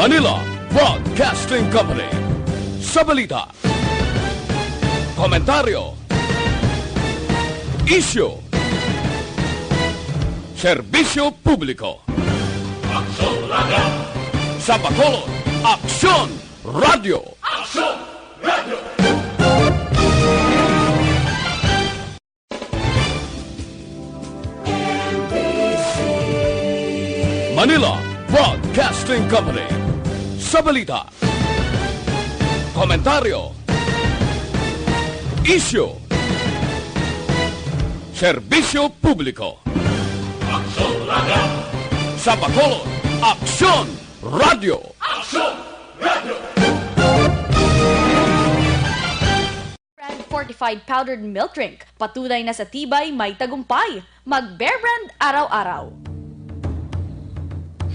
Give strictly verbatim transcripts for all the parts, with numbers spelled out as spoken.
Manila Broadcasting Company. Sa balita, komentaryo, isyu, serbisyo publiko. Aksyon Radio! Sa Bacolod, Aksyon Radio! Aksyon Radio! Manila Broadcasting Company. Sa balita, komentaryo, isyu, serbisyo publiko. Aksyon Radio! Sa Bacolod, Aksyon Radio! Aksyon Radio! Brand fortified powdered milk drink. Patunay na sa tibay, may tagumpay. Mag Bear Brand araw-araw.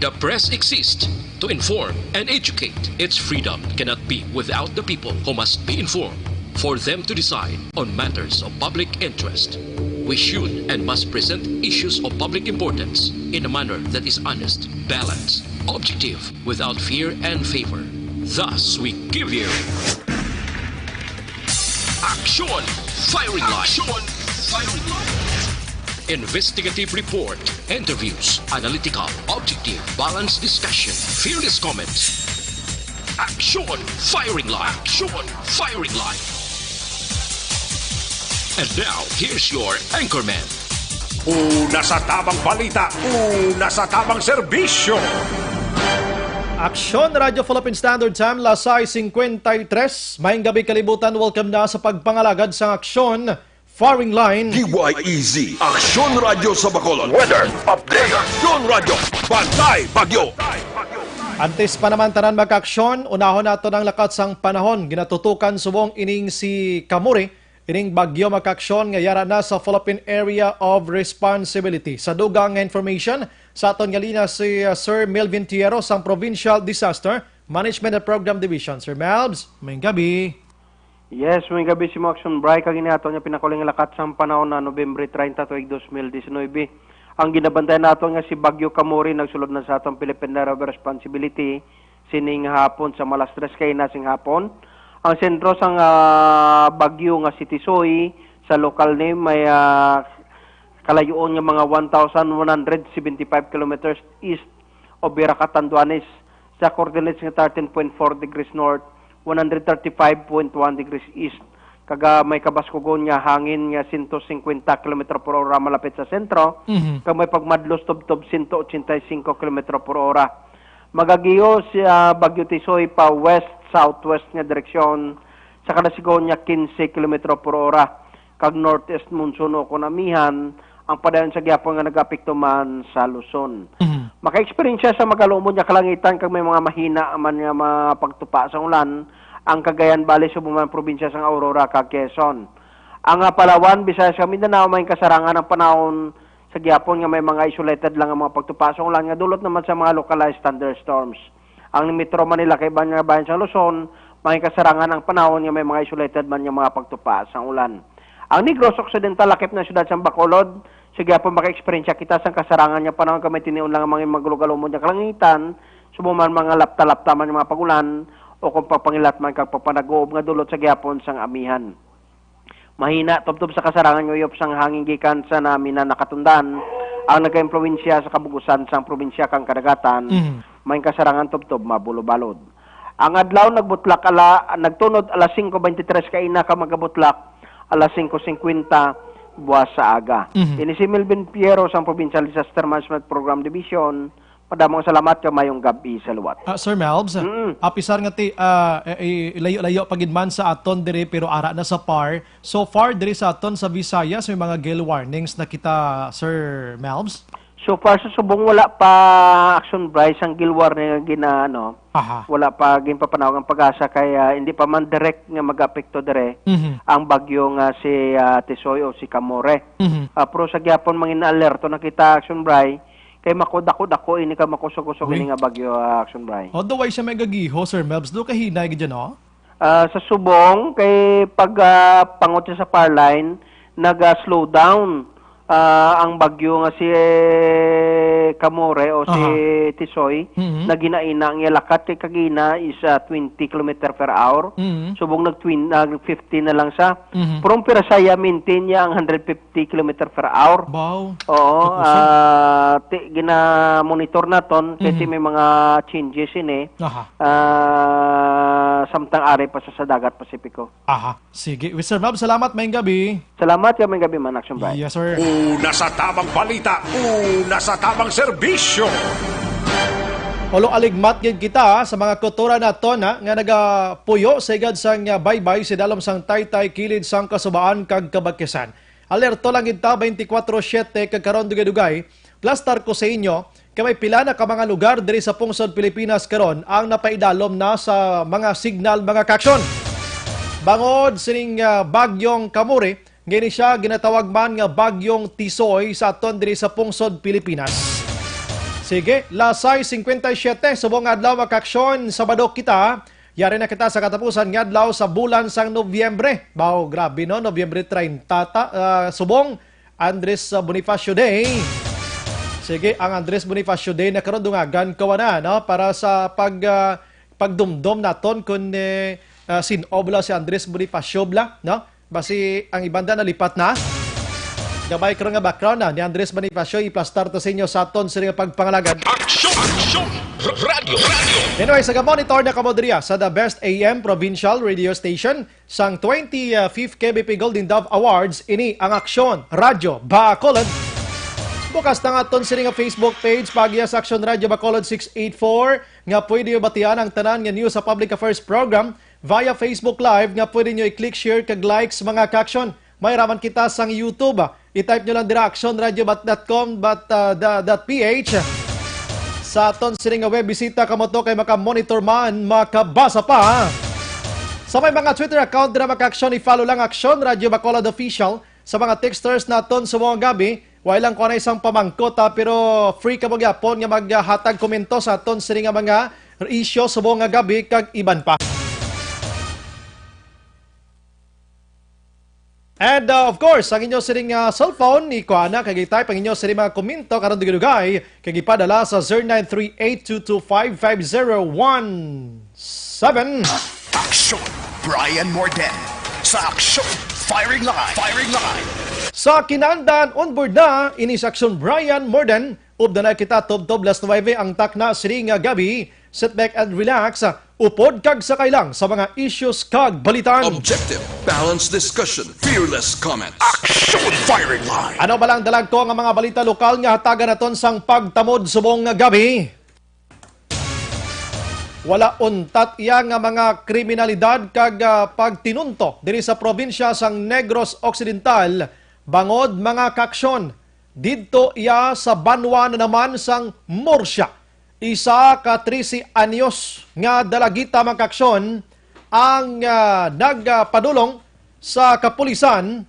The press exists to inform and educate. Its freedom cannot be without the people who must be informed for them to decide on matters of public interest. We should and must present issues of public importance in a manner that is honest, balanced, objective, without fear and favor. Thus, we give you Action Firing Line. Action Firing Line. Investigative report, interviews, analytical, objective, balanced discussion, fearless comments. Action Firing Line. Action Firing Line. And now, here's your anchorman. Una sa tamang balita, una sa tamang serbisyo. Aksyon Radio Philippine Standard Time, las sais cincuenta y tres. Maayong gabi, kalibutan. Welcome na sa pagpangalagad sang Aksyon Firing Line. D Y E Z, Aksyon Radio sa Bacolod. Weather update. Aksyon Radio, Bantay Bagyo. Antes pa naman tanan, mga kaaksyon, unahon naton ang lakat sang panahon. Ginatutukan subong ining si Kamuri, ining bagyo, mga kaaksyon, nga yara na sa Philippine Area of Responsibility. Sa dugang nga information, sa aton nga linya si, uh, Sir Melvin Tiero sang Provincial Disaster Management and Program Division. Sir Melvs, maayong gabi. Yes, maayong gabi sa imo, Aksyon Bry, kag ini aton nga pinakauli nga lakat sang panahon na Nobyembre treinta tuig dos mil diecinuebe. Ang ginabantayan naton nga si Bagyo Kamuri nagsulod na sa aton Philippine Area of Responsibility sining hapon sa mga alas tres kaina sing hapon. Ang sentro sang, ah, bagyo nga si Tisoy sa local name may, ah, kalayuon nga mga one thousand one hundred seventy-five kilometers east of Viracat, Tanduanes, sa coordinates nga thirteen point four degrees north, one hundred thirty-five point one degrees east, kag, ah, may kabaskugon nga hangin nga sento singkwenta kilometro por ora malapit sa sentro, Mhm. kag may pagmadlos tubtob sento ochenta y cinco kilometro por ora. Magagiyo si, ah, Bagyo Tisoy pa west-southwest nga direksyon sa kadasiguon nga quince kilometro por ora, kag northeast monsoon o kon amihan ang padayon sa gihapon nga nagaapekto man sa Luzon. Mhm. Makaeksperyensya sa magalumod nga kalangitan kag may mga mahina man nga mga pagtupa sang ulan ang Cagayan Valley, subong man probinsya sang Aurora kag Quezon. Ang, ah, Palawan, Visayas kag Mindanao, may kasarangan ang panahon sa gihapon nga may mga isolated lang nga mga pagtupa sang ulan nga dulot naman sa mga localized thunderstorms. Ang Metro Manila kag iban nga bahin sa Luzon, may kasarangan ang panahon nga may mga isolated man nga mga pagtupa sang ulan. Ang Negros Occidental, lakip na siyudad sang Bacolod, sa gihapon makaeksperyensya kita sang kasarangan nga panahon kag may tinion lang nga mga magalumod nga kalangitan, subong man mga lapta-lapta man nga mga pag-ulan o kon pagpangilat man kag pagpanag-uob nga dulot sa gihapon sang amihan. Mahina tubtob sa kasarangan nga uyop sang hangin gikan sa naminan nakatundan ang nagaimpluwensya sa kabug-usan sang probinsya kag kadagatan, Mhm. may kasarangan tubtob mabulobalod. Ang adlaw nagbutlak ala, nagtunod alas singko beintitres kaina kag magabutlak alas singko singkwenta buwas sa aga. Mhm. Ini si Melvin Piero sang Provincial Disaster Management Program Division. Madamo nga salamat kag maayong gab-i sa liwat. Ah, Sir Melvs, Mm. apisar nga ti, ah, eh, eh, layo-layo pa gid man sa aton diri, pero ara na sa par. So far, diri sa aton sa Visayas, may mga gale warnings na kita, Sir Melvs? So far, sa subong wala pa, Action Bry, sang gale warning nga gina-, ano, Aha. wala pa ginpapanawag ang PAGASA kay, ah, hindi pa man direct nga mag-apekto dire Mhm. ang bagyo nga si, ah, Tisoy o si Kamuri. Mhm. Ah, pero sa gihapon, mangin-alerto na kita, Action Bry, kay makudako-dako ini ka makusog-kusog Uy. ini nga bagyo, ah, Action Bry. Although wala siya may gagiho, Sir Melvs, do kahinay gid yan, no? Ah, sa subong, kay pag, ah, pangot siya sa par line, naga-slow down. ah, ang bagyo nga si, eh, Kamore o si Aha. Tisoy, Mhm. naginaina ang iya lakat kay kagina is, ah, twenty kilometer per hour. Mhm. Subong nag-twin-, nag-fifty na lang siya. Mhm. Pero ang pira siya, iya maintain niya ang hundred fifty kilometer per hour. Wow. Oo, Kakusog. ah, ti-, gina-monitor naton kay ti Mhm. may mga changes ini. Aha. Ah, samtang ari pa sa, sa dagat Pasipiko. Aha. Sige. Mister Mab, salamat. Maayong gabi. Salamat, maayong gabi man, Action Brian. Yes, sir. Una sa tamang balita, una sa tamang serbisyo. Ulo aligmat gid kita sa mga kultura naton, ha, nga nagapuyo sa igad sang, ah, baybay sa dalom sang taytay, kilid sang kasubaan kag kabakisan. Alerto lang gid ta twenty-four seven kag karon dugay-dugay, plastar ko sa inyo, kay may pila na ka mga lugar diri sa pungsod Pilipinas karon ang napaidalom na sa mga signal, mga kaaksyon. Bangod sining, ah, bagyong Kamuri, nga ini siya ginatawag man nga bagyong Tisoy sa aton diri sa pungsod Pilipinas. Sige, las sais cincuenta y siete, subong nga adlaw, mga kaaksyon, Sabado kita. Yari na kita sa katapusan nga adlaw sa bulan sang Nobyembre. Baw, grabe, no? Nobyembre treinta ta, ah, subong Andres, ah, Bonifacio Day. Sige, ang Andres Bonifacio Day na karon dungagan kawa na, no? Para sa pag, ah, pagdumdom naton kun, eh, ah, sin-o bala si Andres Bonifacio bala, no? Basi ang iban da nalipat na. Gamay karon nga background na ni Andres Bonifacio, iplastar ta sa inyo sa aton sini nga pagpangalagad. Aksyon! Aksyon! R-, radyo! Radyo! Anyway, sa monitor na kamo diriya sa the best A M provincial radio station sang twenty-fifth K B P Golden Dove Awards, ini ang Aksyon Radyo Bacolod. Bukas na nga aton sini nga Facebook page, paagiya sa Aksyon Radyo Bacolod six eight four, nga pwede nyo batian ang tanan nga news sa Public Affairs Program via Facebook Live, nga pwede nyo i-click share kag likes, mga kaaksyon. May raman kita sang YouTube. I-type nyo lang dira, action radio dot com dot, uh, da-, dot P H. Sa aton sini nga web bisita kamo to kay maka-monitor man, makabasa pa. Sa may mga Twitter account dira, mga kaaksyon, i-follow lang Action Radio Bacolod Official. Sa mga texters naton sa mga gabi, way lang ko na isang pamangkot, ha, pero free kamo gyapon nga maghatag komento sa aton sini nga mga isyu sa mga gabi kag iban pa. And, uh, of course, ang inyo sining, uh, cellphone, ikuha na, kag i-type ang inyo sining mga komento karon dugay-dugay, kag ipadala sa zero nine three eight two two five five zero one seven. Action, Brian Morden. Sa Action Firing Line. Firing Line. Sa kinandan, on board na ini sa Action Brian Morden. Updan na kita, tubtob las nuwebe ang takna sini nga gabi. Sit back and relax. Upod kag sakay lang sa mga issues kag balitan. Objective, balanced discussion, fearless comment. Action Firing Line. Ano ba lang dalag ko nga mga balita lokal nga hatagan naton sang pagtamod subong nga gabi? Wala untat iya nga mga kriminalidad kag, ah, pagtinunto diri sa probinsya sang Negros Occidental, bangod, mga kaaksyon, didto iya sa banwa na naman sang Murcia. Isa ka trese anyos nga dalagita, mga kaaksyon, ang, ah, nagpadulong sa kapulisan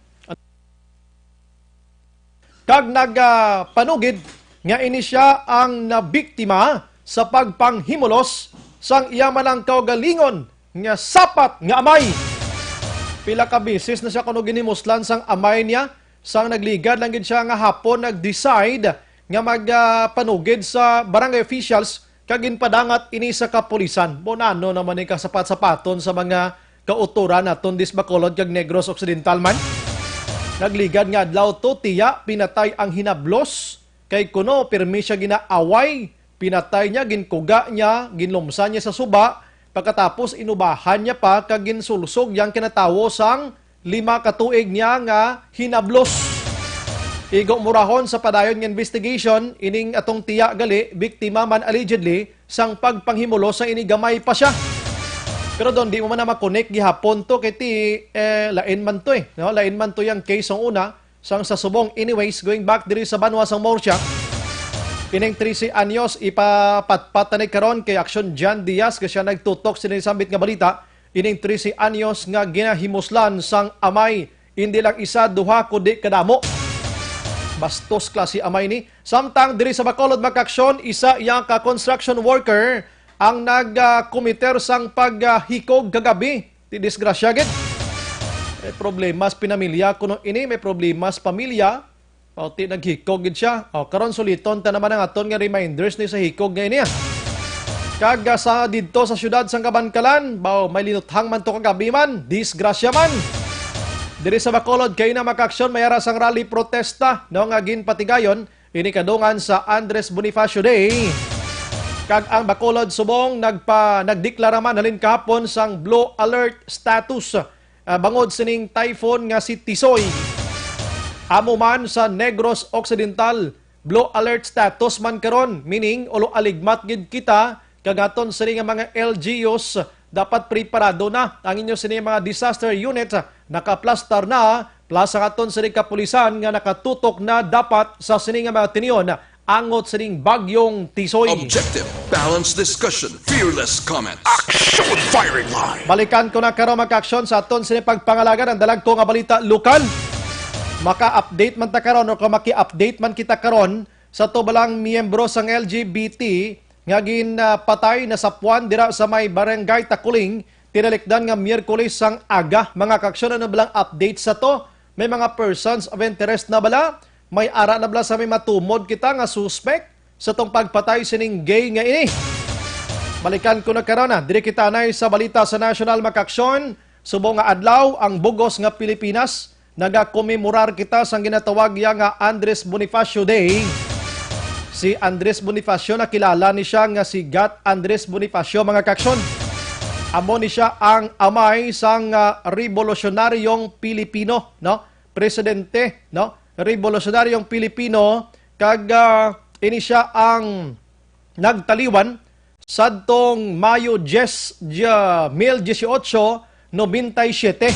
kag nagapanugid nga ini sia ang nabiktima sa pagpanghimulos sang iya man ang kaugalingon nga sapat nga amay. Pila ka beses na sia kuno ginhimuslan sang amay niya, sang nagligad lang gid sia nga hapon nag-decide nga mag, ah, panugid sa barangay officials kag ginpadangat ini sa kapulisan. Mo nano naman ni kasapat-sapaton sa mga kauturan naton dis Bacolod kag Negros Occidental man. Nagligad nga adlaw to, tiya, pinatay ang hinablos, kay kuno pirmi sia ginaaway. Pinatay niya, ginkuga niya, ginlumsan niya sa suba, pagkatapos inubahan niya pa kag ginsulsog yang kinatawo sang lima ka tuig niya nga hinablos. Igo murahon sa padayon nga investigation, ining atong tiya gali, biktima man allegedly sang pagpanghimulos sa ini gamay pa sia. Pero don, di mo man na makonek gihapon to kay ti, eh, lain man to eh, no? Lain man to yang case sang una sang sa subong. Anyways, going back diri sa banwa sang Murcia, ining trese anyos ipapatpat na ni karon kay Action John Diaz, kay sia nagtutok sini sambit nga balita. Ining trese anyos nga ginahimuslan sang amay, indi lang isa, duha, kundi kadamo. Bastos klase amay ni. Samtang diri sa Bacolod, mga kaaksyon, isa iya ka construction worker ang nag, ah, committer sang paghikog kagabi. Ti disgrasya gid. May problema sa pinamilya kuno ini, may problema sa pamilya. O, ti naghikog gid siya. O, karon suliton ta naman ang aton nga reminders ni sa hikog nga ini, ah. Kag, ah, sa didto sa siyudad sang Kabankalan, baw, may linuthang man to kagabi man, disgrasya man. Diri sa Bacolod, kay na makaaksyon, may ara sang rally protesta, no, nga ginpatigayon ini kadungan sa Andres Bonifacio Day. Kag ang Bacolod subong nagpa-, nagdeklara man halin kahapon sang blue alert status, ah, bangod sining typhoon nga si Tisoy. Amo man sa Negros Occidental, blue alert status man karon, meaning ulo aligmat gid kita, kag aton sini nga mga L G Us dapat preparado na ang inyo sini mga disaster unit, nakaplastar na, plus ang aton sini kapulisan nga nakatutok na dapat sa sini nga mga tinion angot sining bagyong Tisoy. Objective, balanced discussion, fearless comments. Action firing line. Balikan ko na karon, mga kaaksyon, sa aton sini pagpangalagan ang dalagko nga balita lokal. Maka-update man ta karon o kung maki-update man kita karon sa tubalang miyembro sang L G B T nga ginpatay na sa puwan dira sa may Barangay Takuling, tinalikdan nga Miyerkules sang aga. Mga kaaksyon, ano balang update sa to? May mga persons of interest na bala? May ara na bala sa may matumod kita nga suspek sa tong pagpatay sining gay nga ini? Balikan ko na karon, ah. Diri kita anay sa balita sa national, mga kaaksyon. Subong nga adlaw, ang bugos nga Pilipinas, nagakomemorar kita sang ginatawag iya nga Andres Bonifacio Day. Si Andres Bonifacio, nakilala ni siya nga si Gat Andres Bonifacio, mga kaaksyon. Amo ni siya ang amay sang, ah, revolusyonaryong Pilipino, no? Presidente, no? Revolusyonaryong Pilipino, kag, ah, ini siya ang nagtaliwan sadtong Mayo diyes, dia-, mil dieciocho nobenta y siete.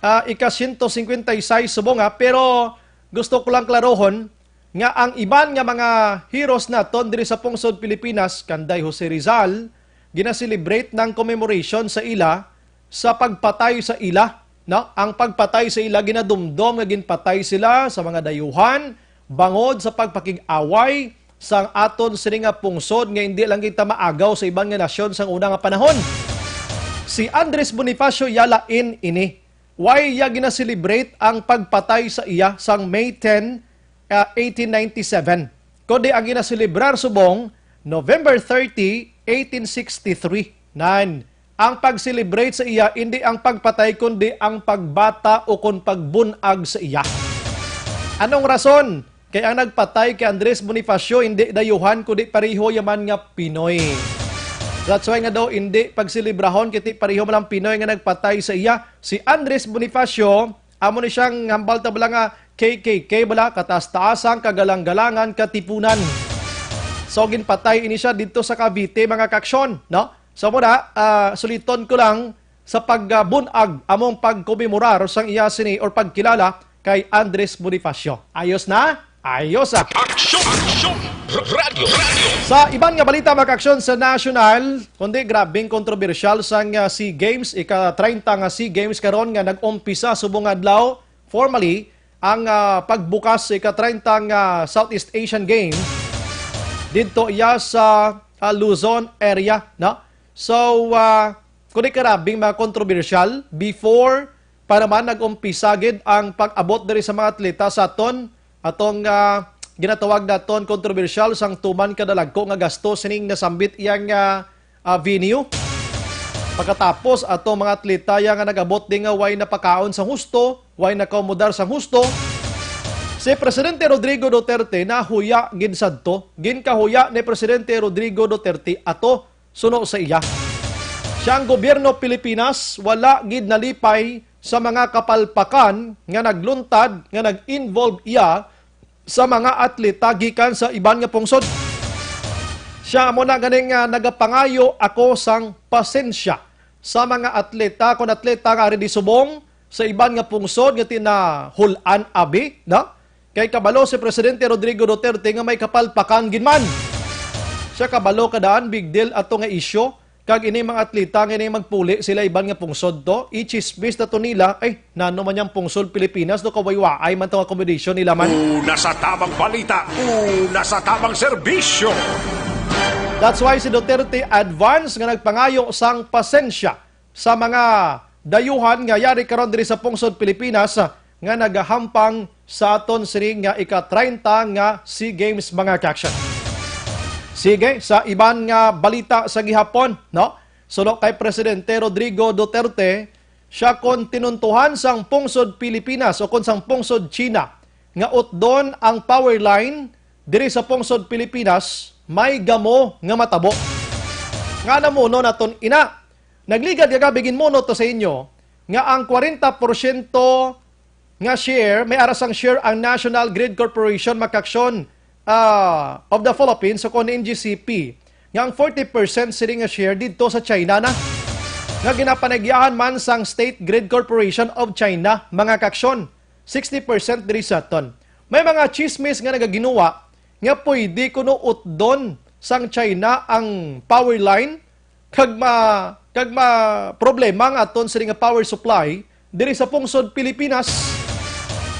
Ah, ika siyento singkwenta y sais subong, ah, pero gusto ko lang klarohon nga ang iban nga mga heroes naton diri sa pungsod Pilipinas, kanday Jose Rizal, ginaselebrate ng commemoration sa ila sa pagpatay sa ila, no? Ang pagpatay sa ila ginadumdom nga ginpatay sila sa mga dayuhan bangod sa pagpakig-away sang aton sini nga pungsod nga indi lang kita maagaw sa iban nga nasyon sang una nga panahon. Si Andres Bonifacio iya lain ini. Why iya ginaselebrate ang pagpatay sa iya sang May ten, ah, eighteen ninety-seven, kundi ang ginaselebrar subong November thirty, eighteen sixty-three. Nan, ang pag-celebrate sa iya, indi ang pagpatay, kundi ang pagbata o kon pagbun-ag sa iya. Anong rason? Kay ang nagpatay kay Andres Bonifacio, indi dayuhan, kundi pareho yaman nga Pinoy. That's why nga daw, indi pagselebrahon, kay ti pareho man lang Pinoy nga nagpatay sa iya. Si Andres Bonifacio, amo ni siyang hambal ta bala nga K K K bala, kataas-taasang kagalanggalangan katipunan. So, ginpatay ini siya didto sa Cavite, mga kaaksyon, no? So, muna, ah, suliton ko lang sa pagbun-ag among pagkomemorar sang iya sini or pagkilala kay Andres Bonifacio. Ayos na? Ayos, ah. Action! Action! Radyo! Radyo! Sa iban nga balita, mga kaaksyon, sa national, kundi grabing kontrobersyal sang, ah, SEA Games, ika-treinta nga SEA Games karon nga nag-umpisa subong adlaw, formally, ang, ah, pagbukas sa ika-treinta nga Southeast Asian Games didto iya sa, ah, Luzon area, no? So, ah, kundi karabing mga kontrobersyal, before pa naman nag-umpisa gid ang pag-abot diri sa mga atleta sa aton, atong, ah, ginatawag naton kontrobersyal sang tuman ka dalagko nga gasto sining nasambit iyang, ah, ah, venue. Pagkatapos, atong mga atleta ya nga nag-abot di nga way napakaon sang husto, way nakaumodar sang husto. Si Presidente Rodrigo Duterte nahuya gid sadto. Ginkahuya ni Presidente Rodrigo Duterte ato suno sa iya. Siya ang gobyerno Pilipinas wala gid nalipay sa mga kapalpakan nga nagluntad nga nag-involve iya sa mga atleta gikan sa iban nga pungsod. Siya amo na ganing, ah, nagapangayo ako sang pasensya sa mga atleta, kon atleta nga ari di subong sa iban nga pungsod nga tinahul-an abi, no? Kay kabalo si Presidente Rodrigo Duterte nga may kapalpakan gid man. Siya kabalo ka daan, big deal ato nga isyu. Kag ini mga atleta nga ini magpuli sila iban nga pungsod to, i-chismis na to nila, ay, nano man yang pungsod Pilipinas, no, kawaywaay man tong accommodation nila man. Una sa tamang balita, una sa tamang serbisyo. That's why si Duterte advance nga nagpangayo sang pasensya sa mga dayuhan nga yari karon diri sa pungsod Pilipinas, nga nagahampang sa aton sini nga ika-treinta nga SEA Games, mga ka-action. Sige, sa iban nga balita sa gihapon, no? Suno kay Presidente Rodrigo Duterte, siya kon tinuntuhan sang pungsod Pilipinas o kon sang pungsod China nga utdon ang power line diri sa pungsod Pilipinas, may gamo nga matabo. Nga namuno naton ina. Nagligad kagabi, ginmuno to sa inyo nga ang kwarenta porsyento nga share, may ara sang share ang National Grid Corporation, mga ka-action, ah, of the Philippines, o kon N G C P, nga ang forty percent sini nga share didto sa China na, nga ginapanagyahan man sang State Grid Corporation of China, mga ka-action, sixty percent diri sa aton. May mga chismis nga nagaginuwa nga pwede kuno utdon sang China ang power line kag ma-, kag ma-problema ang aton sini nga power supply diri sa pungsod Pilipinas.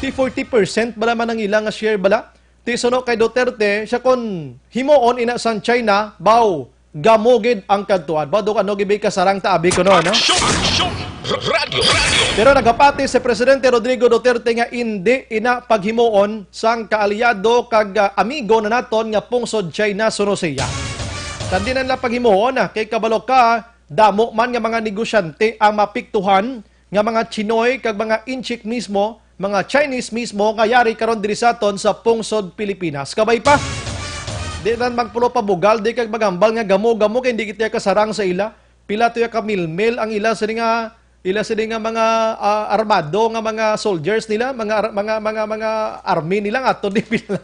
Ti forty percent bala man ang ila nga share bala. Ti suno kay Duterte, siya kon himuon ina sang China, baw, gamo gid ang kadtuan. Baw, do ano gid kasarang ta abi kuno, no? Aksyon! Aksyon! R-, radyo! Radyo! Pero nagapati si Presidente Rodrigo Duterte nga indi ina paghimuon sang kaalyado kag, ah, amigo na naton nga pungsod China suno siya. Kandi na nila paghimuon, ah, kay kabalo ka, damo man nga mga negosyante ang mapiktuhan nga mga Chinoy kag mga Intsik mismo, mga Chinese mismo nga yari karon diri sa aton sa pungsod Pilipinas. Kabay pa, di na magpulo pa bugal, di kag maghambal nga gamo-gamo kay hindi kita kasarang sa ila. Pila to ya ka milmil ang ila sini nga, ila sini nga mga, ah, armado nga mga soldiers nila, mga ar-, mga, mga, mga army nila nga ato di pila.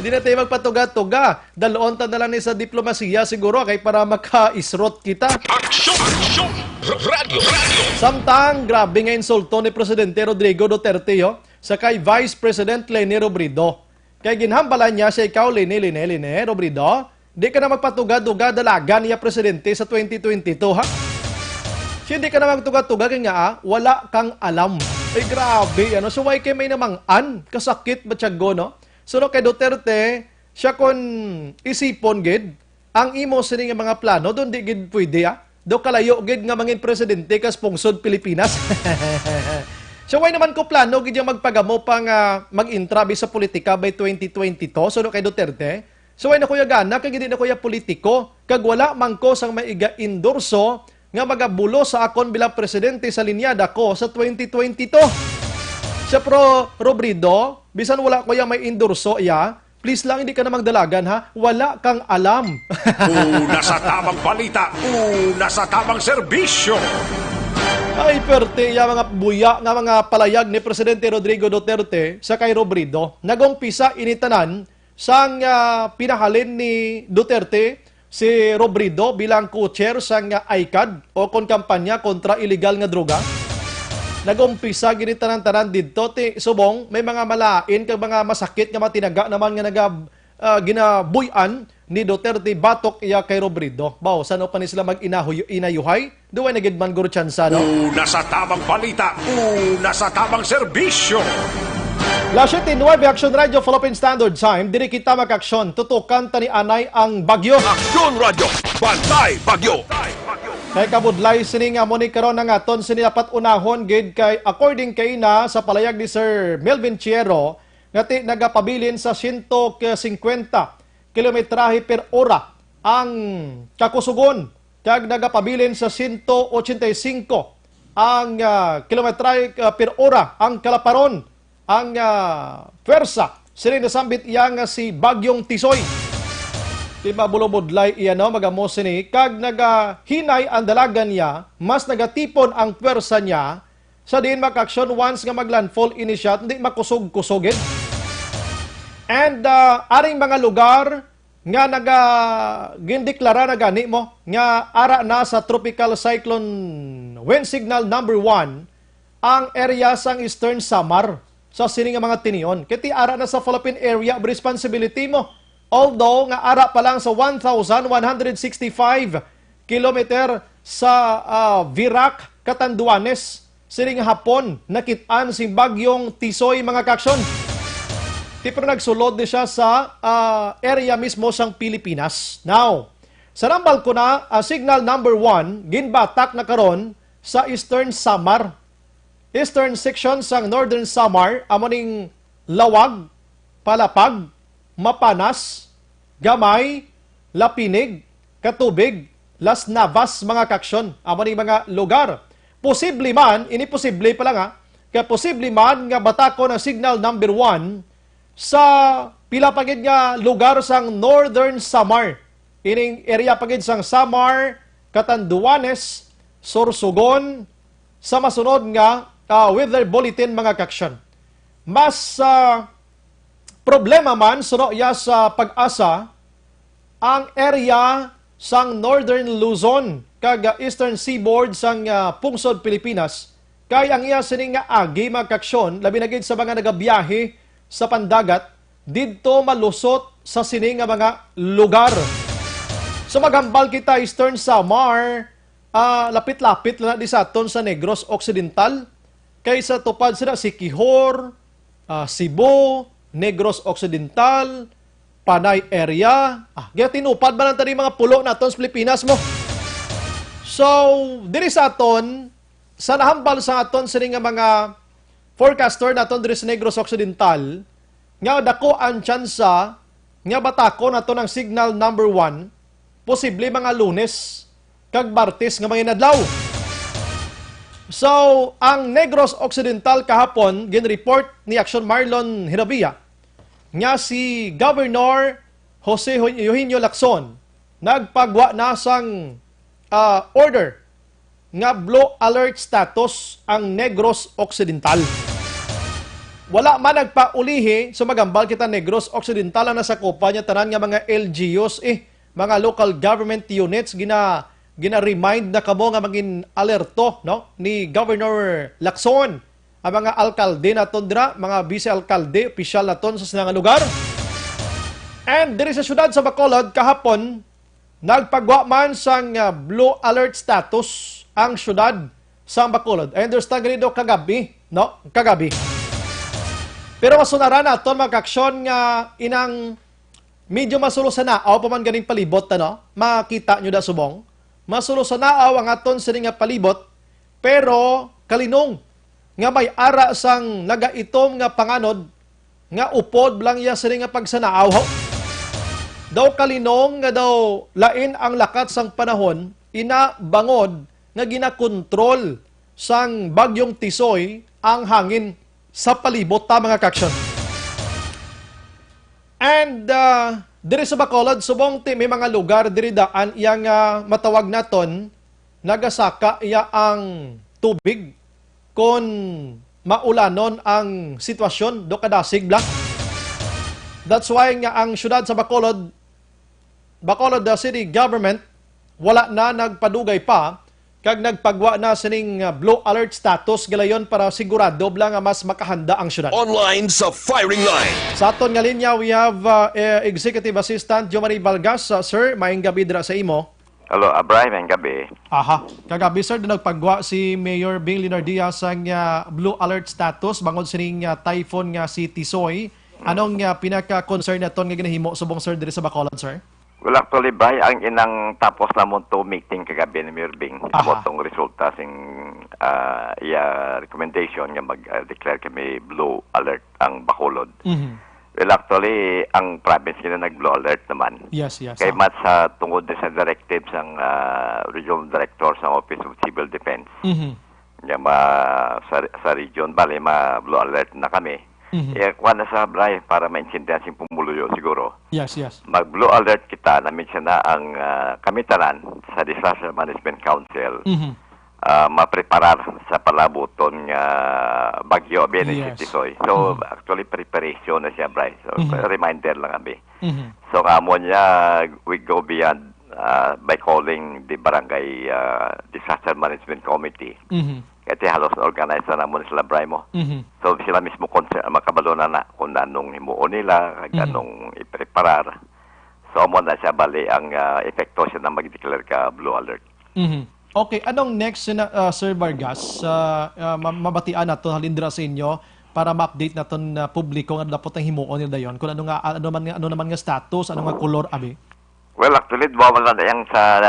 Hindi na tayo magpatuga-tuga. Dalon ta na lang ni sa diplomasiya siguro kay para maka-isrot kita. Aksyon! Aksyon! R-, radyo! Radyo! Samtang grabe nga insulto ni Presidente Rodrigo Duterte, yo, sa kay Vice President Leni Robredo. Kay ginhambalan niya sa ikaw, Leni, Leni, Leni Robredo, di ka na magpatuga-tuga dalagan niya presidente sa twenty twenty-two, ha? Siya, di ka na magtuga-tuga kay nga, ah, wala kang alam. Ay, grabe, ano? So, why kay may namang-an? Kasakit ba, tiyago, no? So, no, kay Duterte, siya kon isipon gid, ang imo sini nga mga plano, doon di gid pwede, ah. Do kalayo gid nga mangin presidente kas pungsod Pilipinas. So, why naman ko plano gid yung magpagamo pa nga mag-intrabi sa politika by twenty twenty-two, suno kay Duterte? So, why na ko ya gana, kag hindi na ko ya politiko, kag wala man ko sang may iga-endorso nga magabulo sa akon bilang presidente sa linyada ko sa twenty twenty-two. Siya, Pro Robredo, bisan wala ko ya may endorso iya, please lang, hindi ka na magdalagan, ha? Wala kang alam. Una sa tamang balita, una sa tamang serbisyo. Ay, perte ya mga buya nga mga palayag ni Presidente Rodrigo Duterte sa kay Robredo. Nag-umpisa ini tanan sang, ah, pinahalin ni Duterte si Robredo bilang co-chair sang, ah, ICAD o kon kampanya kontra iligal nga droga. Nag-umpisa gini tanan-tanan didto, ti subong may mga malain kag mga masakit nga mga tinaga naman nga naga-, ah, ginabuy-an ni Duterte batok iya kay Robredo. Baw, san-o pa ni sila mag-inahuy-, inayuhay? Duway na gid man guro tsansa, no? Una sa tamang balita, una sa tamang serbisyo. Las siete nuebe, Aksyon Radio, Philippine Standard Time. Diri kita mag-aksyon. Tutukan ta ni anay ang bagyo. Aksyon Radio, Bantay Bagyo. Kay kabudlay sini nga amo ni karon ang aton sini dapat unahon gid kay according kay na sa palayag ni Sir Melvin Chiero, nga ti nagapabilin sa sento singkwenta kilometrahe per ora ang kakusugon, kag nagapabilin sa sento ochenta y cinco ang, ah, kilometrahe, ah, per ora ang kalaparon, ang, ah, pwersa sini nasambit iya nga si Bagyong Tisoy. Di mabulobodlay iya, no, magamo sini, kag nagahinay ang dalagan niya, mas nagatipon ang pwersa niya, sa diin makaaksyon once nga maglandfall ini siya, hindi makusog-kusog gid. And, ah, aring mga lugar nga naga-, gindeklara na gani mo nga ara na sa Tropical Cyclone Wind Signal number one ang area sang Eastern Samar sa sini nga mga tinion. Kay ti ara na sa Philippine Area of Responsibility mo. Although nga ara pa lang sa one thousand one hundred sixty-five kilometer sa, ah, Virac, Catanduanes, sining hapon, nakit-an si Bagyong Tisoy, mga kaaksyon. Ti pero nagsulod ni siya sa, ah, area mismo sang Pilipinas. Now, sa nambal ko na, ah, signal number one, ginbatak na karon sa Eastern Samar. eastern section sang Northern Samar, amo ning Lawag, Palapag, Mapanas, Gamay, Lapinig, Catubig, Las Navas, mga kaaksyon. Amo ning mga lugar. Posible man, ini posible pa lang, ha, kay posible man nga batakon ang signal number one sa pila pa gid nga lugar sang Northern Samar. Ining area pa gid sang Samar, Catanduanes, Sorsogon, sa masunod nga, ah, weather bulletin, mga kaaksyon. Mas, ah, problema man, suno iya sa PAGASA, ang area sang Northern Luzon kag Eastern Seaboard sang, ah, pungsod Pilipinas, kay ang iya sini nga agi, mga kaaksyon, labi na gid sa mga nagabiyahe sa pandagat, didto malusot sa sini nga mga lugar. So, maghambal kita, Eastern Samar, ah, lapit-lapit lang na di sa aton sa Negros Occidental, kay sa tupad sila Siquijor, ah, Cebu, Negros Occidental, Panay area. Ah, ginatinupad man ang taning mga pulo naton sa Pilipinas mo. So, diri sa aton, sa nahambal sa aton sini nga mga forecaster naton diri sa Negros Occidental, nga dako ang tsansa nga batakon naton ang signal number one, posible mga Lunes kag Martes nga mga inadlaw. So, ang Negros Occidental kahapon, ginreport ni Action Marlon Hirabia nga si Governor Jose Eugenio Lacson nagpagwa na sang, ah, order nga blue alert status ang Negros Occidental. Wala man nagpaulihi, so maghambal kita, Negros Occidental ang nasakupan niya tanan nga mga L G Us, eh, mga local government units, gina, gina-remind na kamo nga mangin alerto, no, ni Governor Lacson, ang mga alkalde naton dira, mga vice alkalde, opisyal naton sa sila nga lugar. And diri sa siyudad sa Bacolod kahapon, nagpagwa man sang, ah, blue alert status ang siyudad sa Bacolod. I understand gani daw kagabi, no? Kagabi. Pero masunaran naton, mga kaaksyon, nga inang medyo masulosanaaw pa man ganing palibot, ano? Makita nyo da subong. Masulosanaaw ang aton sini nga palibot, pero kalinong nga may ara sang nagaitom nga panganod nga upod lang iya sini nga pagsanaaw. Daw kalinong nga daw lain ang lakat sang panahon, ina bangod nga ginakontrol sang Bagyong Tisoy ang hangin sa palibot ta, mga kaaksyon. And, ah, diri sa Bacolod, subong ti may mga lugar diri daan iya nga matawag naton, nagasaka iya ang tubig kon maulanon ang sitwasyon, do kadasig bla. That's why nga ang siyudad sa Bacolod, Bacolod, the city government, wala na nagpadugay pa kag nagpagwa na sining, uh, blue alert status galayon para sigurado bla nga mas makahanda ang syudad. Online sa firing line. Sa aton nga linya, we have, uh, eh, Executive Assistant Jomari Balgas. Uh, sir, maayong gabi dira sa imo. Hello, Abray, maayong gabi. Aha, kagabi, sir, do nagpagwa si Mayor Bing Leonardia sang, uh, blue alert status bangod sining, uh, typhoon nga si Tisoy. Anong, uh, pinaka-concern naton nga ginahimo subong, sir, diri sa Bacolod, sir? Well, actually, Bray, ang inang tapos namon to meeting kagabi ni Mayor Bing, aha, amo tong resulta sing, ah, iya recommendation nga mag, ah, declare kami blue alert ang Bacolod. Mhm. Well, actually, ang province nila nag-blue alert naman. Yes, yes, kay ah, mas, ah, tungod din sa directive sang, ah, Regional Director sa Office of Civil Defense. Mhm. Nga ma-, sa, sa region, bali, ma-blue alert na kami. Mhm. Eh, kuha na sa Bray para maintindihan sing pumuluyo siguro. Yes, yes. Mag-blue alert kita, namin siya na ang, ah, kami tanan sa Disaster Management Council, mhm, ah, mapreparar sa palabuton nga bagyo, abi ni, yes, Tisoy. So, mhm, actually, preparation na siya, Bray. So, mhm, reminder lang, abi. Mhm. So, ang amo niya, we go beyond, ah, by calling the barangay, ah, disaster management committee. Mhm. Kay ti halos organize na namon sila, Bray, mo. Mhm. So, sila mismo concern, makabalo na na kung anong himuon nila, kag, mhm, anong ipreparar. So, amo na siya, bali, ang, ah, epekto siya na mag-declare ka blue alert. Mhm. Okay, anong next na, ah, Sir Vargas, ah, ah, ma-, mabatian nato halin dira sa inyo para ma-update naton, ah, publiko nga dapat ang himuon nila dayon? Kung ano nga, ano man nga, ano naman nga status, ano nga kolor, abi? Well, actually, duwa man lang yang sa,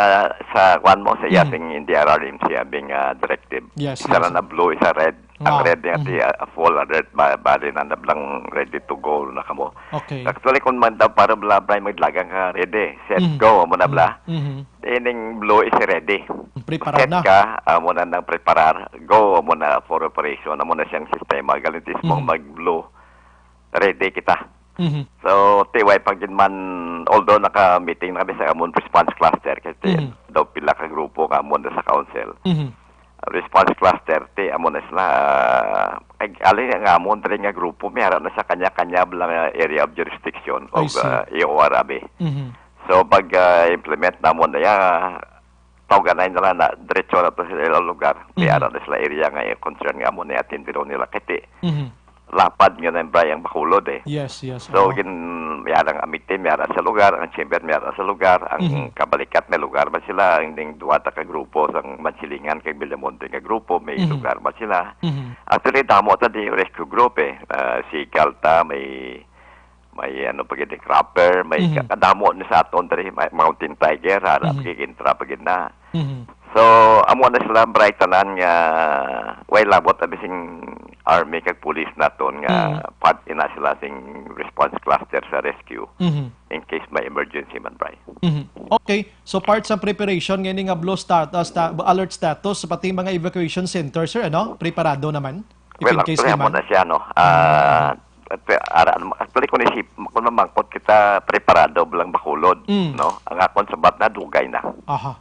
sa kuan mo, sa, mm, iyaping N D R R M C, abing, ah, directive. Yes, isa, yes, na blue, isa red. Ang Nga. Ready nga Mhm. ti, ah, full alert ba, bali na, na blang ready to go na kamo. Okay. Actually, kung man daw para bla, bla, maglagang ka, ready, set, Mhm. go, amo na bla. Mhm. Mhm. Ining blue is ready. Preparar Set na. ka, amo na nang preparar, go, amo na for operation, amo na siyang sistema. Galintis mo Mhm. mag-blue, ready kita. Mhm. So, ti, way pa gid man, although naka-meeting na kami sa amon response cluster, kasi Mhm. daw pila ka grupo nga amon sa council. Mhm. Response cluster, ti, amo na sila, ah, ag-, ali nga amon diri nga grupo, may ara na sa kanya-kanya lang nga area of jurisdiction I o, see. ah, A O R abi. Mhm. So, pag, ah, implement namon na ya, tawganay na lang na, diretso na to sa ilang lugar. May Mhm. ara na sila area nga concern nga amon na atindiron nila. Kay ti, Mhm. lapad nga na, Bray, ang Bacolod, eh. Yes, yes, So, oo. gin-, may arang Amitin, may ara sa lugar, ang Chamber, may ara sa lugar, ang Mhm. Kabalikat, may lugar ba sila, ang ding duwa ta ka grupo, sang Mansilingan kay Villamonte nga grupo, may Mhm. lugar ba sila. Mhm. Actually, damo ta di rescue group, eh. Ah, si Calta, may, may ano pa gid, Crapper, may Mhm. ka-, kadamo ni sa aton diri, may Mountain Tiger, ara, Mhm. gigintra pa gid na. Mhm. So, amo na sila, Bray, tanan nga way labot abi sing army kag police naton nga Mhm. part ina sila sing response cluster sa rescue Mhm. in case may emergency man, Bray. Mhm. Okay. So, part sa preparation nga ini nga blue stat-, ah, sta-, alert status, pati mga evacuation center, sir, ano? Preparado naman? If Well, in case actually, amo naman? na siya, no? Ah, Mhm. at, ara, actually, kung isip, kung mamangkot kita, preparado lang Bacolod, Mm. no? Ang akon sabat na, dugay na. Aha.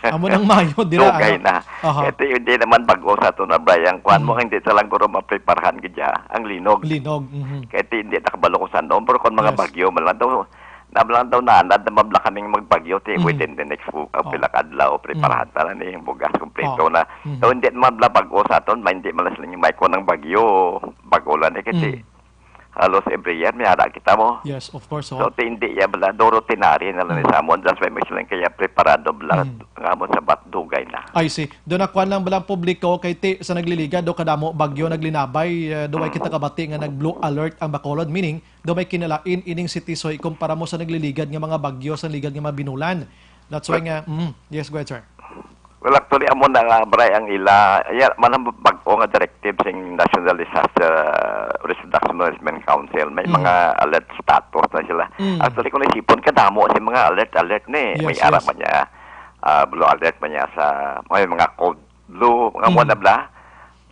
Amo nang mayo dira, Dugay ano? na. Aha. Kaya ti, hindi naman bago sa ato na, Brian. Kuwan mo, Mhm. hindi ta lang guro mapreparahan gid ya, ang linog. Linog, mhm. Kaya ti, hindi nakabalo kung saan. Pero kung mga Yes. bagyo, man lang daw, na lang daw naanad na mabla kaming magbagyo, ti, Mhm. within the next, uh, Oh. pila ka adlaw, preparahan Mhm. ta na ni, bugas, kompleto Oh. na. Mhm. So, hindi naman bla bago sa aton, ma-, hindi man lang sila yung may kuwan ng bagyo, bago lang, eh, kasi Mhm. halos every year, may ara kita mo. Yes, of course, So, oh. ti, hindi ya bala, do routinary na lang ni Mm. sa amon. That's why may silang kaya preparado bala Mm. nga amon sa batdugay na. I see. Do na kuwan lang bala ang publiko kay ti sa nagliligad do kadamo bagyo naglinabay, eh, do ay kita kabati nga nag-blue alert ang Bacolod, meaning do may kinalain ining Sitisoy kumpara mo sa nagliligad nga mga bagyo sa ligad nga mga binulan. That's why But nga, mm, yes, go ahead, sir. Well, actually, amo na nga, Bray, ang ila, ya, man ang bag-o nga directive sing National Disaster, uh, Risk Reduction Management Council. May Mm. mga alert status na sila. Mm. Actually, kung isipon, kadamo si mga alert, alert ni. Yes, May ara yes. man niya, ah, blue alert man niya sa, may mga code blue, mga Mm. mo na bla.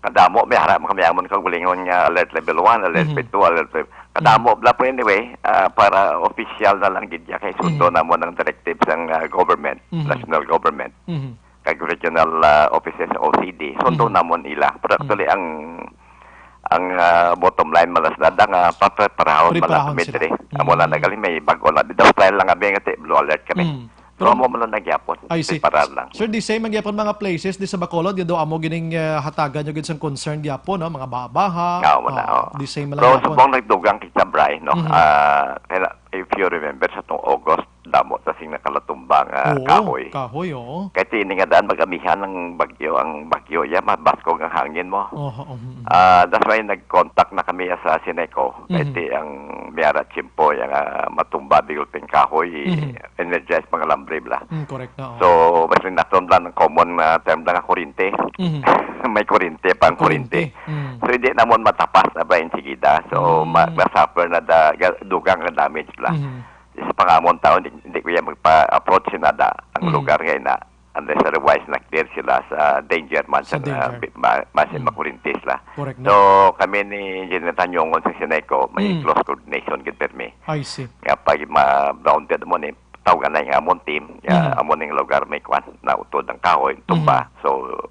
Kadamo, may ara man kami amon kaugalingon nga alert level one, alert Mhm. level two, alert level. Kadamo Mhm. bla po anyway, ah, para official na lang gid ya kay sundo Mhm. namo ng directive sang, ah, government, Mhm. national government. Mhm. kag regional, ah, offices sa O C D, sundo Mhm. namon ila. Pero Mhm. actually, ang, ang, ah, bottom line man lang sa dada nga, papreparahon man lang Preparahon kami sila. diri. Amo lang Mm. nagali, may bag-o lang. Daw style lang abi nga ti, blue alert kami. Mm. So, Pero amo man lang na gyapon. I see. Preparar lang. Sir, the same ang gyapon mga places di sa Bacolod, nga daw amo gining, ah, hatagan nyo gid sang concern gyapon, no? Mga baha-baha. Ah, wala, Oh, oh. the same lang Pero gyapon. subong nagdugang kita, Bray, no? Mhm. Ah, kaya, if you remember, sa tong August, damo ta sing nakalatumba nga Oo, kahoy. kahoy, oo. Kay ti ini nga daan magamihan ang bagyo, ang bagyo ya, mabaskog ang hangin mo. Oho, mhm, mhm. Ah, that's why nag-contact na kami sa Sineco. Kay Mhm. ti ang may ara tiyempo, yang, ah, matumba bigulting kahoy, Mhm. energize mga lambre bla. Mm, correct na, oo. So, mas rin naton lang ang common na term lang nga kurente. Mhm. May kurente pa ang Kurente. kurente. Mm. So, hindi namon matapas na ba insigida. So, ma-, Mm. ma-suffer na da-, ga-, dugang nga damage bla. Mhm. Sa pangamon taon, di, di ko yan magpa-approach sinada ang Mm. lugar nga ina, unless otherwise na-clear sila sa danger man Sa sa, danger. uh, bi-, ma-, masin Mm. makurintis la. Correct na. So, kami ni Engineer Tanyongon sa Sineco, may Mm. close coordination gid permi. I see. Nga pag ma-, bounded mo ni, tawgan na yung amon team, ya, Mm. amo ning lugar may kwan, nautod ang kahoy, tumba. Mm. So,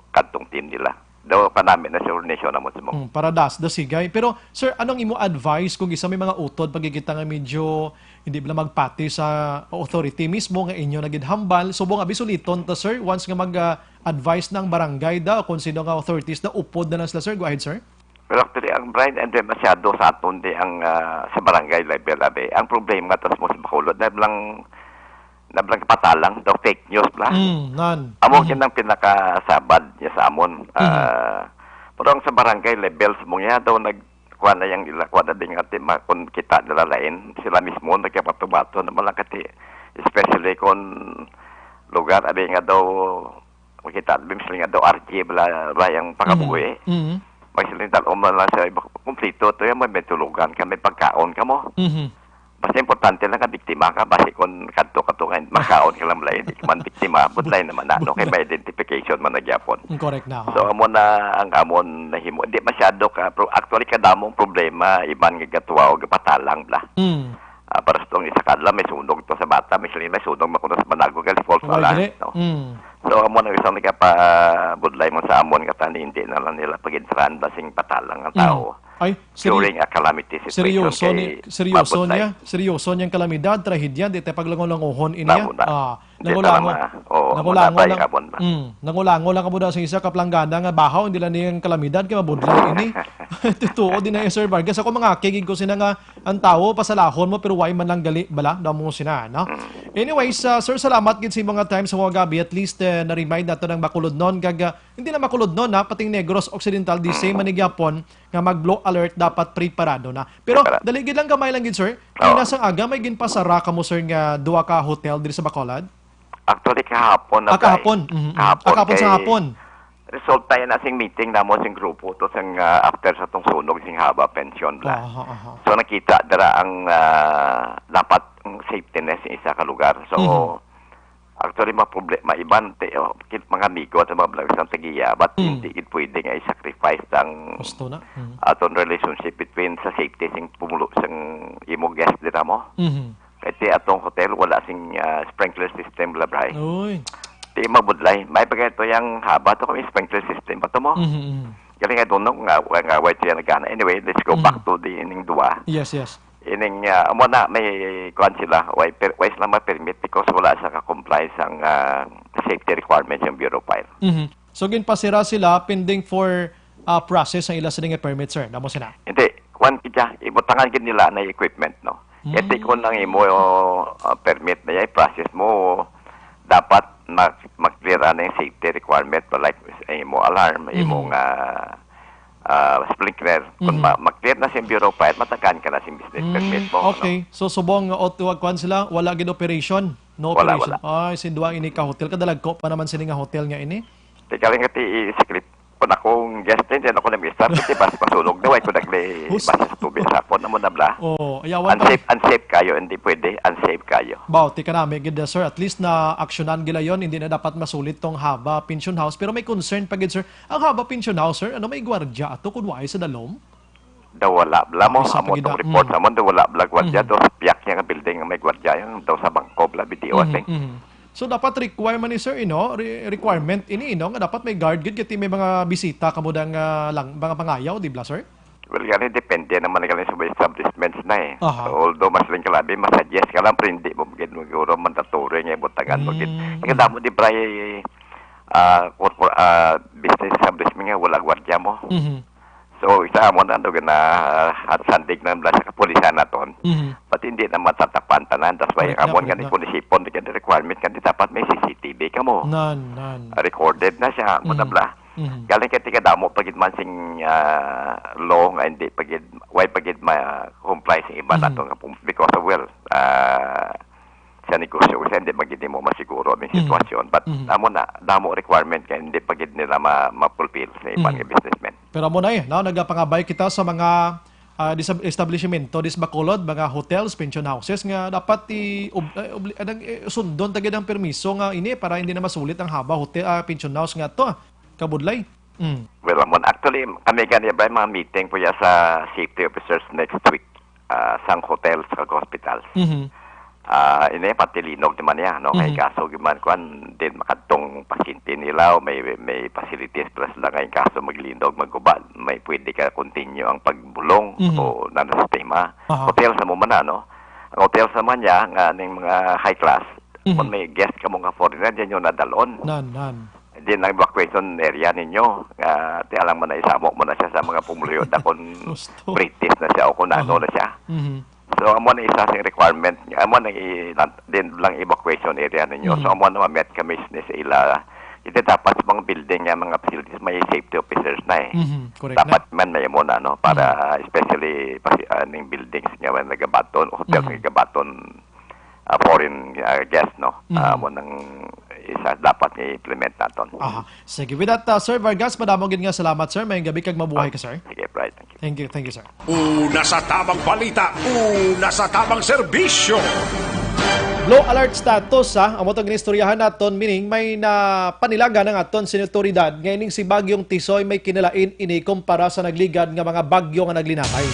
kadtong team nila. Daw kanami na sa coordination namo sa mo. Mm, para das, dasigay. Pero, sir, anong imo advice kung isa may mga utod pagkikita nga medyo hindi bala magpati sa authority mismo nga inyo na gid hambal. Subong abi suliton ta, sir, once nga mag, ah, advice ng barangay daw kung sino nga authorities daw, upod na lang sila, sir. Go ahead, sir. Well, actually, ang Brian, and then masyado sa aton di ang, ah, sa barangay level, abi. Ang problema tas mo sa Bacolod, na lang, na lang patalang daw fake news bla. Mm, nan. Amo Mhm. kin ang pinakasabad niya sa amon. Mhm. Ah, pero ang sa barangay level, sa mong iya daw nag-, kuha na yung ila, kuha na din nga ti-, ma-, kung kita nila lain, sila mismo nagkabato-bato naman lang kati, especially kung lugar, abi nga daw, Makita, bimbis lang nga daw, R J bala, ba yung pangabuhi. Mhm. Mhm. Magsiling, dal-o man lang sa iba, kumplito to yan, may, may tulugan ka, may pagkaon ka mo. Mhm. Basta importante lang nga biktima ka, basi kung kadto ka to nga, makaon ka lang, balay, hindi ka man biktima, budlay naman na, no? Kay may identification man na gyapon. Mm, correct na, So, oo. amo na ang amon nahimo. Hindi masyado ka, pro-, actually, kadamong problema, iban nga gatwa o gapatalang, bla. Mm. Ah, para sa tong isa ka adlaw, may sunog to sa bata, may siling may sunog makuno sa Managua, gali false Wala alarm, dire. No? Mm. So, amo nang isang nagapabudlay mo sa amon nga tani, hindi na lang nila pag-intrahan ba sing patalang ang Mm. tao Ay, seri-, during a calamity situation seryoso kay ni, seryoso mabudlay. Niya, seryoso niyang kalamidad, trahedya, di tayo paglangon-langohon ini Tama yan. na. Ah, Hindi, Nangulango. tama. Oo, Nangulango wala lang. Tayong abon ba? Mm, nangulango lang kamo daw sa isa ka planggana nga bahaw, hindi lang niyang kalamidad kay mabudlay ini. Totoo din na, Sir Vargas. Ako, mga kigig ko sina nga ang tawo pasalahon mo pero way man lang gali bala daw mo sina, no? Mm. Anyways, uh, sir, salamat gid sa imong time sa mga gabi. At least uh, na-remind nato ng Bacolodnon kag uh, hindi na Bacolodnon na pating Negros Occidental, the same Mm. man ni gyapon nga mag-blow alert, dapat preparado na. Pero Preparado. Dali gid lang, gamay lang gid, sir. Oo. Ina sang aga may ginpasara kamo, sir, nga duha ka hotel diri sa Bacolod? Actually, kahapon na, Ah, Bri. Kahapon. Mhm, mhm. Kahapon Ah, kahapon sa kay hapon. Resulta yan na sing meeting namo sing grupo to sang, ah, after sa tong sunog sing Haba Pension bla. Aha, aha. So, nakita dira ang, ah, dapat ang safety na sa isa ka lugar. So, Mhm. actually, mga problema, iban, te, oh, kit-, mga amigo at mga vlogs ng tagiya, but Mm. hindi gid pwede nga i-sacrifice ang Gusto na. Mhm. aton relationship between sa safety sing pumulo sang imo guest dira mo. Mhm. Kay ti atong hotel, wala sing, ah, sprinkler system, bla, Bri. Uy. Ti mabudlay. May pagkay to yang Haba to kami sprinkler system pa to mo. Mhm, mhm. Galing nga dunong nga, nga way siya nagana. Anyway, let's go Mhm. back to the ining dua. Yes, yes. Ining, ah, amo na, may kuwan sila. Way per-, way sila ma-permit because wala sa ka-comply sang, ah, safety requirements yung Bureau of Fire. Mhm. So, ginpasira sila pending for, ah, process ang ila sila nga permit, sir. Damo sina. Hindi. Kuwan gid siya, ibutangan gid nila na equipment, no? Kaya Mm. tikon ang imo, ah, permit na yan, process mo, dapat ma-, ma-clear na yung safety requirement, but like, sa imo alarm, imo Mhm. nga, ah, sprinkler. Kung Mhm. ma-, ma-clear na sa Bureau of Fire, matagaan ka na sa business Mm, permit mo, ano? Okay. So, subong nga auto, kuwan sila, wala gid operation? No Wala, operation? Wala. Ay, sindwa ini ka hotel. Kadalagko pa naman sini nga hotel nga ini? Teka lang, ati, i-secret. Kung akong guest din, din ako na-mister, kasi bas masunog na, way ko nagli-, Hus- bas sa tubig sa hapon, amo na bla. Oo, ayawan ka. Unsafe, unsafe kayo, hindi pwede, unsafe kayo. Baw, tika nami gid, sir. At least na aksyonan gila yon, hindi na dapat masulit tong Haba Pension House. Pero may concern pa gid, sir. Ang Haba Pension House, sir, ano may gwardya ato kung waay sa dalom? Daw wala bla mo, Isa amo pa gid tong na. report Mm. sa amon, daw wala bla gwardya, Mhm. daw sa piyak niya nga building nga may gwardya, yung daw sa bangko bla, B D O, I Mhm, think. mhm. So, dapat requirement ni, sir, you know, re-, requirement ini, you know, nga dapat may guard gid kay may mga bisita kamo dang, ah, lang, mga pangayaw, di ba, sir? Well, gani, depende naman gani sa mga establishments na eh. Aha. So, although mas lang kalabi, mas suggest ka lang, pero hindi mo gid, siguro mandatory nga butangan mo gid. Mm, Kaya mm. damo di bray, ah, corpor-, ah, business establishment nga wala gwardya mo. Mhm. So, isa mo na, no, na, ah, at sandig na bla sa kapulisan naton. Mhm. But hindi na matatapan tanan. That's why Correct na, amon correct gani na. kung isipon, di ka requirement gani dapat may C C T V ka mo. Nan, nan. Ah, recorded na siya, mo na Mhm. bla. Mhm. Galing kay tiga damo pa gid man sing, ah, law nga hindi pa gid, why pa gid ma-comply sing iba Mhm. nato nga pum-, because of, well, ah, sa negosyo, kasi hindi pa gid mo masiguro ang Mhm. sitwasyon. But Mhm. amo na, damo requirement kay hindi pa gid nila ma-, ma-fulfill sa iban Mhm. nga businessmen. Pero amo na eh, no? Nagapangabay kita sa mga, ah, disab-, establishmento, dis Bacolod, mga hotels, pension houses, nga dapat i-, ob-, eh, obli-, anang, eh, sundon ta gid ang permiso nga ini para hindi na masulit ang Haba Hotel, ah, pension house nga to, ah, kabudlay. Mm. Well, amon, actually, kami gani ba mga meeting po ya sa safety officers next week, ah, sang hotels kag hospitals. Mhm. Ah, ini pati linog naman niya, no? Kay Mhm. kaso giman kuan din makadtong pasyente nila o may, may facilities plus lang kay kaso maglinog, maguba, may pwede ka continue ang pagbulong Mhm. o nana sistema. Aha. Hotel sa mo man na, no? Ang hotel sa man niya nga ning mga high class, Mhm. kung may guest ka mo nga foreigner, diyan yung nadalon. Nan, nan. Din ang evacuation area ninyo, nga ti alang man na isamo mo na siya sa mga pumuluyo na kung Gusto. British na siya o kung ano Aha. na siya. Mhm. So, amo na isa sing requirement, amo na i-, din lang evacuation area ninyo. So, Mhm. amo na ma-met kami ni sa ila. Ito dapat sa mga building nga mga facilities, may safety officers na eh. Mhm. Correct Dapat na. man may amo na, no? Para Mhm. especially pasi-, ah, ning buildings nga may nagabaton, hotel Mhm. nga nagabaton, ah, foreign, ah, guest, no? Mhm. Ah, mo nang isa dapat i-implement naton. Aha. Sige. With that, uh, Sir Vargas, madamo gid nga salamat, sir. Mayong gabi kag mabuhay ka, sir. Sige, Bright. Thank you. Thank you, thank you, sir. Una sa tabang balita, una sa tabang serbisyo. Blue alert status, ha? Amo tong ginistoryahan naton, meaning may napanilagan ang aton sini awtoridad nga ining si Bagyong Tisoy may kinalain ini kumpara sa nagligad nga mga bagyo nga naglinabay.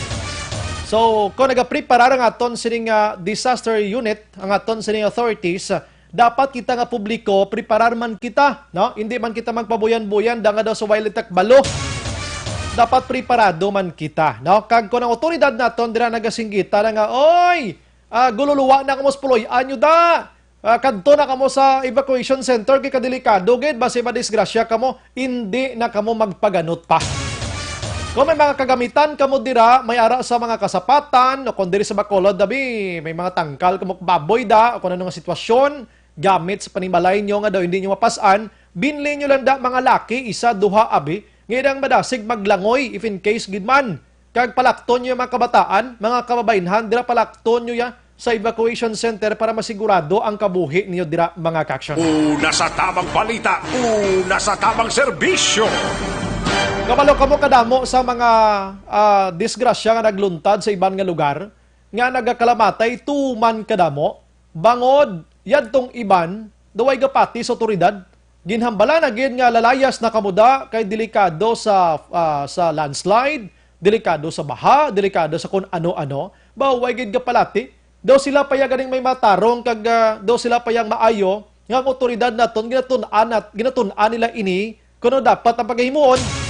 So, kung nagapreparar ang aton sining, ah, disaster unit, ang aton sining authorities, dapat kita nga publiko, preparar man kita, no? Hindi man kita magpabuyan-buyan, da nga daw sa wala takbalo. Dapat preparado man kita, no? Kag kung ang awtoridad naton dira nagasinggita na nga, "Oy, ah, gululuwa na kamo sa puloy-an nyo da. Ah, kadto na kamo sa evacuation center, kay kadelikado gid, basi madisgrasya kamo." Hindi na kamo magpaganot pa. Kung may mga kagamitan kamo dira, may ara sa mga kasapatan, o kung diri sa Bacolod, dabi, may mga tangkal kamo baboy da, o kung ano nga sitwasyon, gamit sa panimalay nyo nga daw hindi nyo mapas-an, binli nyo lang da mga laki, isa, duha, abi, nga idang madasig maglangoy, if in case gid man. Kag palakton nyo yung mga kabataan, mga kababainhan, dira palakton nyo ya sa evacuation center para masigurado ang kabuhi niyo dira, mga ka-action. Una sa tabang balita, una sa tabang serbisyo. Kabalo kamo kadamo sa mga, ah, disgrasya nga nagluntad sa iban nga lugar nga nagakalamatay tuman kadamo bangod yadtong iban daw way gapati sa otoridad. Ginhambala na gid nga lalayas na kamo da kay delikado sa, ah, sa landslide, delikado sa baha, delikado sa kun ano-ano. Ba, way gid gapalati. Daw sila pa ya ganing may matarong kag, ah, daw sila pa yang maayo nga ang otoridad naton ginatun-an nat-, ginatun-an nila ini kuno dapat ang pagahimuon.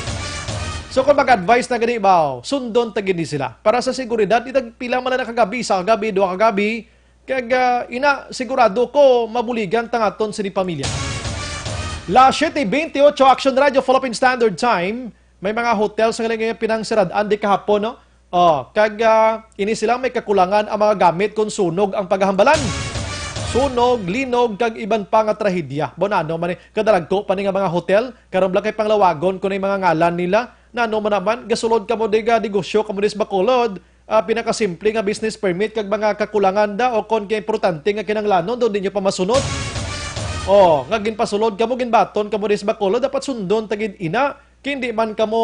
So kung mag-advise na gani ba, sundon ta gid ni sila. Para sa seguridad, itag pila man lang na kagabi, sa kagabi, duha kagabi, kag, ah, ina, sigurado ko mabuligan ta nga aton sini pamilya. Las siete veintiocho, Action Radio, Philippine Standard Time. May mga hotel sa galing pinangsiradaan di kahapon, no? Oh, kag, ah, ini sila may kakulangan ang mga gamit kung sunog ang paghambalan. Sunog, linog, kag iban pa nga trahedya. Bo, nano man ni, kadalagko pa ni nga mga hotel, karon bala kay panglawagon ko na yung mga ngalan nila. Nano man naman, gasulod kamo di ga negosyo kamo dis Bacolod, ah, pinakasimple nga business permit kag mga kakulangan da o kon kay importante nga kinanglanon, doon ninyo pa masunod. Oh, nga ginpasulod kamo, ginbaton kamo dis Bacolod, dapat sundon ta gid ina. Kay hindi man kamo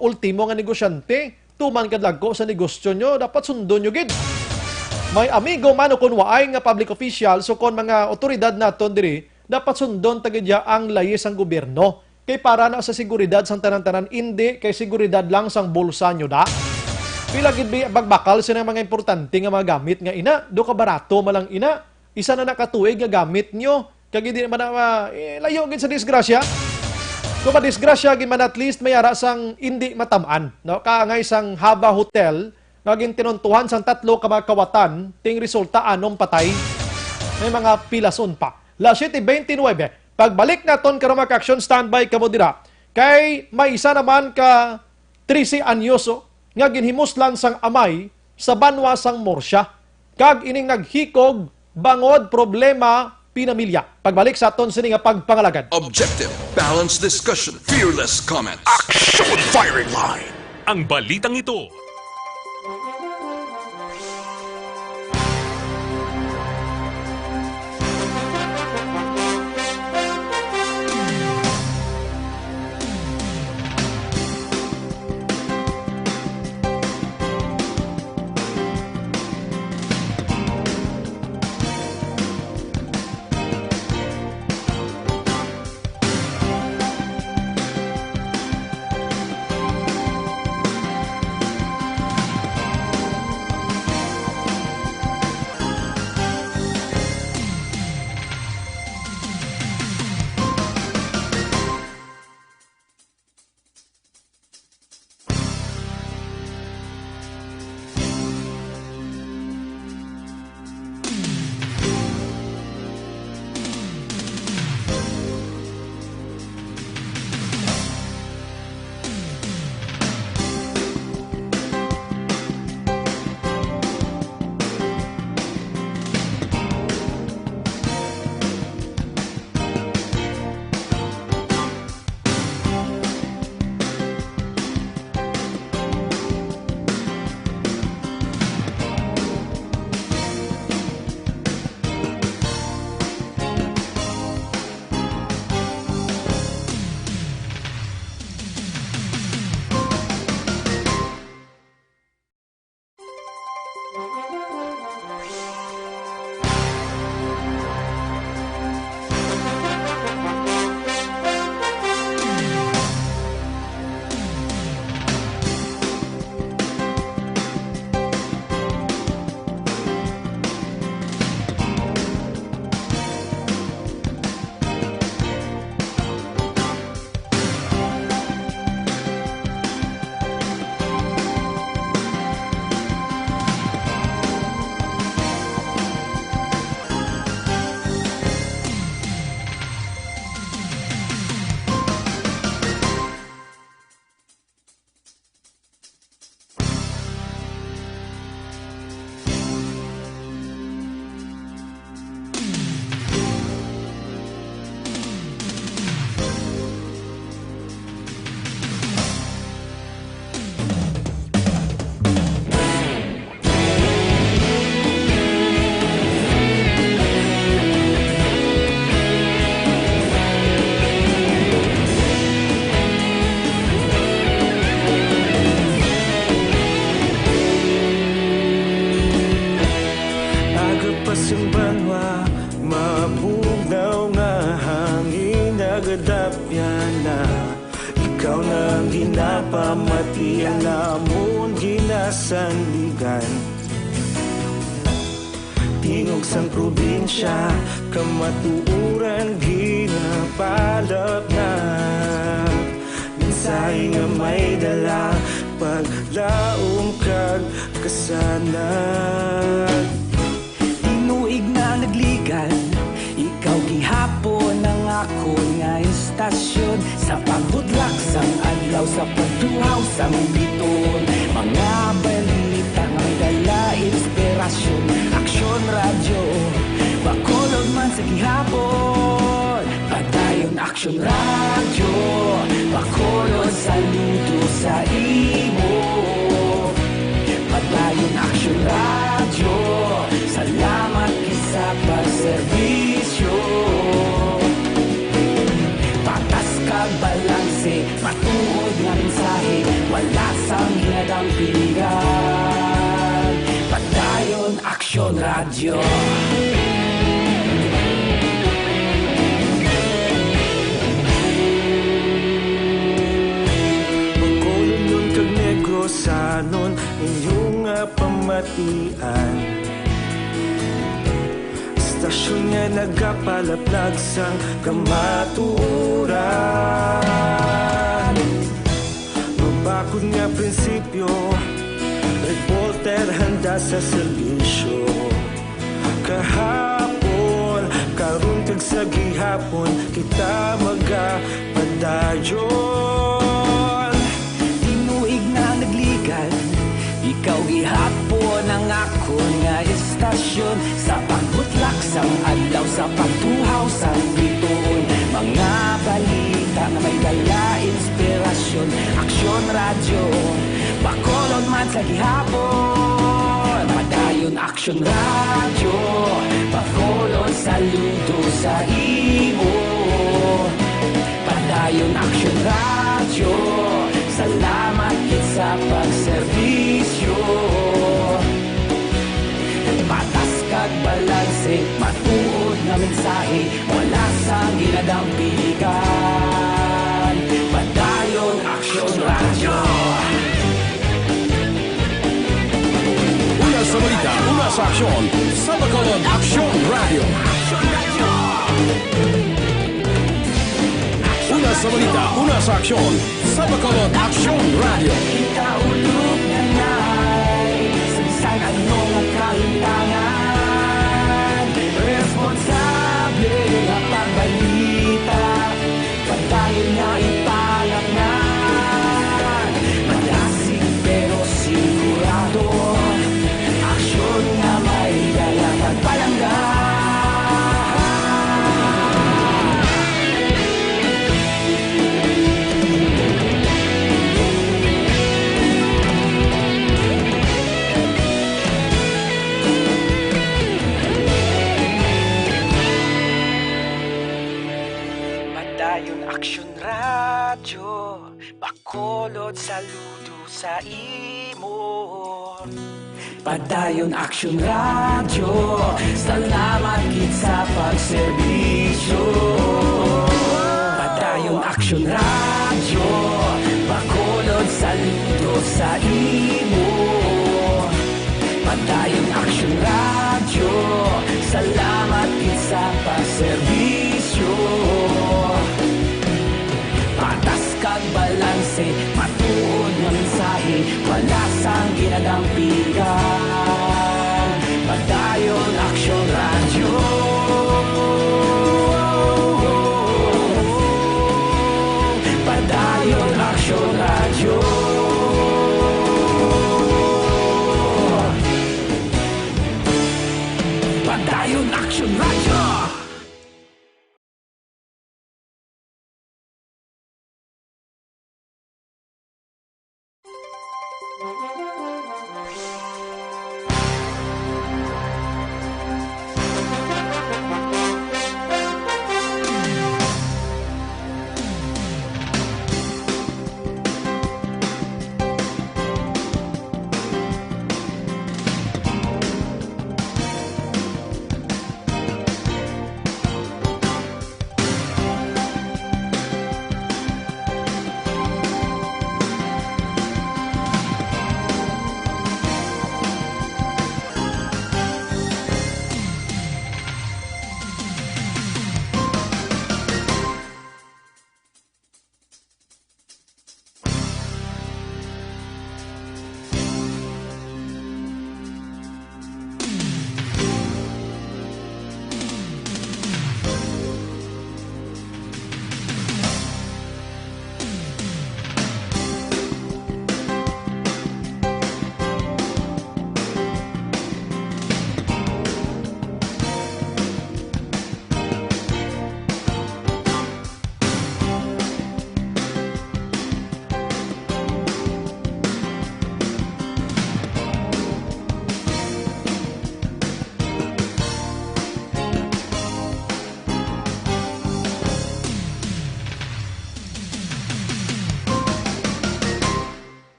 ultimo nga negosyante, tuman kadlagko sa negosyo nyo, dapat sundon nyo gid. May amigo man o kun waay nga public official, so kon mga otoridad naton diri, dapat sundon ta gid ya ang layis sang gobyerno. Kay para na sa seguridad sang tanan-tanan, indi kay seguridad lang sang bulsa nyo da. Pila gid bi-, bagbakal sina mga importante nga mga gamit nga ina, do ka barato man lang ina, isa na nakatuig nga gamit nyo, kag hindi naman na, ah, eh, layo gid sa disgrasya. Kung madisgrasya gid man, at least may ara sang indi matam-an, no? Kaangay sang Hava Hotel, nga gintinuntuhan sang tatlo ka mga kawatan, ting resulta anom patay. May mga pilason pa. Las siete veintinuebe. Pagbalik naton karon, mga ka-action, standby kamo dira. Kay may isa naman ka trese anyoso nga ginhimuslan sang amay sa banwa sang Murcia, kag ining naghikog bangod problema pinamilya. Pagbalik sa aton sini nga pagpangalagad. Objective, balanced discussion, fearless comment. Action Firing Line. Ang balitang ito. Sandigan. Tingog sang probinsya, kamatuoran ginapalapnag. Mensahe nga may dala, paglaom kag kasanag. Tinuig na nagligan, ikaw gihapon ang akon nga istasyon. Sa pagbutlak sang adlaw, sa pagduhaw sang bituon, mga balita nga may dala inspirasyon. Aksyon Radyo, Bacolod man sa gihapon. Padayon Aksyon Radyo, Bacolod, saludo sa imo. Padayon Aksyon Radyo, salamat gid sa pagserbisyo. Patas kag balanse, matuod nga mensahe, wala sang ginadampigan. Padayon Aksyon Radyo. Bacolodnon kag Negrosanon, inyo nga pamatian. Istasyon nga nagapalaplag sang kamatuoran. Mabakod nga prinsipyo, reporter handa sa serbisyo. Kahapon, karon kag sa gihapon, kita magapadayon. Tinuig na nagligan, ikaw gihapon ang akon nga istasyon. Sa pagbutlak sang adlaw, sa pagtuhaw sang bituon, mga balita nga may dala inspirasyon. Aksyon Radyo, Bacolod man sa gihapon. Padayon Aksyon Radyo, Bacolod, saludo sa imo. Padayon Aksyon Radyo, salamat gid sa pagserbisyo. Patas kag balanse, matuod nga mensahe, wala sang ginadampigan. Padayon Aksyon Radyo. Una sa balita, una sa aksyon, sa Bacolod Aksyon Radyo. Una sa balita, una sa aksyon, sa Bacolod Aksyon Radyo. Kita ulog na nay, sa bisan ano nga kahitangan, responsable nga pagbalita, padayon nga ipalapngan. Madasig pero sigurado, aksyon nga may dala pagpalangga. Padayon Aksyon Radyo, Bacolod, saludo sa imo. Padayon Aksyon Radyo, salamat gid sa pagserbisyo. Padayon Aksyon Radyo, Bacolod, saludo sa imo. Padayon Aksyon Radyo, salamat gid sa pagserbisyo. Patas kag balanse, matuod nga mensahe, wala sang ginadampigan. Padayon Aksyon Radyo. Padayon Aksyon Radyo. Padayon Aksyon Radyo.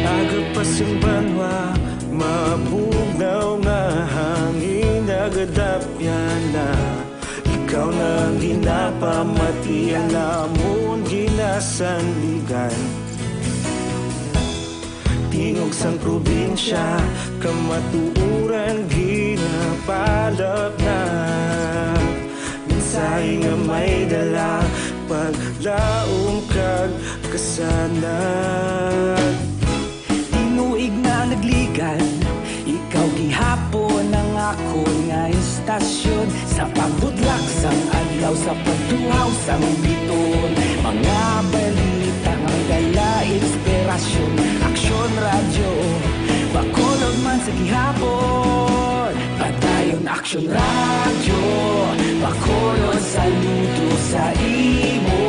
Aga pa sing banwa, mabugnaw nga hangin, nagadapyan na. Ikaw na ang ginapamati, ang amon ginasandigan. Tingog sang probinsya, kamatuoran ginapalapnap. Mensahe nga may dala, paglaom kag kasanag. Tinuig na nagligad, ikaw gihapon ang akon nga istasyon. Sa pagbudlak sang adlaw, sa pagtuhaw sang bituon, mga balita nga may dala inspirasyon. Aksyon Radyo, Bacolod man sa gihapon. Padayon Aksyon Radyo, Bacolod, saludo sa imo.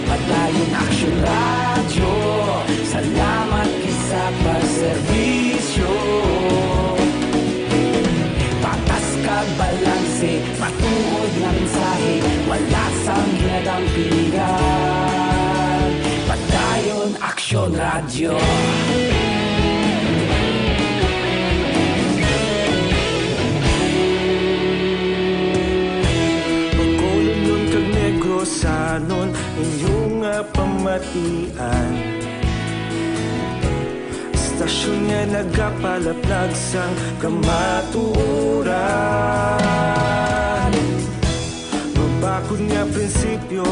Padayon Aksyon Radyo, salamat gid sa pagserbisyo. Patas kag balanse, matuod nga mensahe, wala sang ginadampigan. Padayon Aksyon Radyo. Bacolodnon kag Negrosanon, inyo nga pamatian. Istasyon nga nagapalaplag sang kamatuoran. Mabakod nga prinsipyo,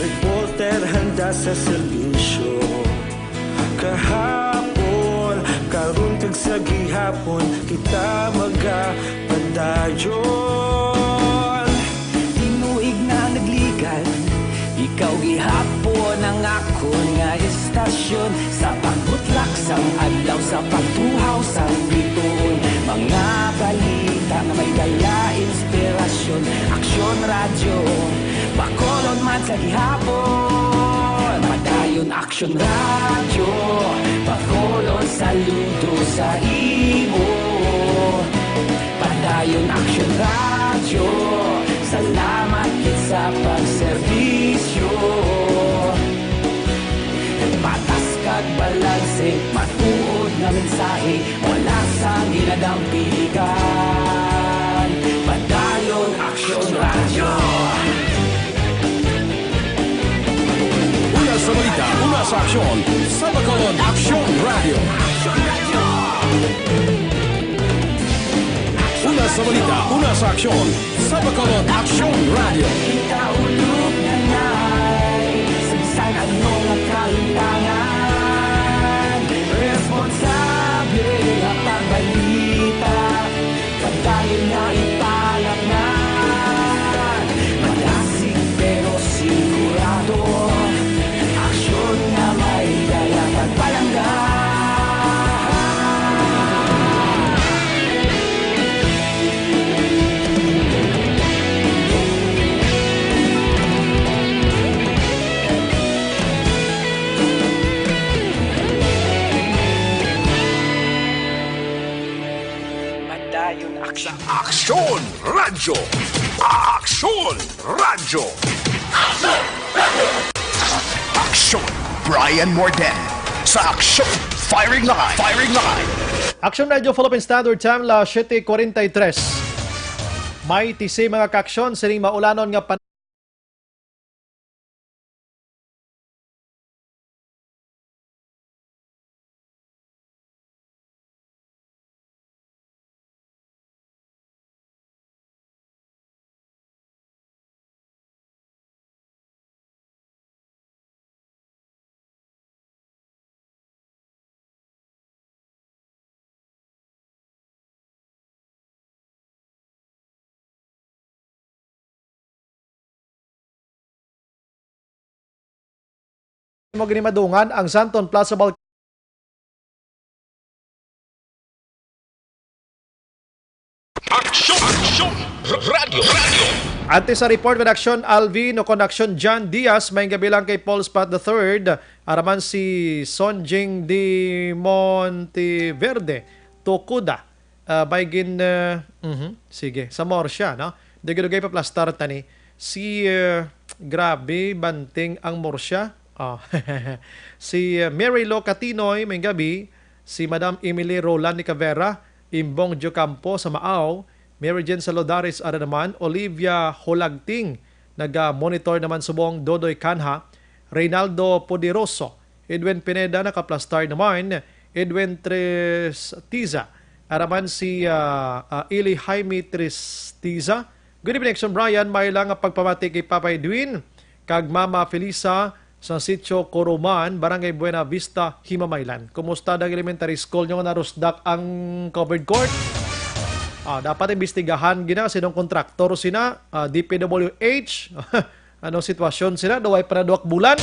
reporter handa sa serbisyo. Kahapon, karon kag sa gihapon, kita magapadayon. Tinuig na nagligad, ikaw gihapon ang akon nga istasyon. Sa pagbutlak sang adlaw, sa pagtuhaw sang bituon, mga balita nga may dala inspirasyon. Aksyon Radyo, Bacolod man sa gihapon. Padayon Aksyon Radyo, Bacolod, saludo sa imo. Padayon Aksyon Radyo, salamat gid sa pagserbisyo. Patas kag balanse, matuod nga mensahe, wala sang ginadampigan. Padayon Aksyon Radyo. Una sa balita, una sa aksyon, sa Bacolod Aksyon Radyo. Una sa balita, una sa aksyon, sa Bacolod Aksyon Radyo. Kita ulog na nay, sa bisan ano nga kalimtangan, responsable nga pagbalita, padayon nga ipalapngan. Madasig pero sigurado, aksyon nga may dala pagpalangga. Padayon Aksyon. Aksyon Radyo. Aksyon Radyo. Aksyon Brian Morden sa Aksyon Firing Line. Firing Line. Aksyon Radyo Philippine Standard Time, las siete cuarenta y tres. May tisi mga kaaksyon sining maulanon nga pan- Mo gini madungan ang Santon Plaza Balcony. Radyo, radyo. Ante sa report, Redaksyon Alvin, o kon Aksyon John Diaz, may gabi lang kay Paul Spot the third, araman si Sonjing de Monteverde, Tokuda, ah, may gin, ah, mhm, sige, sa Morsia, no? Dugay-dugay pa plastar tani. Si, ah, grabe, banting ang Morsia. Oh. Si, ah, Mary Lo Catinoy, may gabi. Si Madam Emily Roland Nicavera, Imbong Diocampo sa Maaw, Mary Jane Salodares, ara naman, Olivia Holagting, naga-monitor naman subong, Dodoy Canha, Reynaldo Poderoso, Edwin Pineda, nakaplastar naman, Edwin Tristiza, araman si, ah, ah, Eli Jaime Tristiza. Good evening, Action Brian. May lang nga pagpamati kay Papa Edwin kag Mama Felisa sa Sitio Coruman, Barangay Buena Vista, Himamaylan. Kumusta ang elementary school nyo nga narusdak ang covered court? Ah, dapat imbestigahan gina sinong kontraktor sina, ah, D P W H. Anong sitwasyon sila? Daw ay pa na duwak bulan.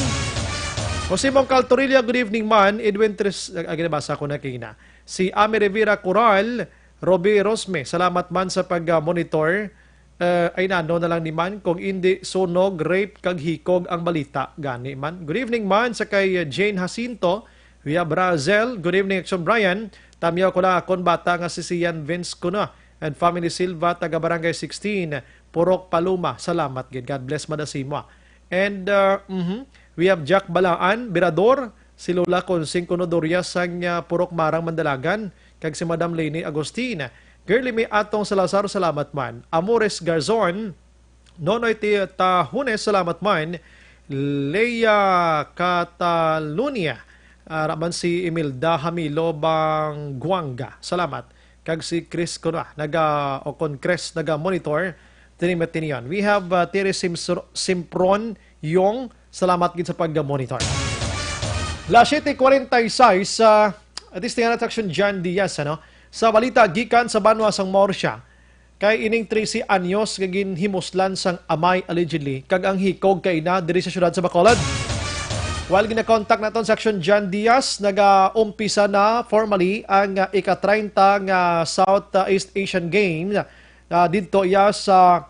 Jose Mongcal Torilla, good evening man. Edwin Tres, ah, ginabasa ko na kina. Si Ami Rivera Coral, Roby Rosme, salamat man sa pag-monitor. Eh, ay nano na lang ni man kung indi sunog, rape, kag hikog ang balita. Gani man. Good evening man sa kay Jane Jacinto, Via Brazel. Good evening, Action Brian. Tamyaw ko lang akon bata nga si Sian Vince Cuna and family Silva, taga Barangay sixteen, Purok Paluma. Salamat gid. God bless, Madasimo. And, uh, mhm, we have Jack Balaan, Birador, si Lola Consing Conodoria sang, uh, Purok Marang, Mandalagan, kag si Madam Leni Agustin. Girly May Atong Salazar, salamat man. Amores Garzon, Nonoy Ti-, Tahunes, salamat man. Leia Catalunya, ah, raman si Imelda Hamilo Bangguanga, salamat. Kag si Chris Kuna, naga, o kon Chris, naga-monitor, tinimet tiniyon. We have, uh, Terry Simsro-, Simpron Yong, salamat gid sa pag-monitor. Las siete cuarenta y seis, uh, at least nga Action John Diaz, ano? Sa balita gikan sa banwa sang Morsia, kay ining trese anyos nga ginhimuslan sang amay, allegedly, kag ang hikog kay ina diri sa siyudad sa Bacolod. While gina-contact naton sa Action John Diaz, nagaumpisa na formally ang, uh, ika-treinta nga Southeast Asian Games, uh, didto iya sa,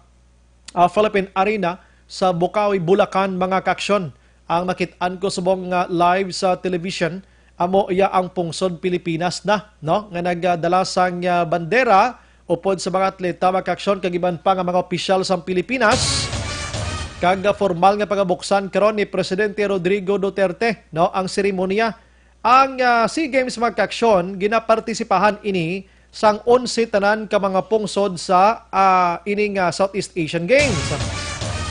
uh, Philippine Arena sa Bocaue, Bulacan, mga kaaksyon. Ang nakit-an ko subong nga live sa television, amo iya ang pungsod Pilipinas na, no, nga nagdala sang, ah, bandera upod sa mga atleta, mga kaaksyon, kag iban pa nga mga opisyal sang Pilipinas. Kag, ah, formal nga pagabuksan karon ni Presidente Rodrigo Duterte, no, ang seremonya. Ang, ah, SEA Games, mga kaaksyon, ginapartisipahan ini sang onse tanan ka mga pungsod sa, ah, ining, ah, Southeast Asian Games.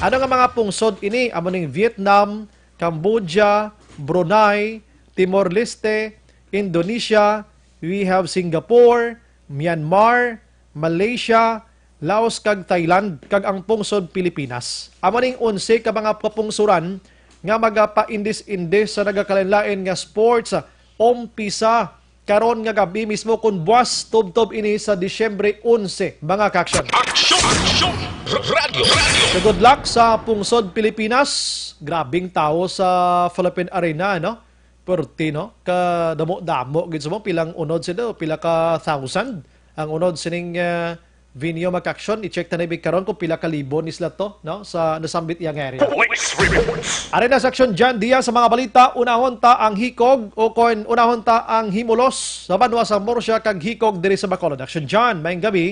Ano nga mga pungsod ini? Amo ning Vietnam, Cambodia, Brunei, Timor-Leste, Indonesia, we have Singapore, Myanmar, Malaysia, Laos kag Thailand, kag ang pungsod Pilipinas. Amo ning onse ka mga kapungsuran nga magapaindis-indis sa nagakalainlain nga sports, umpisa karon nga gab-i mismo, kon buwas tubtob ini sa Disyembre onse, mga kaaksyon. Aksyon! Aksyon! R-, radyo! Radyo! So, good luck sa pungsod Pilipinas. Grabing tawo sa Philippine Arena, no? Perti, no? Kadamo-damo gid sa mo, pilang unod sila, pila ka thousand ang unod sining, ah, venue, mga kaaksyon. I-check ta na big karon kung pila ka libo ni sila to, no? Sa nasambit iya nga area. Police reports. Ari na sa Aksyon John Diaz sa mga balita, unahon ta ang hikog o kon unahon ta ang himulos sa banwa sa Murcia kag hikog diri sa Bacolod. Aksyon John, maayong gabi.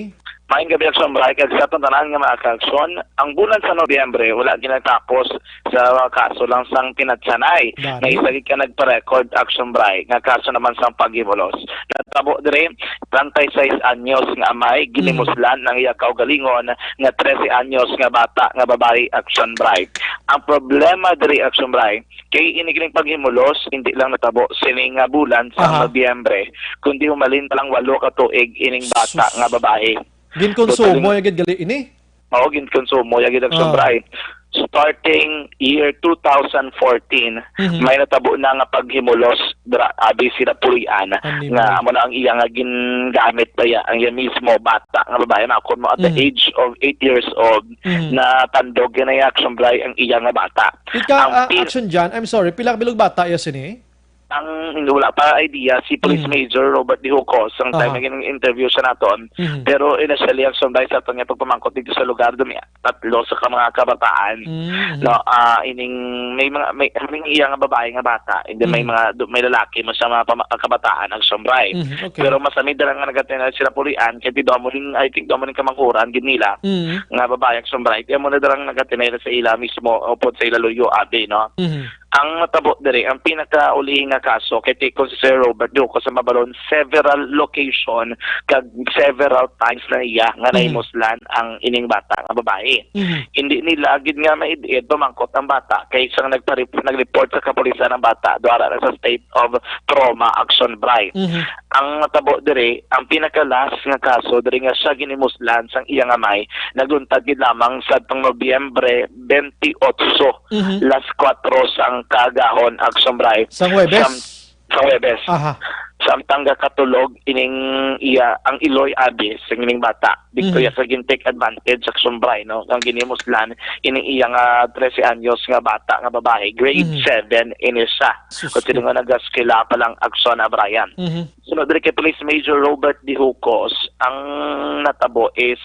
Maayong gabi, Aksyon Bray, kag sa aton tanan nga mga kaaksyon. Ang bulan sa Nobyembre, wala ginatapos sa mga kaso lang sang pinatsanay. Gani. Nga isa gid ka nagpa-record, Aksyon Bray, nga kaso naman sang paghimulos. Natabo diri, treinta y seis anyos nga amay, Mm. ginimuslan ang iya kaugalingon nga trese anyos nga bata nga babayi, Aksyon Bray. Ang problema diri, Aksyon Bray, kay ini kining paghimulos, hindi lang natabo sini nga bulan sa Aha. Nobyembre, kundi humalin pa lang walo ka tuig ining bata Sus. nga babayi. Ginkonsumo Totaling ya gid gali ini? Mao, ginkonsumo ya gid ang Ah. sobra, eh. Starting year two thousand fourteen, Mhm. may natabo na nga paghimulos dra-, abi sila puloy-an Animal. nga amo na ang iya nga gingamit pa ya, ang iya mismo bata nga babae, makon mo at the Mhm. age of eight years old, Mhm. na tandog gid na ya, Action Bray, ang iya nga bata. Ika, Ang ah, pin- Action John, I'm sorry, pila ka bilog bata ya sini? Ang hindi, wala pa idea si Police Mm. Major Robert Dihucos ang time Aha. nga gin-interview siya naton. Mhm. Pero initially, ang sumbay sa aton nga pagpamangkot dito sa lugar, dumi-, tatlo sa ka-, mga kabataan. Mm, mhm. No, ah, ining may mga, may, may iya nga babae nga bata, and then may Mhm. mga, du-, may lalaki mo sa mga pama-, kabataan ang sumbay. Mhm, okay. Pero masami dira nga nagatinay sila pulian, kay di daw mo ning, I think, daw mo ning kamanghuran gid nila Mhm. nga babae ang sumbay. Kaya mo na dira nga nagatinay sa ila mismo, upod sa ila luyo, abi, no? Mhm. Ang natabo diri, ang pinakauli nga kaso kay tikon si Sir Robert Duco sa Mabalon, several location kag several times na iya nga Mhm. nahimuslan ang ining bata nga babae. Mhm. Hindi nila gid nga maid-id pamangkot ang bata kay sang nagparep-, nag-report sa kapulisan ang bata, duara na sa state of trauma action, Bri. Mhm. Ang natabo diri, ang pinakalas nga kaso diri nga siya ginimuslan sang iyang amay, nagluntad gid lamang sa tong Nobyembre twenty-eight, Mhm. las kuwatro sang kaagahon, Action Bri. Sang Huwebes? Sam-, sang Huwebes. Aha. Samtang gakatulog ining iya, ang iloy abi sa ining bata. Dito Mhm. iya sa gin-take advantage, Action Bri, no? Ang ginimuslan ining iya nga trese anyos nga bata nga babae, grade Mhm. seven ini siya. Sus Kung sino ko. nga nagaskila pa lang, Action, ah, Brian. Mhm. Sunod diri kay Police Major Robert Dihucos, ang natabo is,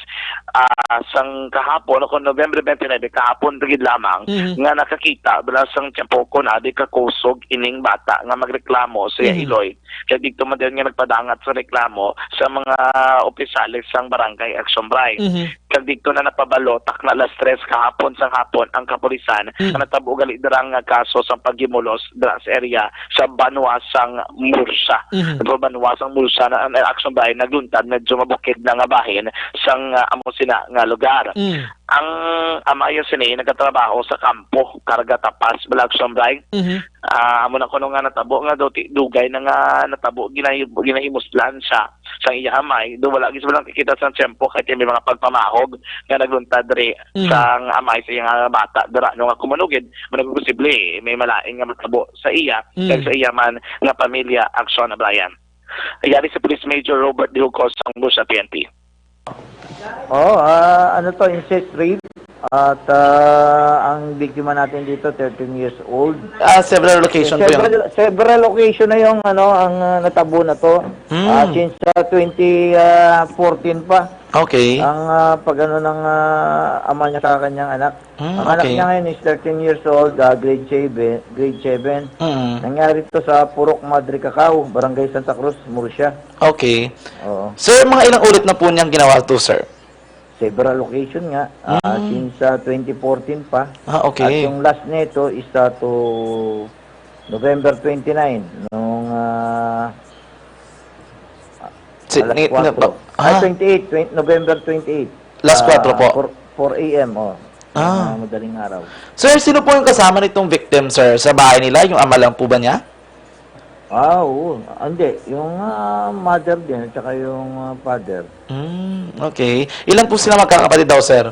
ah, sang kahapon, o kung November twenty-nine, kahapon pa gid lamang, Mhm. nga nakakita bala sang tiyempo kon adi kakusog ining bata nga magreklamo sa iya Mhm. iloy. Kay dito man din nga nagpadangat sa reklamo sa mga opisyales sang Barangay Action Bri. Mhm. Kag dito na napabalo, takna alas tres kahapon sang hapon ang kapulisan Mm. nga natabo gali dira nga kaso sang paghimulos dira sa area sa banwa sang Murcia. Mhm. Sa banwa sang Murcia na ang Action Bri nagluntad, medyo mabukid na nga bahin sang, ah, amo sina nga lugar. Mm. Ang amay sini nagatrabaho sa kampo, karga tapas, bala, Action Bri. Mhm. Ah, amo na kuno nga natabo nga daw ti-, dugay na nga natabo, ginahi-, ginahimuslan siya sang iya amay, do wala gid sila nakikita sang tiyempo kay may mga pagpamahog nga nagluntad diri Mm. sang amay sa iya nga bata dira, no, nga kumanugid, managposible may malain nga matabo sa iya, Mm. kag sa iya man nga pamilya, Action, Brian. Yari si Police Major Robert Dihucos sang Murcia P N P. Oh, ah, ano to, incest rape. At, ah, ang biktima natin dito, thirteen years old. Ah, several location po yun. Several, several occasion na yung, ano, ang, ah, natabo na to. Hmm. Ah, since, ah, twenty fourteen pa. Okay. Ang, ah, pag-ano ng, ah, ama niya sa kanyang anak. Hmm, Ang anak okay. niya ngayon is thirteen years old, ah, grade seven, grade seven. Mm. Nangyari to sa Purok Madre Cacao, Barangay Santa Cruz, Murcia. Okay. Oo. Sir, mga ilang ulit na po niyang ginawa to, sir? Several occasion nga. Ah, Mm. since, ah, twenty fourteen pa. Ah, okay. At yung last nito is, ah, to November twenty-nine, nung, ah, Si-, alas ni-, na-, kuwatro. ba-, Ay, ah. twenty-eight, twen-, November twenty-eight. Alas kuwatro Ah, po. four, four A M, oh. Ah. Ah, madaling araw. Sir, sino po yung kasama nitong victim, sir? Sa bahay nila, yung ama lang po ba niya? Ah, oo. Ah, hindi. Yung, ah, mother din at saka yung, ah, father. Hmm, okay. Ilan po sila magkakapatid daw, sir?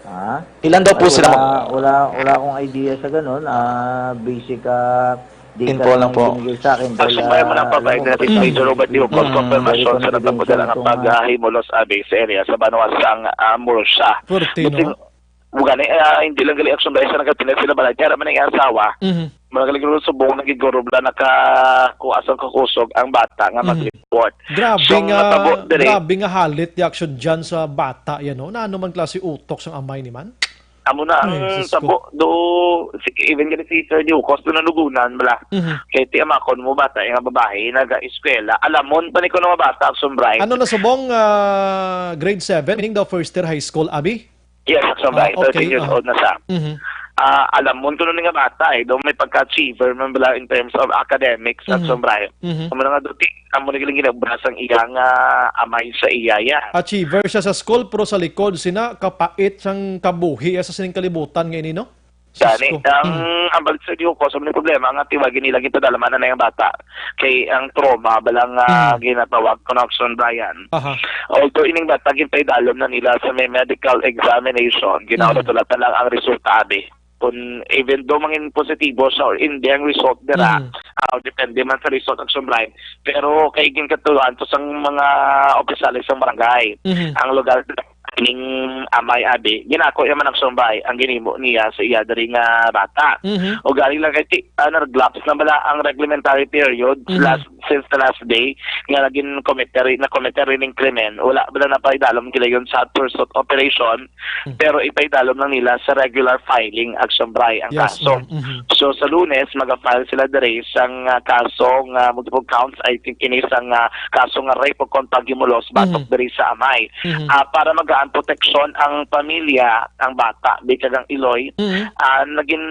Ha? Ilan daw po Ay, sila wala, mag- wala, wala akong idea sa ganun. Ah, basic, ah, data Info lang lang po. yung binigay sa akin Ang dahil, sumbay mo ah, lang pa, alam mo, President, makita Major Robert Dihucos, Mm. confirmation very sa natapos na lang ang confidential itong, ah, paghimulos abi sa area sa banwa sang, ah, Murcia. Forte, Buting, no? Mugani, ah, hindi lang gali Action Bri sa nagkatinas sila balay. Kaya naman ang asawa, Mhm. mga galing subong na giguro bala nakakuha sang kakusog ang bata nga Mhm. mag-report. Grabe So, nga, natabo diri. Grabe nga halit di action dyan sa bata yan, no? Na ano man klase utok sang amay ni man? Amo na ang Ay, sus ko. tabo do, si, even gani si Sir Dihucos, do nalugunan bala. Mhm. Kay ti amakon mo bata, yung babae, naga-eskwela. Alamon pa ni kuno nga bata, Action Bri. Ano na subong, ah, grade seven, meaning daw first year high school, abi? Yes, Action Bri, Ah, okay, thirteen years aha. old na siya. Mhm. Ah, alamon kuno ni nga bata, eh, daw may pagka-achiever man bala in terms of academics, Mhm. Action Bri. Mhm. Amo na nga do, ti, amo na galing ginabra sang iya nga amay sa iya, ya. Achiever siya sa school, pero sa likod, sina, kapait sang kabuhi, eh, sa sining kalibutan nga ini, no? Sus Gani, ko. ang, Mm. ang balik sa Dihucos, ang problema nga tiwagi nila, ginpadalaman na na yung bata. Kay ang trauma, bala nga Mm. ginatawag ko na Action Bri. Aha. Although ining bata, ginpaidalom na nila sa may medical examination, ginawa Mm. na lang ang resulta, abi. Kung even though mangin positibo siya or hindi ang result dira, Mm. ah, depende man sa result, Action Bri. Pero kay ginkatuloan to sang mga opisyales sa barangay. Mhm. Ang lugar ning amay abi, ginako iya man ang sumbay ang ginimo niya sa iya diri nga bata. Mhm. O galing lang kay ti, ah, nag-lapse na bala ang reglementary period Mhm. last, since the last day nga naging committee, na committee ning krimen. Wala bala na paidalom gilayon sa pursuit operation, Mhm. pero ipaidalom lang nila sa regular filing, Action Bry, ang Yes, kaso. ma'am. Mhm. So, sa Lunes, maga-file sila diri sang, ah, kaso nga multiple counts. I think ini sang, ah, kaso nga rape o kon paghimulos batok Mhm. diri sa amay. Mhm. Ah, para magaan proteksyon ang pamilya, ang bata, bikag ang iloy, Mhm. ah, naging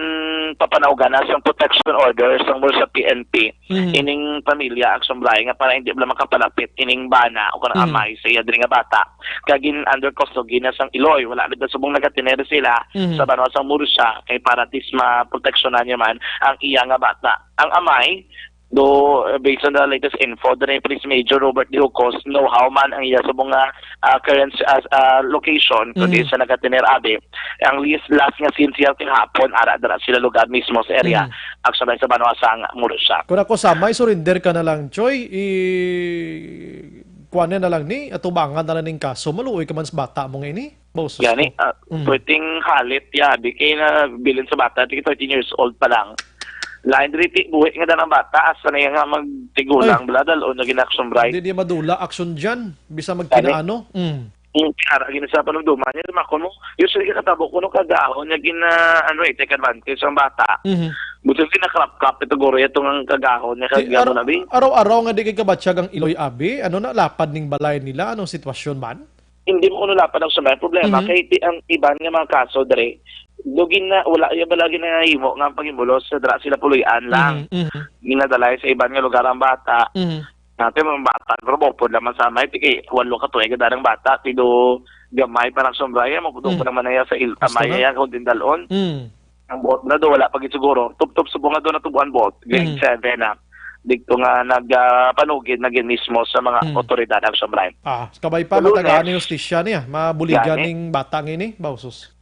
papanawgan na sang protection order sang Murcia P N P Mhm. ining pamilya, Action Bry, nga para hindi bala makapalapit ining bana o kon Mhm. amay sa iya diri nga bata. Kag gin under custody na sang iloy, wala bitaw subong nagatener sila Mhm. sa banwa sang Murcia, kay para at least maproteksyonan niya man ang iya nga bata. Ang amay, do, uh, based on the latest info, the police major Robert De Jucos, know-how man ang iya subong nga, ah, current, ah, ah, location, kundi Mhm. sa nagatener abi. Ang lis-, last nga scene siya kahapon, ara dira sila lugar mismo sa area. Mhm. Actually, sa banwa sang Murcia. Kung ako sa may surrender ka na lang, Choy, i-, kuwan na lang ni, atubangan na lang ning kaso, maluoy ka man sa bata mo nga ini. Boses Gani, ko. ah, Mm. pwedeng halit, ya, di kay na bilin sa bata, di thirteen years old pa lang. Lain diri ti buhi nga danang bata, asa na iya nga magtigulang, Ay. bala, dal-on na gin-action bright. Hindi niya madula, action dyan. Bisa Gani. magkinaano. Mm. Mm, ara, gini sa panumduman niya, makon mo, usually katabo ko no kagahon niya gina, ano eh, take advantage ang bata. Mhm. Buti gina-crop-crop ito, guro, itong ang kagahon niya, Di, kagahon araw, na, bi. araw-araw nga di kay kabatyag ang iloy abi, ano na, lapad ning balay nila, anong sitwasyon man? Hindi mo kuno lapad ang sumay. Problema, Mhm. kay ti-, ang iban nga mga kaso, dre, do gina-, wala iya bala ginahimo nga paghimulos sa dra sila puloy-an lang. Mhm, mhm. Ginadalay sa iban nga lugar ang bata. Mhm. Natin mga bata, pero bopod lamang sa may, ti kay walo ka tuig ang darang bata, ti do gamay pa nang sumbraya, mo Gusto Mm. pa naman na iya sa il-, Gusto amay na? iya kung dindalon. Mm. Ang buot na do, wala pa gid siguro. Tuptop subong nga do natubuan buot, grade Mm. seven na. Dito nga nag, ah, panugid na gid mismo sa mga Mm. otoridad ang sumbraya. Ah, kabay pa, Sa Lunes, matagaan ni hustisya niya, mabuligan gani. ning bata nga ini, bausos.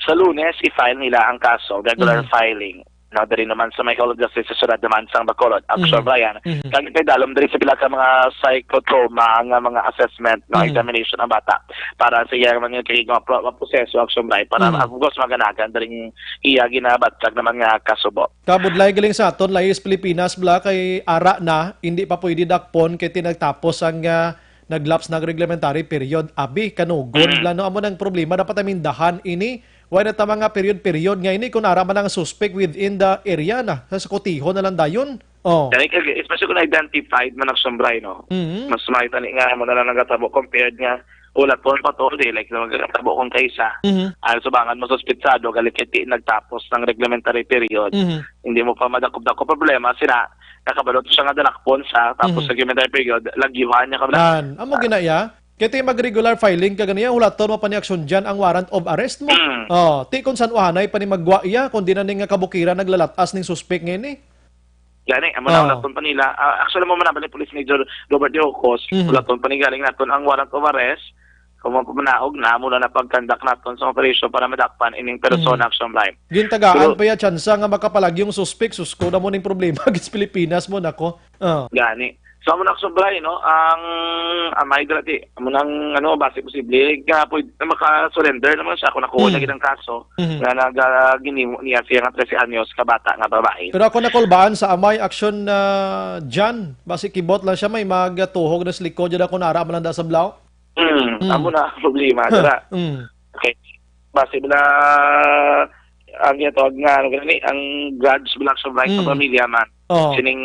Sa Lunes, i-file nila ang kaso, regular Mm. filing. No, diri naman sa may Hall of Justice sa siyudad naman sang Bacolod, ang Mhm. Sir Brian. Mhm. Kag ipay dalom diri sa pila ka mga psychotrauma nga mga assessment, no, Mhm. examination ang bata para sa iya man nga kay mga pro-, proseso ang Sir Brian para Mhm. of course maganagan diri iya ginabatyag naman nga kasubo. Kabudlay galing sa aton, Layis Pilipinas, bla, kay ara na, hindi pa pwede dakpon kay tinagtapos ang, ah, nag-lapse na ang reglementary period. Abi, kanugon, Mm. bla, no? Amo nang problema, dapat amindahan ini. Why na ta mga period-period nga ini kung ara man ang suspect within the area na? Sa sukutiho na lang dayon. Oh. Kaya kag, especially kung identified man ang sumbray, no? Mhm. Mas may tani nga mo na lang nagatabo compared nga ulaton pa to, di, like, nagatabo kung kaisa. Mhm. Ang subangan mo suspitsado, galit kay ti nagtapos ng reglementary period. Mhm. Hindi mo pa madakop-dakop problema, sina, nakabalo to siya nga dalakpon sa, tapos Mhm. sa reglementary period, lagyuhan niya ka bala. Nan, amo Ah. gina iya? Kaya ti mag-regular filing ka ganiya, hulaton mo pa ni action dyan ang warrant of arrest mo. Mm. Oh, ti kung san uhanay pa ni magwa iya, kung di na ni nga kabukiran naglalatas ning suspek ngayon eh. Gani, amo na Ah. ulaton pa nila. Ah, actually, mo man ni Police Major Robert De Ocos, Mhm. ulaton pa ni galing naton ang warrant of arrest. Kung mapamanaog na, muna na pag-conduct naton sa operation para madakpan ining persona Mhm. action crime. Gintagaan Pero pa ya tsansa nga makapalagi yung suspek, sus ko, na mo ning problema, gid sa Pilipinas mo, nako. Ah. Gani. So, amo na, Sobray, no? Ang amay dati, amo nang, ano, base posible, nga pwede, maka-surrender naman siya kung nakuha na Mm. gid ang kaso Mhm. nga nag-, ah, ginimo niya siya nga trese anyos ka bata nga babae. Pero ako nakulbaan sa amay action na dyan. Basi kibot lang siya, may magatuhog na sa likod, dyan ako naara man lang da sa blaw. Hmm, Mm. amo na ang problema, Huh. dira. Mm. Okay. Base na ang ginatawag nga, ano gani, ang grudge bilang sa right sa Mm. pamilya man. Oo. Sining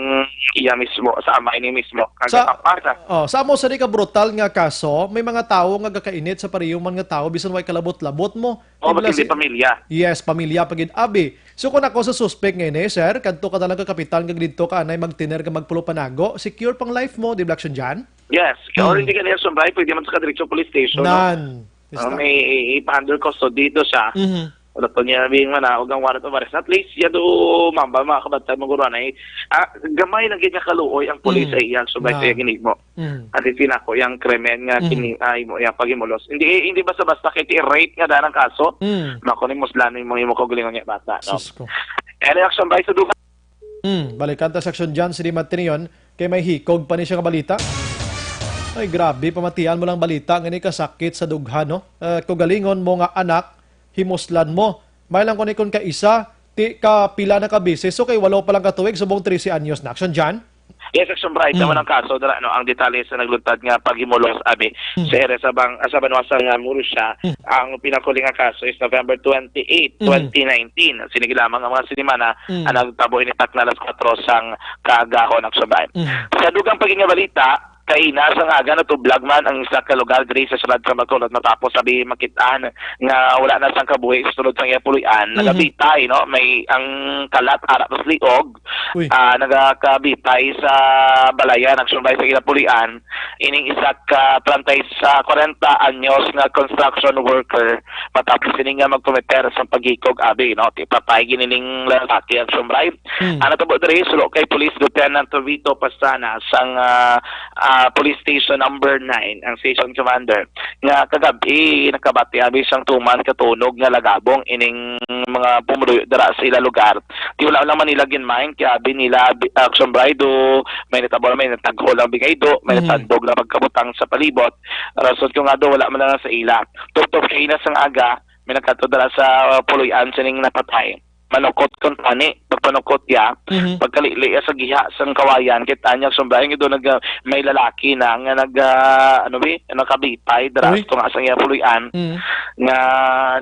iya mismo, sa amay ni mismo. Ang Sa, kapapasa. oh, sa amo sa di ka brutal nga kaso, may mga tawo nga gakainit sa pariyo man nga tawo, bisan way kalabot-labot mo. Oh, Di ba matindi si-, pamilya. Yes, pamilya pa gid, abi. So, kung ako sa suspect ngayon eh, sir, kadto ka na lang ka kapital nga dito ka, anay magtiner ka magpulo panago, secure pang life mo, di ba, Action Jan? Yes. Kaya Hmm. already ka niya sumbay, pwede man sa kadiretso police station, no? Nan. Ah, Basta. may i-, ipa-under custody dito siya. Mhm. Wala pa niya bing mana, ug ang warrant of arrest. At least, ya do, mamba, mga kabatay, maguruan ay, ah, gamay lang gid nga kaluoy ang police Hmm. ay iyang sumbay Nan. sa iyang ginigmo. Mhm. At least, yun ako, yung krimen nga Mhm. kini-, ay mo, yung paghimulos. Hindi, hindi basta-basta kay ti-rape nga daan ang kaso. Mhm. Mako ni muslan yung mga imo kaugalingon nga bata, no? Sus ko. Any action by sa dugang? Hmm, balikan ta sa action dyan, si Di Martinion, kay may hikog pa ni siya nga balita. Ay, grabe, pamatian mo lang balita nga ni kasakit sa dughan, no? Eh, kaugalingon mo nga anak, himuslan mo. May lang kung, kung kaisa, ti ka pila na ka beses, so kay walo pa lang ka tuig, subong trese anyos na. Action, John? Yes, Action Bright, Mm. naman ang kaso, dara, no, ang detalye sa nagluntad nga paghimulos, abi, Mm. sa area sa bang, sa banwa sa nga Murcia, Mm. ang pinakuli nga kaso is November twenty-eight, Mm. twenty nineteen. Sige lamang ang mga sinimana, Mm. ang nagtabo ini takna alas kwatro sang kaagahon, Action Bright. Mm. Sa dugang paghinga balita, kaina sa nga aga natublag man ang isa ka lugar diri sa siyudad sa Bacolod matapos abi makit-an nga wala na sang kabuhi sa sulod sang iya puloy-an. Mhm. Nagabitay, no? May ang kalat ara sa liog, Uy. ah, nagakabitay sa balayan, nagsumbay sa iya puloy-an. Ining isa ka treinta sa kwarenta anyos nga construction worker matapos ini nga magkometer sa paghikog abi, no? Ti patay gini ning lalaki ang sumbay. Hmm. Ang natabo diri, sulo kay Police Lieutenant Vito Pastrana sang, ah, ah, Police Station Number Nine, ang station commander, nga kagabi nakabati abi sang tuman katunog nga lagabong ining mga pumuluyo dira sa ila lugar. Ti wala lang man nila ginmind, kay abi nila bi-, ah, Action Bright, do may natabo, may natagho lang bingay do, may Mhm. natandog na pagkabutang sa palibot. Rason ko nga do, wala man lang sa ila. Tubtob kaina sang aga, may nagkadto dira sa puloy-an sining napatay. Manukot kuntani, pagpanukot ya, Mhm. pagkalili ya sa giha sang kawayan, kita niya sumbay nga do nag-, may lalaki na nga nag, ah, ano bi, nakabitay dira Uy. sa tunga sang iya puloy-an, Mhm. nga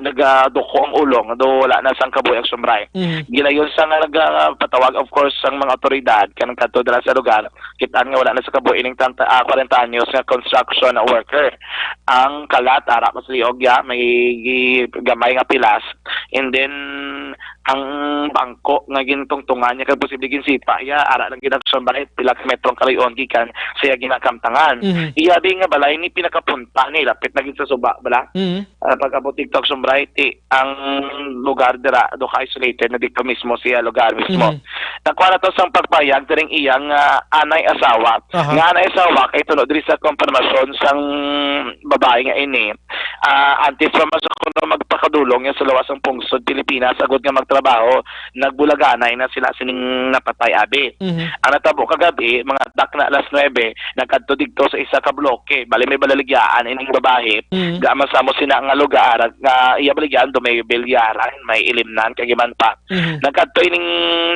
nagaduko ang ulo, nga do wala na sang kabuhi ang sumbay. Mhm. Gilayon sa nga nagapatawag, of course, sang mga otoridad, kanang kadto dira sa lugar, kita nga wala na sa kabuhi ning tanta-, ah, kwarenta anyos nga construction worker. Ang kalat, ara pa sa liog ya, may gi-, gamay nga pilas. And then, ang bangko nga gintungtungan niya, kag posible ginsipa ya, ara lang gid ang sumbay, pila ka metro ang kalayo-on gikan sa iya ginakamtangan. Mhm. Iya bi nga balay ni pinakapunta ni, lapit na gid sa suba, bala. Mhm. Ah, pag-abot didto ang sumbay, ti ang lugar dira, do ka isolated na didto mismo siya lugar mismo. Mhm. Nakuha na to sang pagpayag diring iyang, ah, anay asawa. Aha. Nga anay asawa kay tuno diri sa konfirmasyon sang babae nga ini. Ah, antes pa man sa kuno magpakadulong niya sa luwas sang pungsod Pilipinas, agod nga magtrabaho, nagbulaganay na sila sining napatay abi. Mhm. Ang natabo kagabi, mga dakna alas nuebe, nagkadto didto sa isa ka bloke. Bali may balaligyaan ining babae. Mhm. Gama sa mo sina nga lugar nga iya baligyaan do may bilyaran, may ilimnan, kag iban pa. Mhm. Nagkadto ining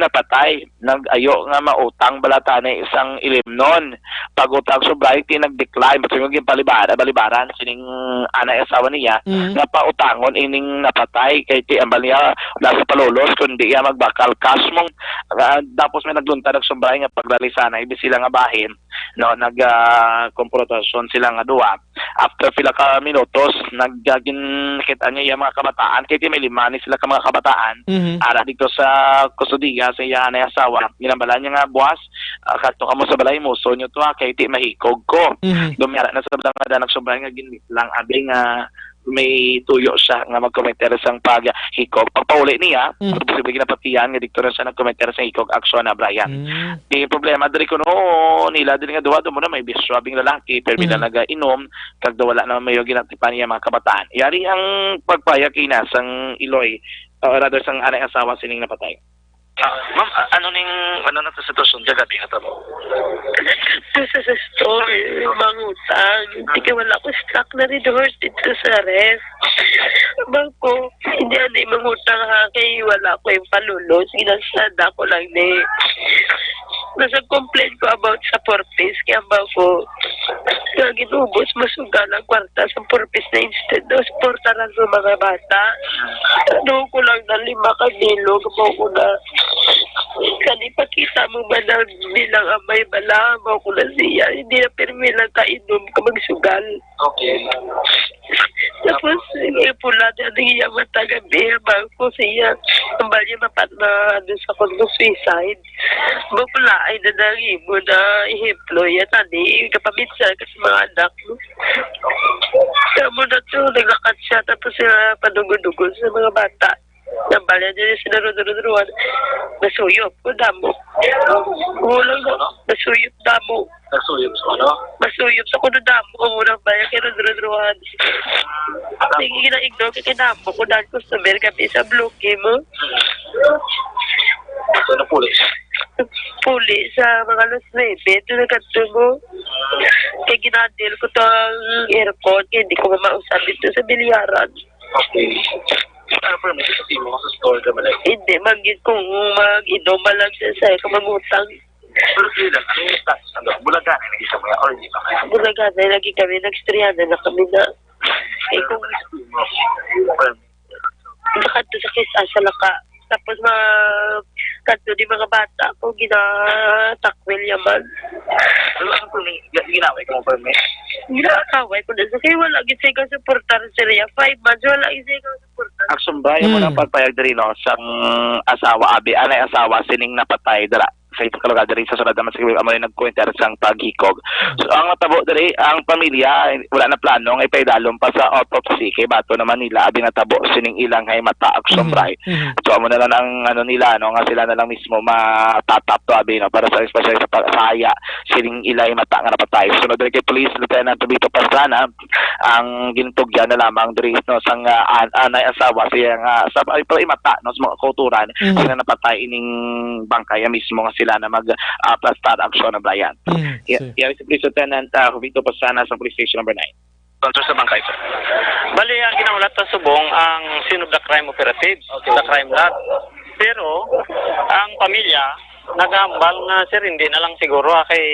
napatay, nag-ayo nga mautang bala tani sang ilimnon. Pag-utang sumbay ti nag-decline, ba't yung ginpalibara, balibaran sining anay asawa niya Mhm. nga pautangon ining napatay kay ti ambal niya wala sa palulos kundi iya magbakal cash mong, ah, tapos may nagluntad nagsumbay nga paglalisanay bi sila nga bahin, no, nag, ah, komprontasyon sila nga duwa. After pila ka minutos, nag, ah, gin-, nakita niya yung mga kabataan, kay ti may lima ni sila ka mga kabataan, Mhm. ara dito sa kustodiya sa iya na asawa. Ginambalan niya nga, "Buwas, ah, kadto kamo sa balay mo, so nyo to, ha, kay ti mahikog ko." Mhm. Dumiyara na sa balay nga nagsumbay nga gin-, lang abi nga may tuyo siya nga magkometer sang paghikog. Pagpauli niya, Mm. posible ginapatihan nga dito na siya nagkometer sang hikog aksyon na, Brian. Mm. Di problema diri kuno nila diri nga duha, dumo na may bisyo abing lalaki, pero Mm. nagainom, kag daw wala naman may ginatipan niya mga kabataan. Yari ang pagpayag ina sang iloy, uh, rather sang anay asawa sining napatay. Ah, ma'am, a-, ano ning, ano na to sitwasyon kagabi nga tabo? Dito sa store, mangutang. Hindi kaya wala ko stock na rin horse dito sa ref. Bangko, hindi, hindi mangutang ha, kay wala ko yung palulos. Ginasada ko lang ni. Nasa complain ko about sa four Ps, kaya bangko, kaya ginubos, masugal ang kwarta sa four Ps na instead. Dos, porta lang sa mga bata. Ano ko lang na lima ka bilog, mo ko na. Kani pakita mo ba na bilang amay bala, mo ko na siya. Hindi na pirmi lang kainom ka magsugal. Okay. Tapos, yung pula na ang iya mata gabi, habang ko siya, ang bali mapat na ano sa kong suicide. Mo pula ay na nang imo na ehemplo, yan, tani, kapaminsan ka sa mga anak mo. Kaya mo na to, naglakat siya, tapos siya padugod-dugod sa mga bata. Nabali niya yung sinarod-rod-rod. Nasuyop ko damo. Kulang na. Nasuyop damo. Nasuyop sa ano? Nasuyop sa kuno damo. Ang unang bayan kay Rodrod Rohan. Sige na, ignore kay kinamo ko dahil customer kami sa bloke mo. Ito na pulis. Puli sa mga alas nuebe. Ito na kadto mo. Kay ginadil ko to ang aircon, kay hindi ko mausab dito sa bilyaran. Okay. Ano pa naman, sa mo, sa store ka ba, like? Hindi, manggit kung mag-inom man lang siya sa kamangutang. Pero sila, ano yung status ng doon? Bulaga na lagi sa mga, or hindi pa kaya? Bulaga na lagi kami, nag-istorya na lang kami na. Eh, kung Ano pa yun? Nakadto sa kis-, ah, sa laka. Tapos mga kadto di mga bata ko, ginatakwil yaman. Pero ano po may, gi-, ginaway ko mo po may? Ginakaway ko na sa kay wala gid siya suportar sa iya. Five months, wala gid siya suportar. Action ba yung Mm. mga pagpayag diri, no? Sang asawa, abi, anay asawa, sining napatay dira sa itong kalugar diri sa Sunod naman sa Kibuloy, amo rin nagkwenta sang paghikog. So, ang natabo diri, ang pamilya, wala na plano nga ipaidalom pa sa autopsy kay bato naman nila, abi, natabo sining ilang hay mata, action Mhm. bray. Mhm. So, amo na lang ang ano nila, no, nga sila na lang mismo matatap to, abi, no, para sa especially sa pag-, sa haya sining ilay mata nga napatay. Sunod diri kay Police Lieutenant Tobito Pastrana, ang gintugyan na lamang diri, no, sang, ah, an-, anay asawa siya nga sa, ay, pero imata, no, sa mga kauturan, Mhm. sila napatay ining bangkay mismo nga sila na mag, ah, plastar aksyon na, Brian. Mm, Yeah, si yeah, si Police Lieutenant, ah, Jovito Pastrana sa Police Station Number Nine. Sponsor sa bangkay, sir. Bali, ang ginahulat sa subong ang scene of the crime operatives, Okay. the crime lab. Pero, ang pamilya, nagambal nga, sir, hindi na lang siguro, ah, kay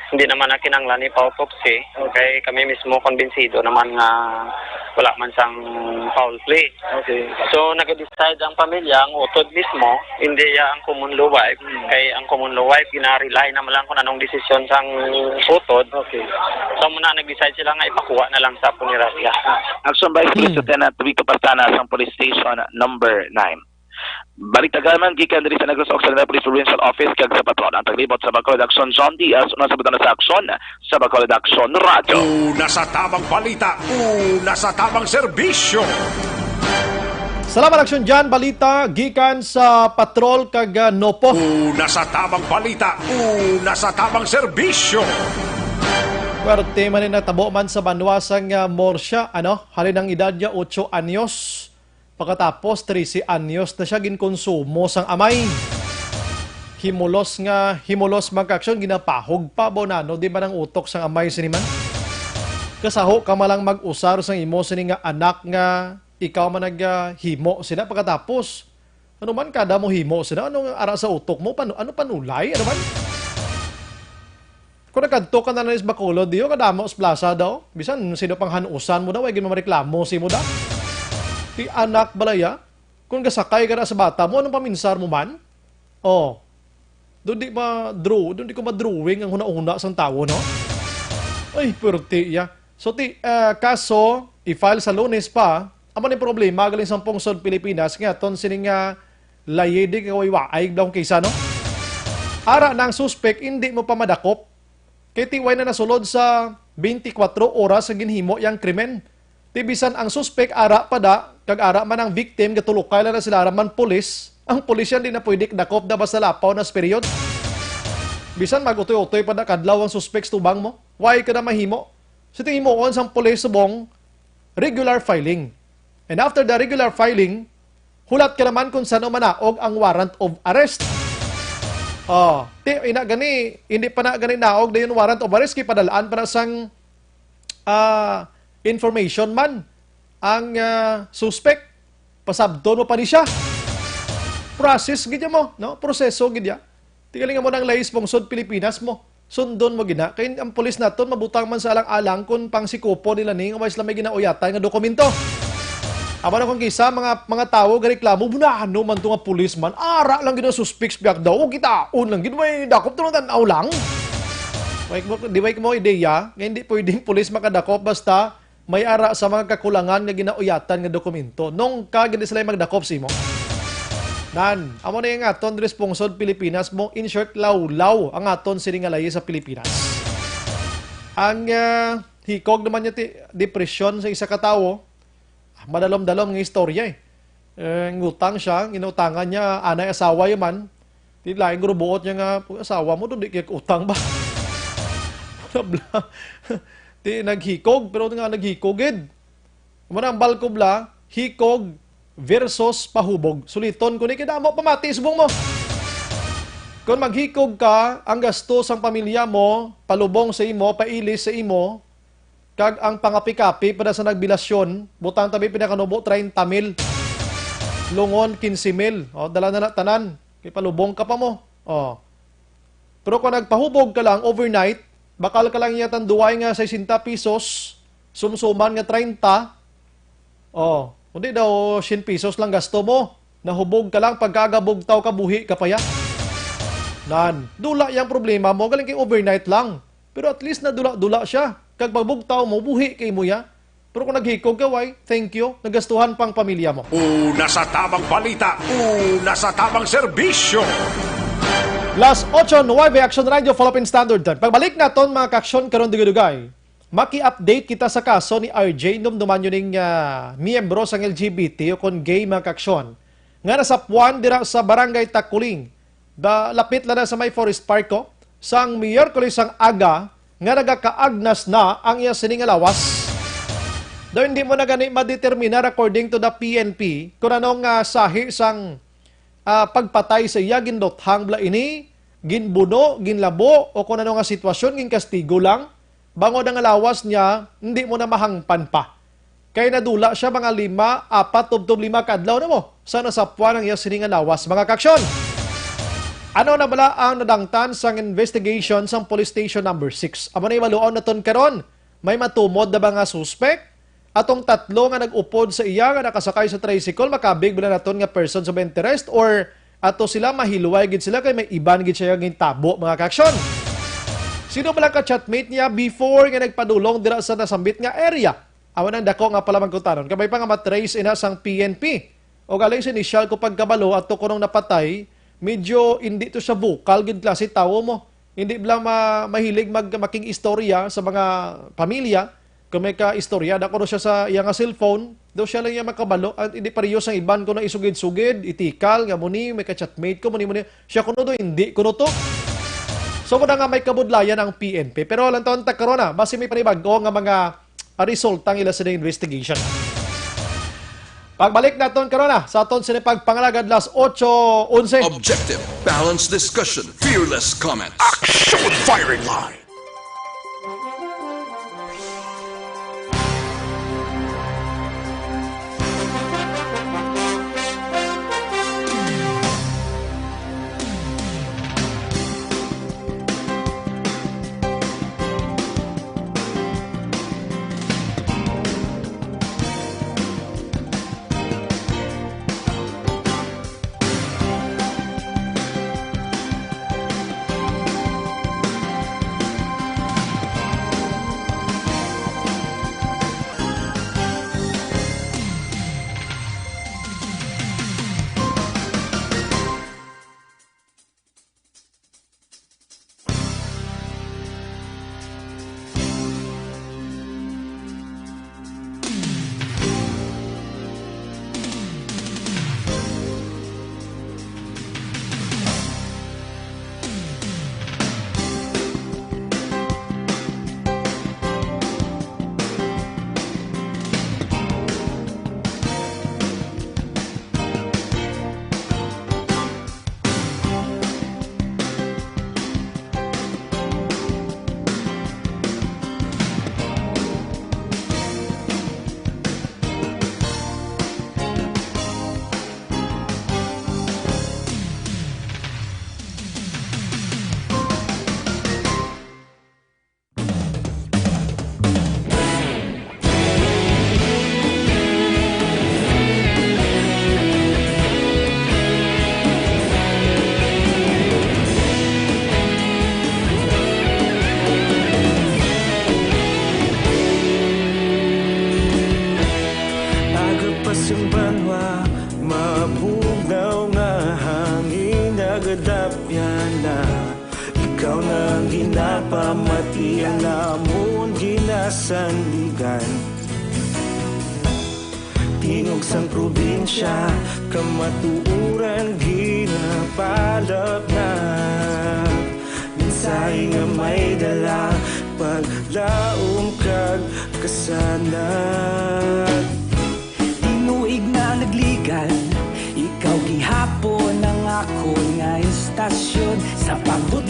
hindi naman na kinanglan ni pa-autopsy. Okay. Kay kami mismo, kumbinsido naman nga wala man sang foul play. Okay. So, nag-decide ang pamilya, ang utod mismo, hindi ya ang common law wife. Hmm. Kay ang common law wife, gina-rely naman lang kung anong desisyon sang utod. Okay. So, muna nag-decide sila nga ipakuha na lang sa punerarya. Action Vice Police Hmm. Lieutenant Vito Pastana sang Police Station Number Nine. Balita gaman gikan diri sa Negros Occidental Police Provincial Office kag sa Patrol. Ang taglibot sa Bacolod Action, John Diaz, una sa butang sa aksyon sa Bacolod Action Radio. Una sa tamang balita, una sa tamang serbisyo. Salamat, Action John. Balita gikan sa Patrol kag, ah, Nopo. Una sa tamang balita, una sa tamang serbisyo. Swerte man ni natabo man sa banwa sang, ah, Murcia, ano? Halin ang edad niya, ocho anyos. Pagkatapos, trese anyos na siya ginkonsumo sang amay. Himulos nga, himulos, mga ka-aksyon, ginapahog pa, bonano, di man ang utok sang amay sini man. Kasaho ka man lang mag-usar sang imo sini nga anak nga ikaw man nag, ah, himo sina pagkatapos. Ano man kada mo himo sina? Ano nga ara sa utok mo? Panu-, ano panulay? Ano man? Kung nagkadto ka na lang sa Bacolod, diyo, kadamo sa plaza daw. Bisan sino pang hanusan mo daw, ay gid mareklamo si mo daw. Ti anak balaya, kung gasakay ka na sa bata mo, anong paminsar mo man? Oh. Doon di ma-draw, doon di ko ma-drawing ang huna-huna sang tawo, no? Ay, purti ya. So, ti, ah, kaso, i-file sa Lunes pa, amo ni problema galing sa pungsod Pilipinas nga aton sining, ah, layi di kaway-waay daw kaysa, no? Ara na ang suspek, hindi mo pa madakop. Kay ti way na nasulod sa twenty-four oras sa ginhimo yang krimen. Ti bisan ang suspek ara pa da, kag ara man ang victim, gatulukay lang na sila, ara man pulis, ang pulis yan di na pwede dakop na basta lapaw na sa period. Bisan mag-utoy-utoy pa na kadlaw ang suspek sa tubang mo, why ka na mahimo? Sa tingin mo, on sang pulis subong, regular filing. And after the regular filing, hulat ka naman kung saan manaog ang warrant of arrest. Oh, ti, ina gani, hindi pa na gani naog dayon warrant of arrest, kay padalaan pa na sang, ah, information man ang, ah, suspect. Pasabton mo pa ni siya. Process gid ya mo, no? Proseso gid ya. Ti galing mo nang lahi sa pungsod Pilipinas mo. Sundon mo gina. Kay ang pulis naton mabutang man sa alang-alang kung pang sikupo nila ni nga way sila may ginauyatan nga dokumento. Amo na kung kisa mga, mga tawo gareklamo, "Bunano man to nga pulis man? Ara lang gid ang suspects biyak daw. O kitaon lang gid, may dakop to tan-aw lang." Way mo, di way mo ideya nga hindi pwedeng pulis makadakop basta may ara sa mga kakulangan nga ginauyatan nga dokumento. Nung ka gid sila magdakop sa imo. Nan, amo na yung aton diri sa pungsod Pilipinas mo, in short, lawlaw ang aton sini nga layi sa Pilipinas. Ang, ah, hikog naman niya ti depresyon sa isa ka tawo, madalom-dalom nga istorya eh. Eh, ngutang siya, inutangan niya, anay asawa ya man. Ti lain guro buot niya nga, "Asawa mo, di kay utang ba?" Bla, bla. Ti naghikog, pero nga naghikog gid. Amo na ang balkobla, hikog versus pahubog. Suliton ko ni, kay damo pamati subong mo. Kon maghikog ka, ang gasto sang pamilya mo, palubong sa imo, pailis sa imo, kag ang pangapi-kapi pa na sa nagbilasyon, butang tabi pinakanubo, treinta mil. Lungon, quince mil. O, dala na na tanan. Kay palubong ka pa mo. O. Pero kung nagpahubog ka lang overnight, bakal ka lang iya tanduay nga sesenta pesos, sumsuman nga treinta, o, kundi daw cien pesos lang gasto mo. Nahubog ka lang, pagkagabugtaw ka, buhi ka pa ya. Nan, dula yang problema mo, galing kay overnight lang. Pero at least nadula-dula siya. Kag pagbugtaw mo, buhi kay mo ya. Pero kung naghikog ka, why? Thank you. Nagastuhan pang pamilya mo. Una sa tamang balita, una sa tamang serbisyo. Las ocho nuebe, Action Radio, Philippine Standard Time. Pagbalik naton, mga kaaksyon, karon dugay-dugay. Maki-update kita sa kaso ni R J, numduman yun ning, ah, miyembro sang L G B T o kon gay, mga kaaksyon, nga nasapuan dira sa Barangay Takuling. Da, lapit lang na sa may Forest Park, oh, sang Miyerkules sang aga nga nagakaagnas na ang iya sini nga lawas. Daw hindi mo na gani madeterminar according to the P N P kung ano nga sahi sang, ah, pagpatay sa iya, ginduthang bala ini, ginbuno, ginlabo, o kung ano nga sitwasyon, ginkastigo lang, bangod ang lawas niya, hindi mo na mahangpan pa. Kay nadula siya mga lima, apat, tubtob lima ka adlaw na mo sa nasapuan ang iya sini nga lawas, mga kaaksyon. Ano na bala ang nadangtan sang investigation sang Police Station Number Six? Amo na ibaluon naton karon. May matumod na ba nga suspek? Atong tatlo nga nag-upod sa iya nga nakasakay sa tricycle, makabig bala naton nga persons of interest, or ato sila, mahilway gid sila kay may iban gid siya nga gintabo, mga kaaksyon? Sino bala ka chatmate niya before nga nagpadulong dira sa nasambit nga area? Amo nang dako nga palamangkutanon. Kabay pa nga matrace ina sang P N P. O galing sa inisyal ko pagkabalo ato kunong napatay, medyo hindi to siya vocal gid klase tawo mo. Hindi bala ma-, mahilig mag-, makig-istorya sa mga pamilya. Kung may ka-istorya, dako siya sa iya nga cellphone, daw siya lang iya makabalo. At hindi pareho sang iban kuno isugid-sugid, itikal, nga muni, may ka-chatmate ko, muni, muni. Siya kuno do, hindi kuno to. So, muna nga may kabudlayan ang P N P. Pero lang taon ta karon na, basi may panibag-o nga mga resulta ang ila sini investigation. Pagbalik naton karon na sa aton sini pagpangalagad, las ocho onse. Objective, balanced discussion, fearless comments. Action firing line. Agapas ang banwa, mabugnaw nga hangin, nagadapyan na. Ikaw na ang ginapamati, ang amon ginasandigan. Tingog sang probinsya, kamatuoran ginapalapnag. Mensahe nga may dala, paglaom kag kasanag. Tinuig na nagligad, ikaw gihapon ang akon nga istasyon.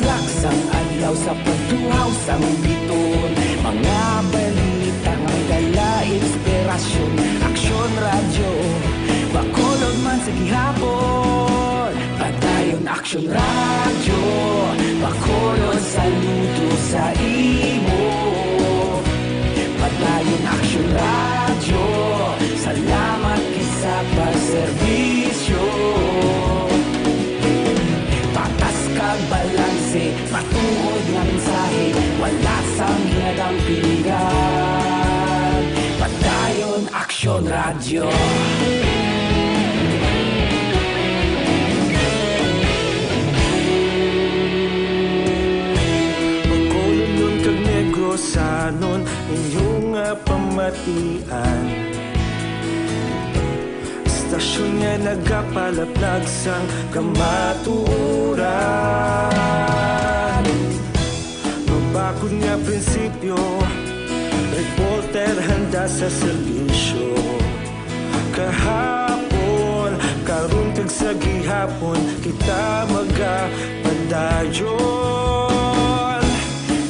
Sang adlaw sa pagtuhaw sang biton, mga balita nga may dala inspirasyon. Aksyon Radyo, Bacolod man sa gihapon. Padayon Aksyon Radyo, Bacolod saludo sa imo. Padayon Aksyon Radyo, salamat gid sa pagserbisyo. Patas kag balanse, matuod nga mensahe, wala sang ginadampigan. Padayon Aksyon Radyo. Bacolodnon kag Negrosanon, inyo nga pamatian. Istasyon nga nagapalaplag sang kamatuoran. Mabakod nga prinsipyo, reporter handa sa serbisyo. Kahapon, karon kag sa gihapon, kita magapadayon.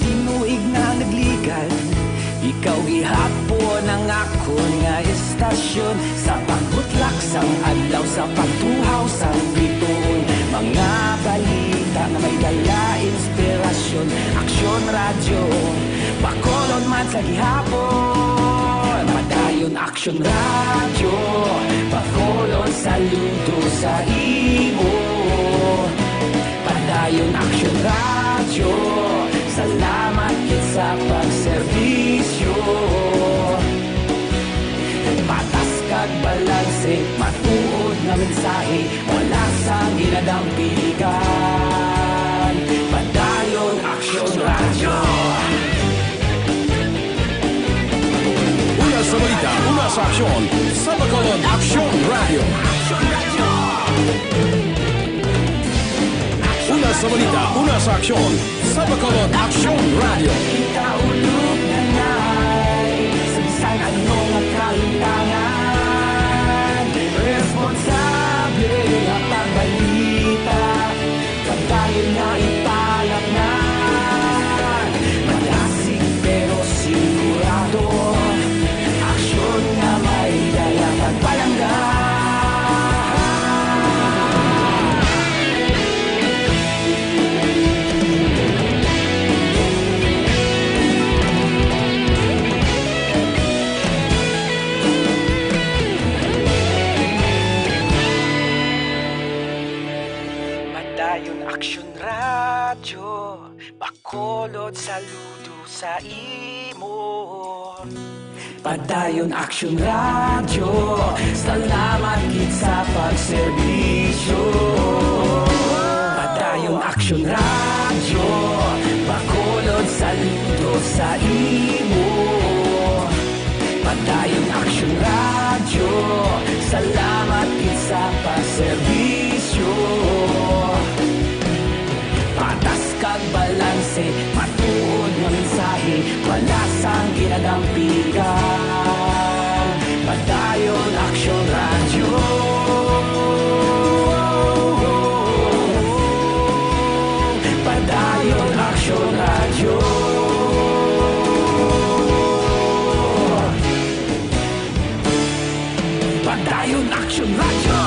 Tinuig na nagligad, ikaw gihapon ang akon nga istasyon. Sa pagbutlak sang adlaw, sa pagtuhaw sang biton, mga balita nga may dala inspirasyon. Aksyon Radyo, Bacolod man sa gihapon. Padayon Aksyon Radyo, Bacolod saludo sa imo. Padayon Aksyon Radyo, salamat gid sa pagserbisyo. Patas kag balanse, matuod nga mensahe, wala sang ginadampigan. Padayon Aksyon Radyo. Una sa balita, una sa aksyon, sa Bacolod Aksyon Radyo. Una sa balita, una sa aksyon, sa Bacolod Aksyon Radyo. Kita ulog na nay, sa bisan ano nga kalimtangan, responsable nga pagbalita. Padayon nga ipalatnan, madasig pero sigurado, aksyon nga may dala pagpalangga. Padayon Aksyon Radyo, Bacolod saludo sa imo. Padayon Aksyon Radyo, salamat gid sa pagserbisyo. Padayon Aksyon Radyo, Bacolod saludo sa imo. Padayon Aksyon Radyo, salamat gid sa pagserbisyo. Patas kag balanse, matuod nga mensahe, wala sang ginadampigan. Padayon Aksyon Radyo. Padayon Aksyon Radyo. Padayon Aksyon Radyo.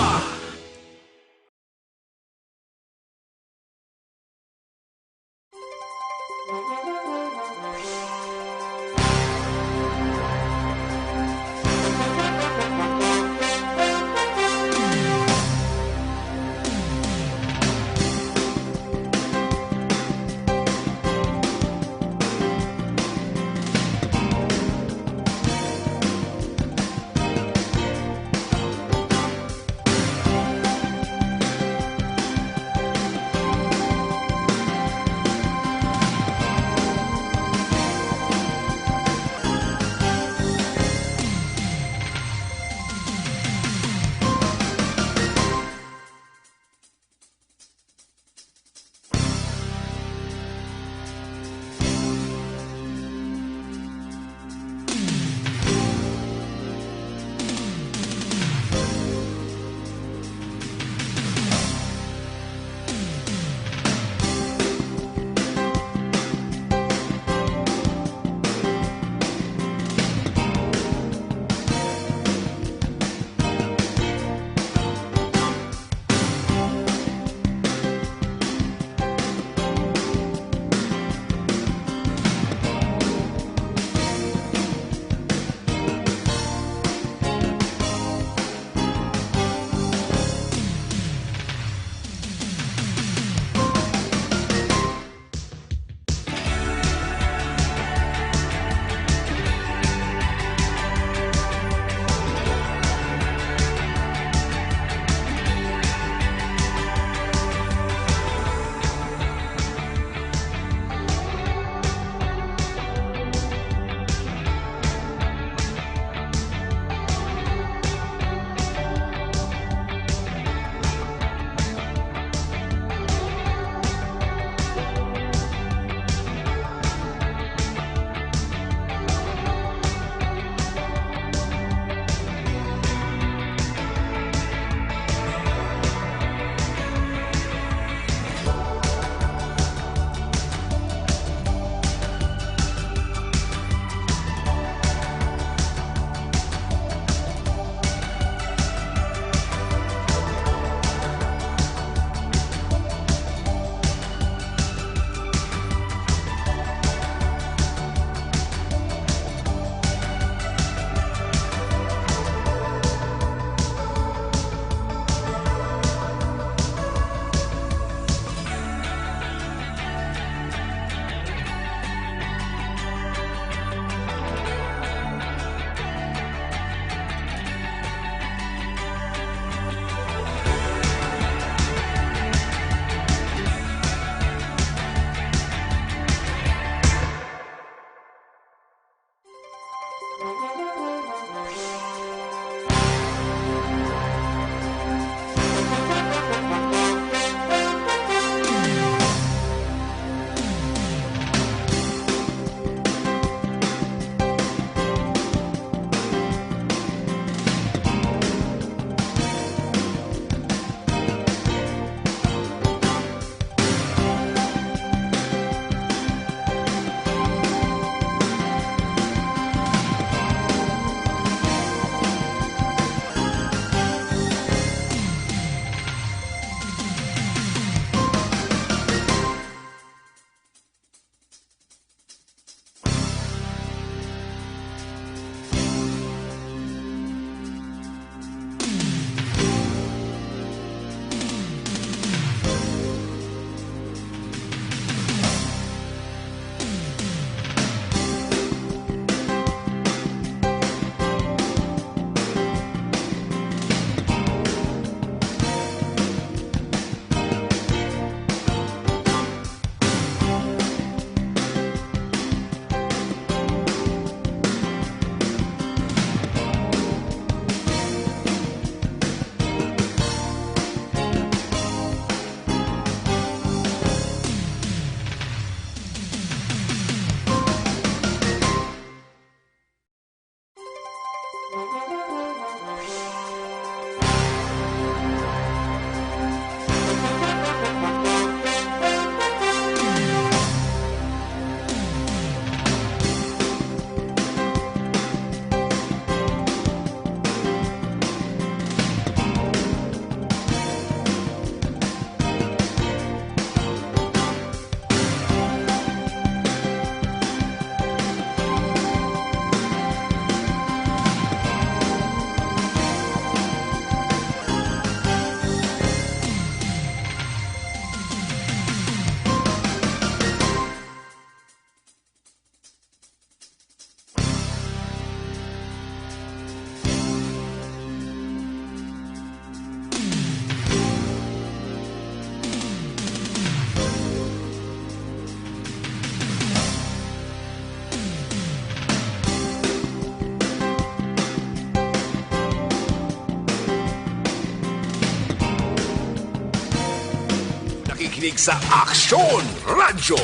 Nig sa Aksyon Radyo.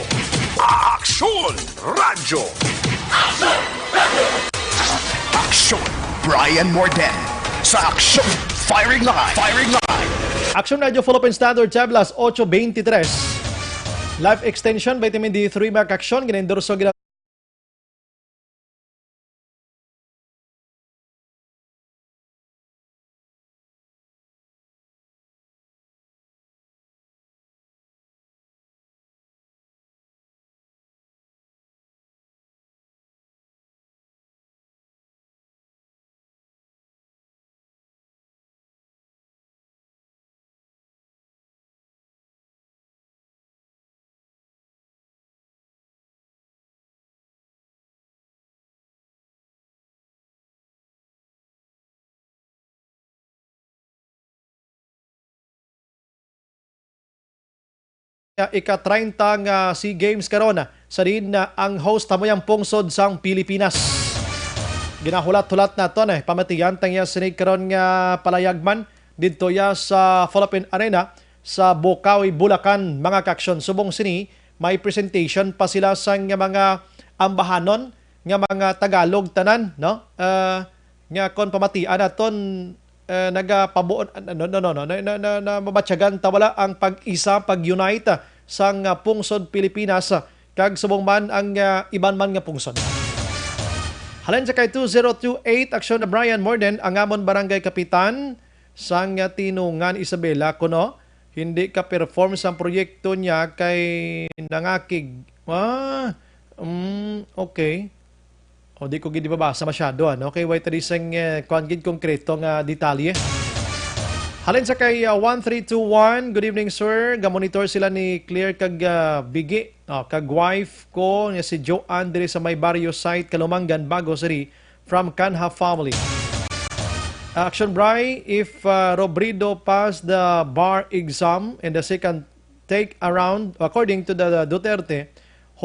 Aksyon Radyo. Aksyon, Brian Morden sa Aksyon Firing Line. Firing Line. Aksyon Radyo Philippine Standard Time, alas otso beintitres. Life Extension, Vitamin D three, mga ka-aksyon, gina-endorso gina- Ika-treinta nga SEA Games karon sa diin na ang host amo ang pungsod sang Pilipinas. Ginahulat-hulat naton, eh, pamatian tang iya sinig karon nga palayagman didto iya sa Philippine Arena sa Bocaue, Bulacan, mga ka-aksyon. Subong sini, may presentation pa sila sang mga ambahanon nga mga Tagalog tanan, no? Ah, nga kon pamatian naton, eh, nagapabuon, ano, no, no, no, na, na, na, na mabatyagan ta wala ang pag-isa, pag-unite, ah, sang, ah, pungsod Pilipinas, ah, kag subong man ang, ah, iban man nga pungsod. Halin sa kay two zero two eight, Aksyon na Brian Morden, ang amon barangay kapitan sang, ah, Tinungan, Isabela, kuno hindi ka-perform sang proyekto niya kay nangakig. Ah, mm, okay. O, di ko gid mabasa masyado, ano? Kay way tadi sang, eh, kuwan gid konkreto nga detalye. Halin sa kay, ah, one three two one, "Good evening, sir. Gamonitor sila ni Claire kag, ah, Bigi. Oh, kag wife ko nga si Joanne diri sa may Barrio Site, Kalumangan, Bago City, from Canha family." Action, Bri, if, ah, Robredo pass the bar exam in the second take around, according to the Duterte,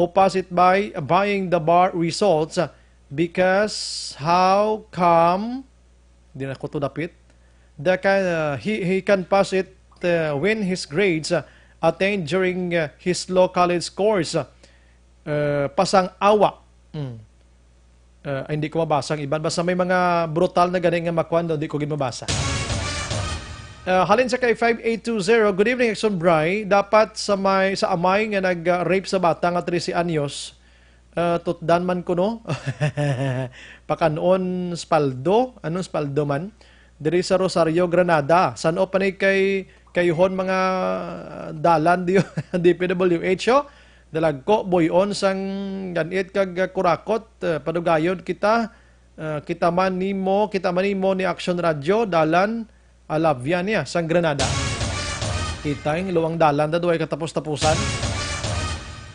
who pass it by buying the bar results, because how come, di na ko to dapit, the can, uh, he, he can pass it, uh, when his grades, uh, attained during, uh, his law college course, uh, pasang awa. Mm. Uh, ay, hindi ko mabasa ang iban. Basta may mga brutal na gani nga makuan, no? Di ko gid mabasa. Uh, halin sa kay five eight two zero, "Good evening, Action Bri. Dapat sa may, sa amay nga nag-rape sa bata nga trese anyos, uh, tutdan man kuno." Pakan-on spaldo? Anong spaldo man? Diri sa Rosario, Granada. San-o pa ni kay, kayuhon mga dalan di, D P W H, oh? Dalagko, buy-on sang ganit kag, ah, kurakot, ah, padugayon kita. Ah, kita man nimo, kita man nimo ni Action Radyo, dalan, Alavia niya, sang Granada. Kita yung luwang dalan, da, duway katapos-tapusan.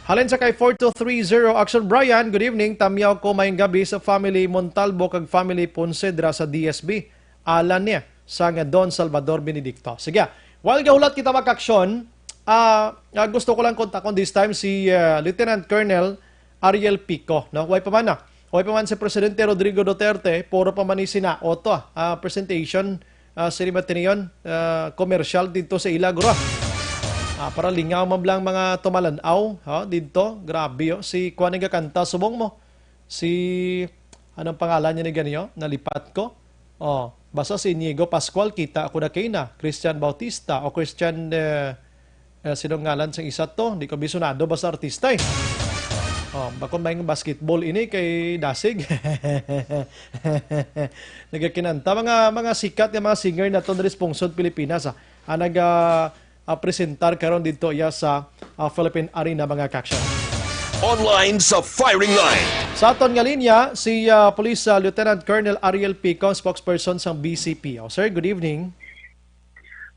Halin sa kay four two three zero, Action Brian, good evening. Tamyaw ko mayong gabi sa family Montalbo kag family Ponce dira sa D S B. Alan niya, sang Don Salvador Benedicto. Sige, while gahulat kita, mga ka-aksyon, ah, ah, gusto ko lang kontakon this time si, ah, Lieutenant Colonel Ariel Pico, no? Way pa man na. Way pa man si Presidente Rodrigo Duterte, puro pa man ni sinaot to, ah, presentation, ah, sini ba tiniyon, ah, commercial dito sa ila, guro. Ah, para lingaw man lang mga tumalan-aw, ha, dito. Grabe, oh. Si kuan nagakanta, subong mo. Si, anong pangalan niya ni ganiyo? Nalipat ko. Oh, basta si Inigo Pascual, kita ako na kay na. Christian Bautista o Christian, eh, eh, sino ngalan sa isa to? Di ko bisunado, basta artista eh. Oh, bakon may basketball ini kay Dasig. Nagakinanta, mga, mga sikat nga mga singer naton diri sa pungsod Pilipinas, ah. Ang nag, ah, ah, presentar karon dito iya sa, ah, Philippine Arena, mga ka-aksyon. Online sa firing line. Sa aton nga linya, si, ah, Police, ah, Lieutenant Colonel Ariel Pico, spokesperson sang B C P. Oh, sir, good evening.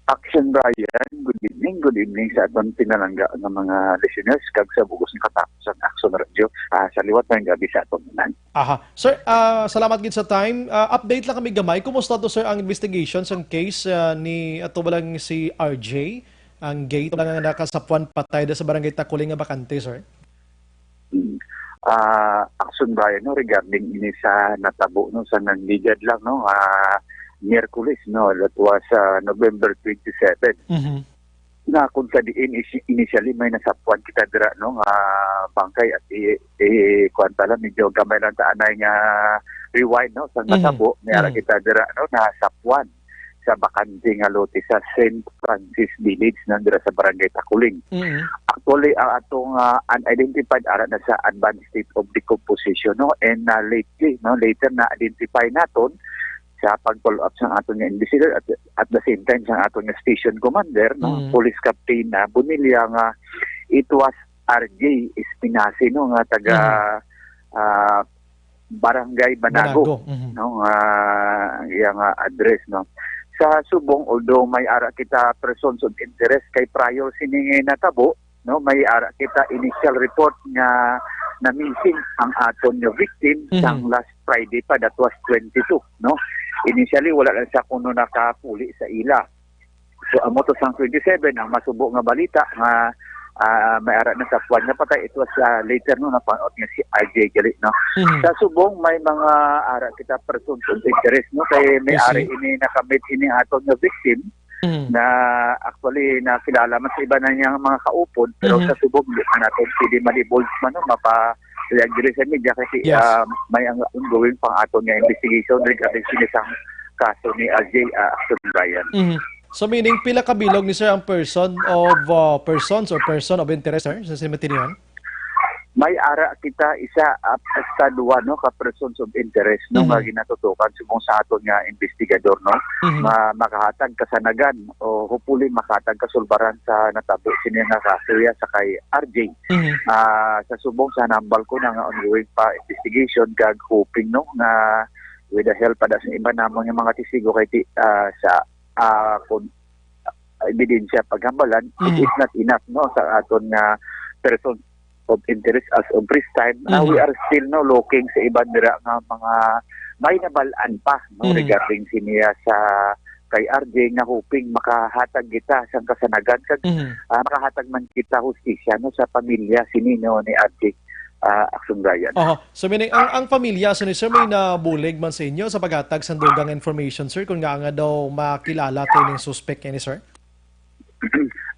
Action Brian, good evening. Good evening sa aton pinalangga nga mga listeners kag sa bugos nga katapos ang Action Radio. Ah, sa liwat, mayong gabi sa aton tanan. Aha. Sir, ah, salamat gid sa time. Ah, update lang kami gamay. Kumusta to, sir, ang investigation sang case, ah, ni ato ba lang si R J? Ang gay to lang nga nakasapuan patay da sa barangay Takuling nga bakante, sir? Mm. Ah, Action Brian, no, regarding ini sa natabo, no, sa nangligad lang, no, ah, Miyerkules, no, that was, ah, November twenty-seven. Mhm. Na kung sa diin is-, initially may nasapuan kita dira, no, nga bangkay at i, i kuan pala, medyo gamay lang ta anay nga rewind, no, sa Mm. natabo, may ara Mm. kita dira, no, nasapuan sa bakante nga lote sa Saint Francis Village, no, dira sa Barangay Takuling. Mm. Actually, ang atong, ah, unidentified ara na sa advanced state of decomposition, no, and, ah, lately, no, later na identify naton sa pag-follow up sa aton nga investigator at, at the same time sa aton nga station commander, no, Mm. Police Captain, ah, Bonilla, nga it was R J Espinazi, no, nga taga, Mm. ah, Barangay Banago, Banago, mhm. no, nga iya nga address, no. Sa subong, although may ara kita persons of interest kay prior sini nga natabo, no, may ara kita initial report nga na-missing ang aton nga victim Mhm. sang last Friday pa, that was twenty-two, no. Initially, wala lang siya kuno nakapuli sa ila. So, amo to sang twenty-seven ang masubo nga balita nga, ah, may ara na sa kuwan nga patay. It was, ah, later, no, napan-ot nga si R J gali, no. Mhm. Sa subong, may mga ara kita persons of interest, no, kay may Yes, ari sir. ini nakamit ini aton nga victim Mhm. na actually nakilala man sa iba na niyang mga kaupod, pero Mhm. sa subong, di pa natin pwede ma-divulge man, no, mapa-, diri sa media kasi, Yes. ah, may ang ongoing pang aton nga investigation regarding sini sang kaso ni R J, ah, Action Brian. Mhm. So, meaning, pila ka bilog ni sir ang person of, uh, persons or person of interest, sir, sa cemetery? May ara kita isa, ah, hasta duwa, no, ka persons of interest, no, nga Mhm. ginatutukan subong sa aton nga investigador, no, Mhm. nga makahatag kasanagan o hopefully makahatag kasulbaran sa natabo sini nga kaso ya sa kay R J. Mhm. Ah, sa subong sa nambal ko na nga ongoing pa investigation kag hoping, no, nga with the help pa da sa iba namon nga mga testigo kay ti-, ah, sa, ah, kun-, ebidensya paghambalan, it Mhm. is not enough, no, sa aton nga person of interest as of this time. Ah, we Mhm. are still, no, looking sa iban dira nga mga may nabal-an pa, no, Mhm. regarding siniya sa kay R J nga hoping makahatag kita sang kasanagan kag, Mhm. ah, makahatag man kita hustisya, no, sa pamilya sini, no, ni R J, ah, Action Brian. Oho. So, meaning, ang, ang pamilya, so ni sir, may nabulig man sa inyo sa paghatag sa dugang information, sir, kung nga nga daw makilala to ning suspect ini, sir?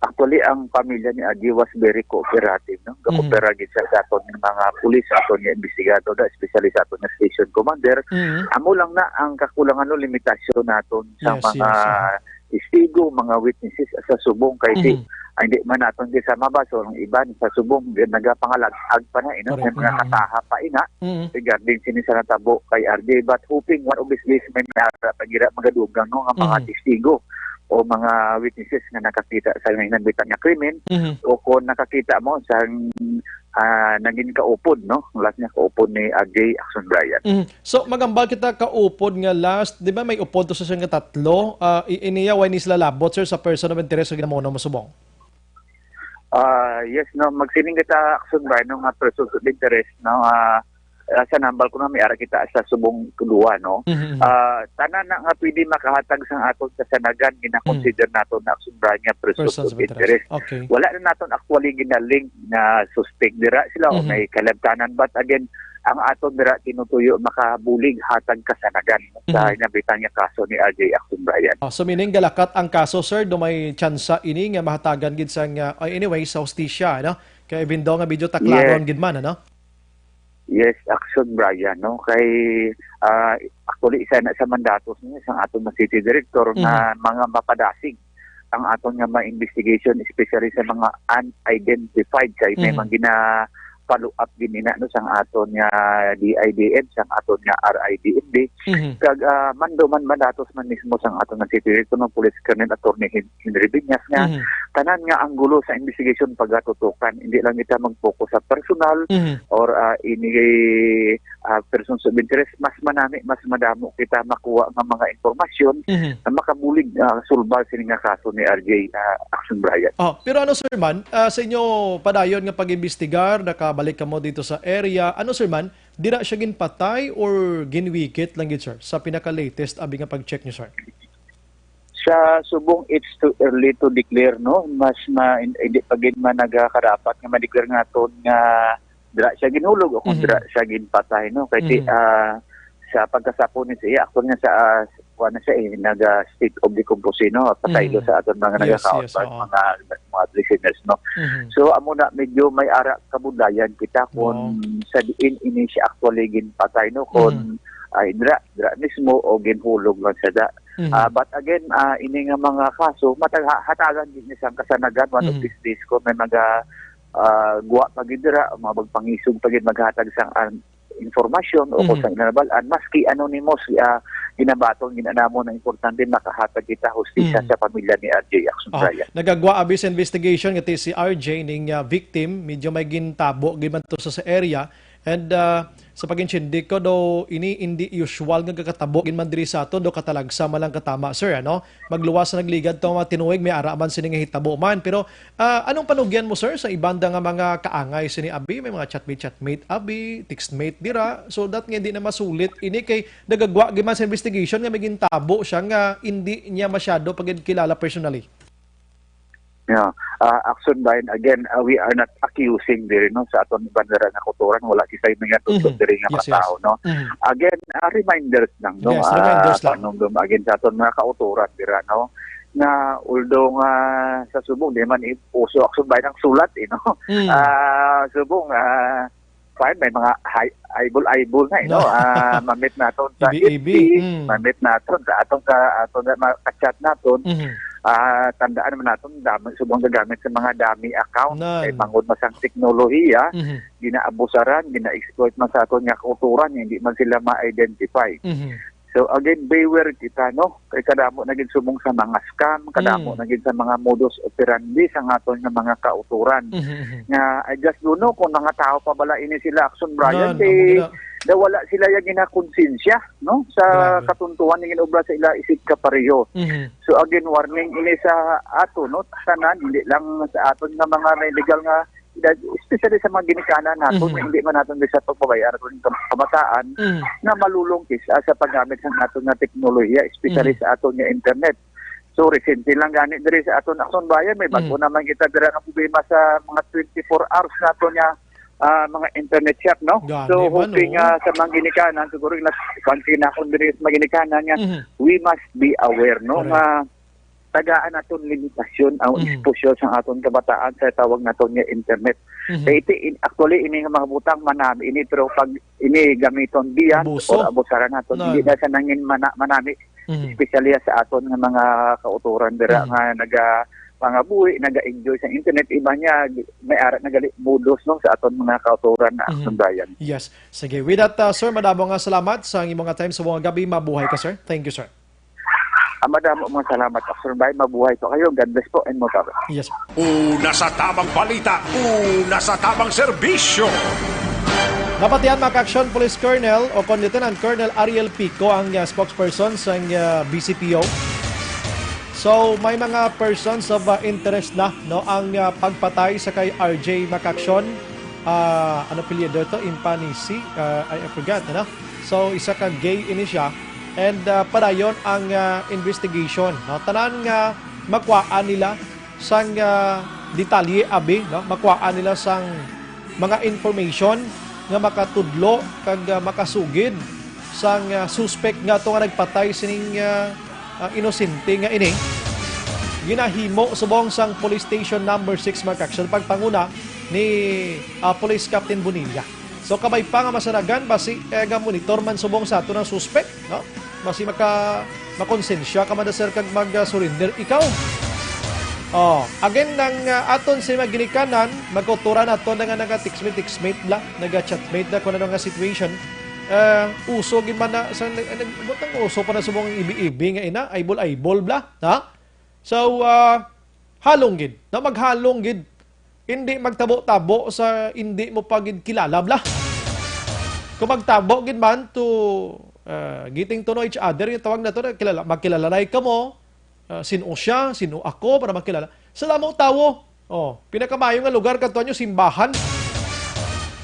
Actually, ang pamilya ni Agi was very cooperative, no? Mhm. Gakopera gid siya sa aton nga mga pulis, sa aton nga investigado, da, especially sa aton nga station commander. Mhm. Amo lang na ang kakulangan, no, limitasyon naton sa Yes, mga yes, mhm. testigo, mga witnesses sa subong kay si Mhm. ay, hindi man naton gisama ba? So, ang iban sa subong, nagapangalag-ag pa na, you know, may Correct. mga Mhm. kataha pa ina Mhm. regarding sini sa natabo kay R J. But hoping one of these days may nara pagira magadugang, no, nga mga Mhm. testigo o mga witnesses nga nakakita sa nanginabitan nga krimen Mhm. o kung nakakita mo sa, ah, naging kaupod, no, last nga kaupod ni R J Action Brian. Mhm. So, magambal kita kaupod nga last, di ba may upod to sa siyang katatlo? Ah, i-, iniya, way ni sila labot, sir, sa person of interest nga ginamuno mo subong? Ah, yes, no, magsiling kita, Action Brian, no, nga person of interest, no, ah, ah, sa nambal ko na may ara kita sa subong duwa, no. Mhm, mhm. Ah, tanan na nga pwede makahatag sang aton kasanagan, gina-consider Mm. nato na Action Brian nga person Persons of of interest. interest. Okay. Wala na naton actually ginalink na suspect dira sila o Mhm. may kalabtanan. But again, ang aton dira tinutuyo makabulig hatag kasanagan sa Mhm. nabitang nga kaso ni R J Action Brian. Ah, so meaning galakat ang kaso, sir, do may tsansa ini nga mahatagan gid sang, ah, ay, anyway, sa hustisya, no? Kay even though nga medyo taklaron Yes. gid man, ano? Yes, Action Brian, no? Kay, ah, actually, isa na sa mandatos niya sa aton nga city director nga Mhm. mga mapadasig ang aton nga mga investigation, especially sa mga unidentified, kay may Mhm. mga gina-follow up gid nina, no, sang aton nga D I D N, sang aton nga R I D M D. Mhm. Kag, ah, mando man, mandatos man mismo sang aton nga city director, no, Police Colonel Attorney Hen-, Henry Viñas, nga Mhm. tanan nga anggulo sa investigation pagatutukan. Hindi lang kita mag-focus sa personal Mhm. or, ah, ini, ah, persons of interest. Mas manami, mas madamo kita makuha nga mga impormasyon Mhm. na makabulig, ah, sulbad sini nga kaso ni R J, ah, Action Brian. Oh, pero ano, sir, man, ah, sa inyo padayon nga pag-imbestigar, nakabalik kamo dito sa area. Ano, sir, man, dira siya ginpatay or ginwikit lang gid, sir, sa pinaka-latest abi nga pag-check niyo, sir? Sa subong, it's too early to declare, no? Mas ma-, hin-, hindi pa gid man nagakarapat nga ma-declare nga aton nga dira siya ginhulog o kung Mhm. dira siya ginpatay, no? Kay ti-, Mhm. ah, sa pagkasapon ni siya, actually nga sa, ah, kuwan na siya eh, naga state of decomposition, no? Pasaylo Mm. sa aton mga Yes, nagaka-outbound, yes, oo. mga, mga listeners, no? Mhm. So, amo na, medyo may ara kabudlayan kita kung Wow. sa diin ini siya actually ginpatay, no? Kung, Mhm. ah, dira, dira mismo o ginhulog lang siya da. Mhm. Ah, but again, ah, ini nga mga kaso, matag-, ha-, hatagan din niya sang kasanagan, one of Mhm. these days, kung may mga, ah, guwa pa gid dira, mga magpangisog pa gid maghatag sang, ah, informasyon o kung Mhm. sa inanabalan, maski anonymous, ah, ginabaton, ginanamon na importante makahatag kita hustisya Mhm. sa pamilya ni R J Action Oh, Brian. nagagwa abi sa investigation nga ti si R J ning, ah, victim, medyo may gintabo gid man to sa, sa area. And, ah, sa pag-intindi ko, do ini indi usual nga gakatabo gid man diri sa aton, do katalagsa man lang katama, sir, ano? Magluwas sa nagligad to mga tinuig, may ara man sini nga hitabo man. Pero, ah, anong panugyan mo, sir, sa ibanda nga mga kaangay sini abi? May mga chatmate-chatmate abi, textmate dira, so that nga hindi na masulit ini kay nagagwa gid man sa investigation nga may gintabo siya nga hindi niya masyado pa gid kilala personally. Yeah. Ah, Action Brian, again, ah, we are not accusing diri, no, sa aton bandera nga kautoran. Wala kita yung mga tutok Mhm. diri nga Yes, mga yes. tao, no? Mhm. Again, ah, reminders lang, no? Yes, reminders Ah, lang. Panumdum again sa aton mga kautoran dira, no? Nga although nga sa subong, di man i-, uso Action Brian ang sulat, eh, no? Mm. Ah, subong, ah, fine, may mga hi-, eyeball-eyeball na, eh, no? Ah, mamit naton sa Ibi-ibi, F B, mm. mamit naton sa aton sa aton nga mga ka-chat naton. Mhm. Ah, tandaan man naton, dami subong gagamit sa mga dummy account. Nan. Kay bangod masang teknolohiya, Mhm. ginaabusaran, gina-exploit man sa aton nga kautoran, hindi man sila ma-identify. Mhm. So again, beware kita, no? Kay kadamo na gid subong sa mga scam, kadamo Mm. na gid sa mga modus operandi sa aton nga mga kautoran. Mhm, mhm. Nga, I just don't know kung mga tao pa bala ini sila, Action Brian, Nan, kay amo gid na. na wala sila yung ginakonsensya, no? Sa Grabe. katuntuhan nga ginobra sa ila isip kapareho. Mhm. So again, warning ini sa ato, no? Tanan, hindi lang sa aton nga mga may legal nga, especially sa mga ginikanan naton, Mhm. nga hindi man naton bisa pagpabayaan aton kam-, kabataan Mhm. na malulungkis, ah, sa paggamit sa aton nga teknolohiya, especially Mhm. sa aton nga internet. So, recently lang gani diri sa aton Action Brian, may bago Mhm. naman kita dira nga problema sa mga twenty-four hours nato nga, ah, mga internet shop, no? Gani So, man, hoping, oo. ah, sa mga ginikanan, siguro yung nag-, kwan sila akong diri sa mga ginikanan nga, Mhm. we must be aware, no? Correct. Nga tagaan naton limitasyon ang Mhm. exposure sa aton kabataan sa tawag naton nga internet. Mhm. Kay iti, in-, actually, ini nga mga butang manami ini, pero pag ini gamiton biyan Abuso. or abusaran naton, Nan. hindi na siya nangin mana-, manami, Mhm. especially sa aton nga mga kautoran dira Mhm. nga naga-, pangabuhi, naga-enjoy sa internet, iba niya, may ara na gali budos, no, sa aton mga kautoran na Mhm. Action Brian. Yes. Sige. With that, uh, sir, madamo nga salamat sa imong nga time sa buong gabi. Mabuhay ka, sir. Thank you, sir. Ah, madamo mga salamat, Action Brian. Mabuhay po kayo. God bless po and more power. Yes, sir. Una sa tamang balita, una sa tamang serbisyo. Napatihan, mga ka-action, Police Colonel o kon Lieutenant Colonel Ariel Pico ang, uh, spokesperson sa, uh, B C P O. So, may mga persons of, uh, interest na, no, ang, uh, pagpatay sa kay R J, mga ka-action. Ah, ano apelyido to? Impanisi? Ah, I, I forgot, ano? So, isa ka gay ini siya. And, uh, padayon ang, uh, investigation, no? Tanan nga makuhaan nila sang, ah, detalye, abi, no? Makuhaan nila sang mga information nga makatudlo kag, ah, makasugid sang, ah, suspect nga ato nga nagpatay sining, ah, ah, inosente nga ini. Ginahimo subong sang Police Station Number Six, mga ka-action, pagpanguna ni, ah, Police Captain Bonilla. So, kabay pa nga masanagan, basi, eh, ga-monitor man subong sa ato ng suspect, no? Basi maka-, makonsensya ka man, sir, kag mag-surrender ikaw. Oh, again, nang, ah, aton si mga ginikanan, magkuturan nato na nga naga-textmate, textmate la, naga-chatmate la, kung ano nga situation. Eh, uso gid man na, sa, nag-, nag-, butang uso pa na subong ibi-ibi nga ina, eyeball-eyeball bla, ha? So, ah, halong gid, na maghalong gid. Hindi magtabo-tabo sa hindi mo pa gid kilala, bla. Kung magtabo gid man to, ah, getting to know each other, yung tawag na to, na kilala, magkilalanay ka mo, ah, sino siya, sino ako, para makilala. Sa damo tawo, oh, pinakamayo nga lugar, kadto nyo, simbahan.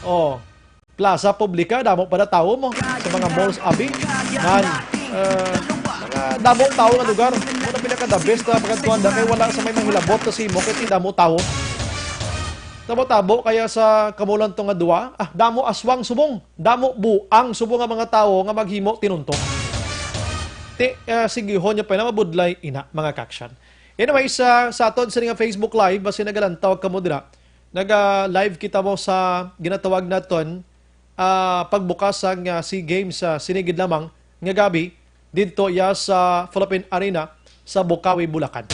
Oh, plaza publica, damo pa na tawo mo sa mga malls, abi. Nan, eh, mga damo tawo nga lugar. Muna pinaka the best na pagkatuan da kay wala sa may manghilabot sa imo kay ti damo tawo. Tabo-tabo kaya sa kamulan to nga duwa. Ah, damo aswang subong, damo buang subong nga mga tawo nga maghimo tinunto. Ti, ah, sigihon niya pa na mabudlay ina, mga ka-aksyon. Anyway, sa, sa aton sini nga Facebook Live, basi nagalantaw kamo dira, naga-live kita mo sa ginatawag naton, ah, pagbukas sang, ah, SEA Games sa sini gid lamang nga gabi didto iya sa Philippine Arena sa Bocaue, Bulacan.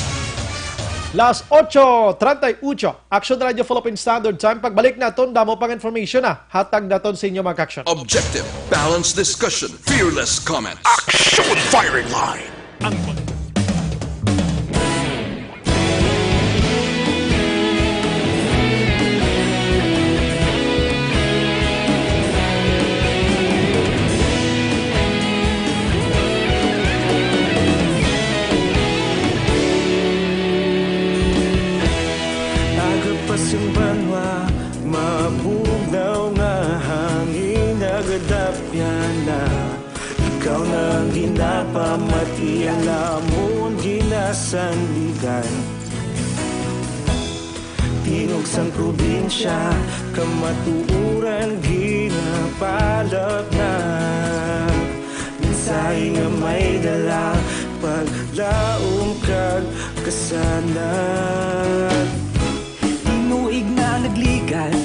Las ocho treinta y ocho, Aksyon Radio Philippine Standard Time. Pagbalik naton, damo pang information na hatag naton sa inyo, mga ka-aksyon. Objective, balanced discussion, fearless comment. Action Firing Line. Ang Aga pa sing banwa, mabugnaw nga hangin, nagadapyan na. Ikaw na ang ginapamati, ang lamon ginasandigan. Tingog sang probinsya, kamatuoran ginapalapnag. Mensahe nga may dala, paglaom kag kasanag. Tinuig na nagligad,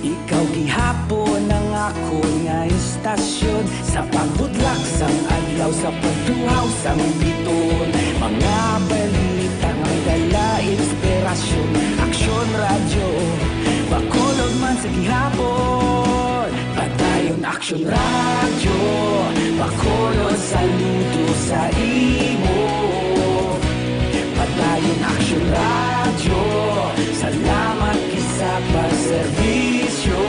ikaw gihapon ang akon nga istasyon. Sa pagbudlak sang adlaw, sa pagduhaw sang bituon, mga balita nga may dala inspirasyon. Aksyon Radyo, Bacolod man sa gihapon. Padayon Aksyon Radyo, Bacolod, saludo sa imo. Padayon Aksyon Radyo, salamat gid sa pagserbisyo.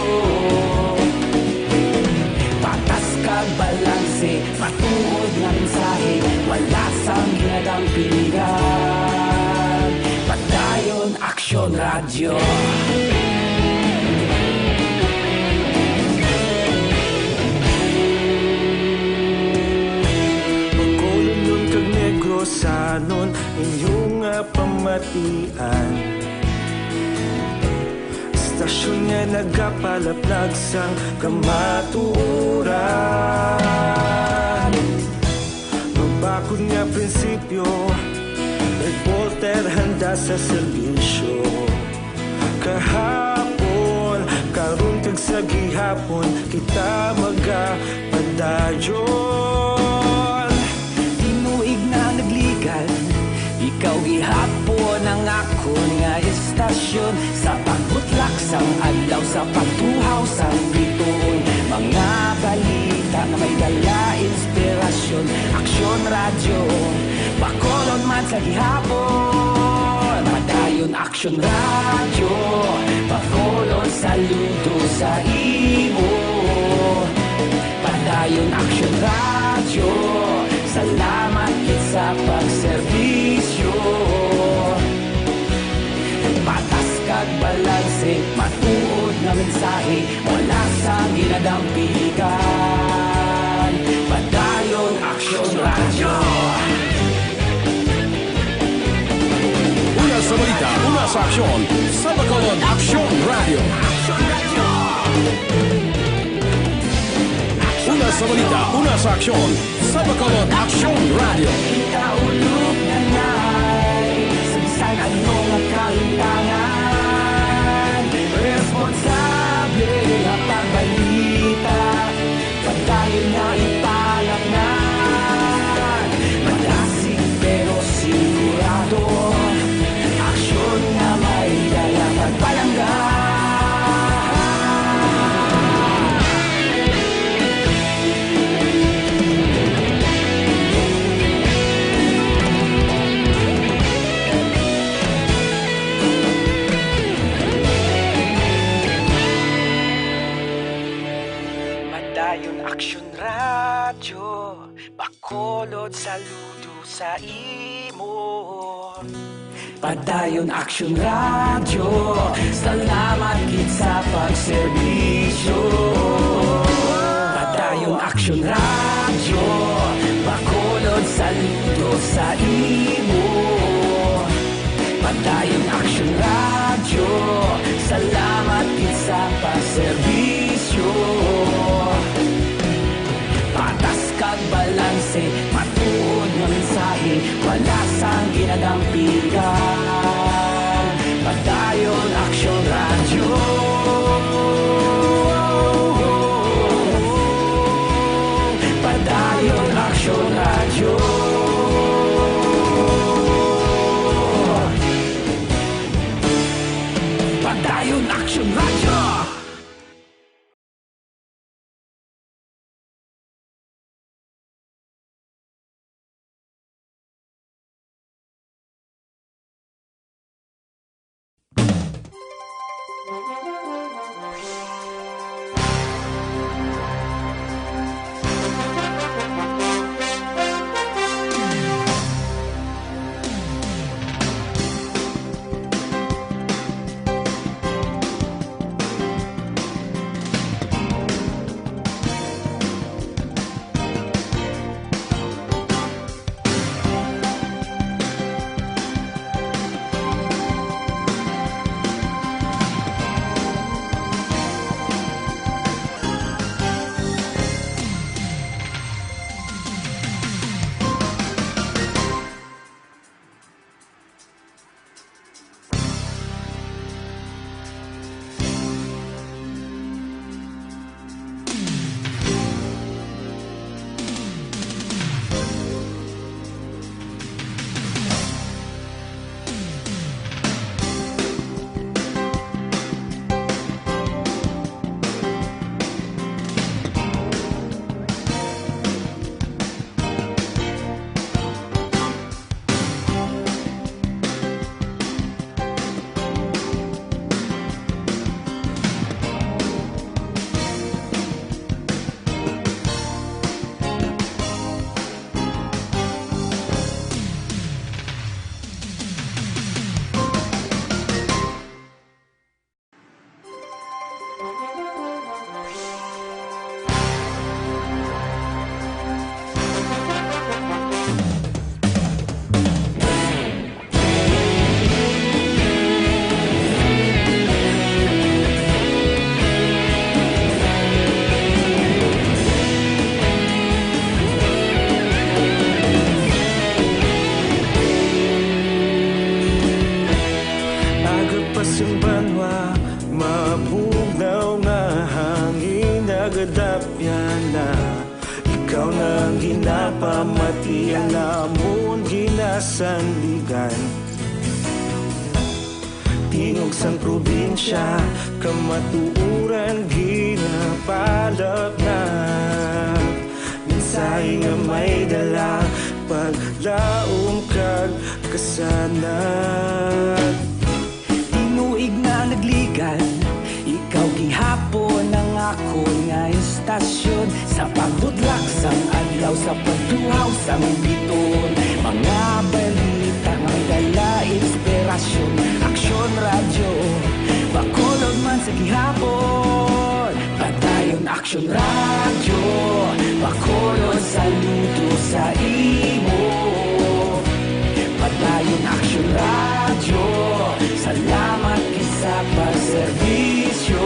Patas kag balanse, matuod nga mensahe, wala sang ginadampingan. Padayon Aksyon Radyo. Bacolodnon kag Negrosanon, inyo nga pamatian. Istasyon nga nagapalaplag sang kamatuoran. Mabakod nga prinsipyo, reporter handa sa serbisyo. Kahapon, karon kag sa gihapon, kita magapadayon. Tinuig na nagligad, ikaw gihapon ang akon nga istasyon. Sa pagbutlak sang adlaw, sa pagtuhaw sang bituon, mga balita nga may dala inspirasyon. Aksyon Radyo, Bacolod man sa gihapon. Padayon Aksyon Radyo, Bacolod, saludo sa imo. Padayon Aksyon Radyo, salamat gid sa pagserbisyo. Patas kag balanse, matuod nga mensahe, wala sang ginadampigan. Padayon Aksyon Radyo. Una sa balita, una sa aksyon, sa Bacolod Aksyon Radyo. Una sa balita, una sa aksyon, sa Bacolod Aksyon Radyo. Ikaulog na nay, sa bisan ano nga kahimtangan, responsable nga pagbalita. Padayon nga ipalapngan, madasig pero sigurado. Aksyon nga may dala pagpalangga. Padayon Aksyon Radyo, Bacolod, saludo sa imo. Padayon Aksyon Radyo, salamat gid sa pagserbisyo. Padayon Aksyon Radyo, Bacolod, saludo sa imo. Padayon Aksyon Radyo, salamat gid sa pagserbisyo. Patas kag balanse, matuod Dampigan, Padayon Aksyon Radyo. Padayon Aksyon Radyo. Padayon Aksyon Radyo. Aga pa sing banwa, mabugnaw nga hangin nagadapyan na. Ikaw na ang ginapamatian namon ginasandigan. Tingog sang probinsya, kamatuoran ginapalapnag. Mensahe nga may dala, paglaom kag kasanag. Tinuig nga nagligan, ikaw gihapon ang akon nga istasyon. Sa pagbutlak sang adlaw, sa pagtuhaw sang bituon, mga balita nga may dala inspirasyon. Aksyon Radyo, Bacolod man sa gihapon. Padayon Aksyon Radyo, Bacolod, saludo sa imo. Padayon Aksyon Radyo, salamat gid sa pagserbisyo.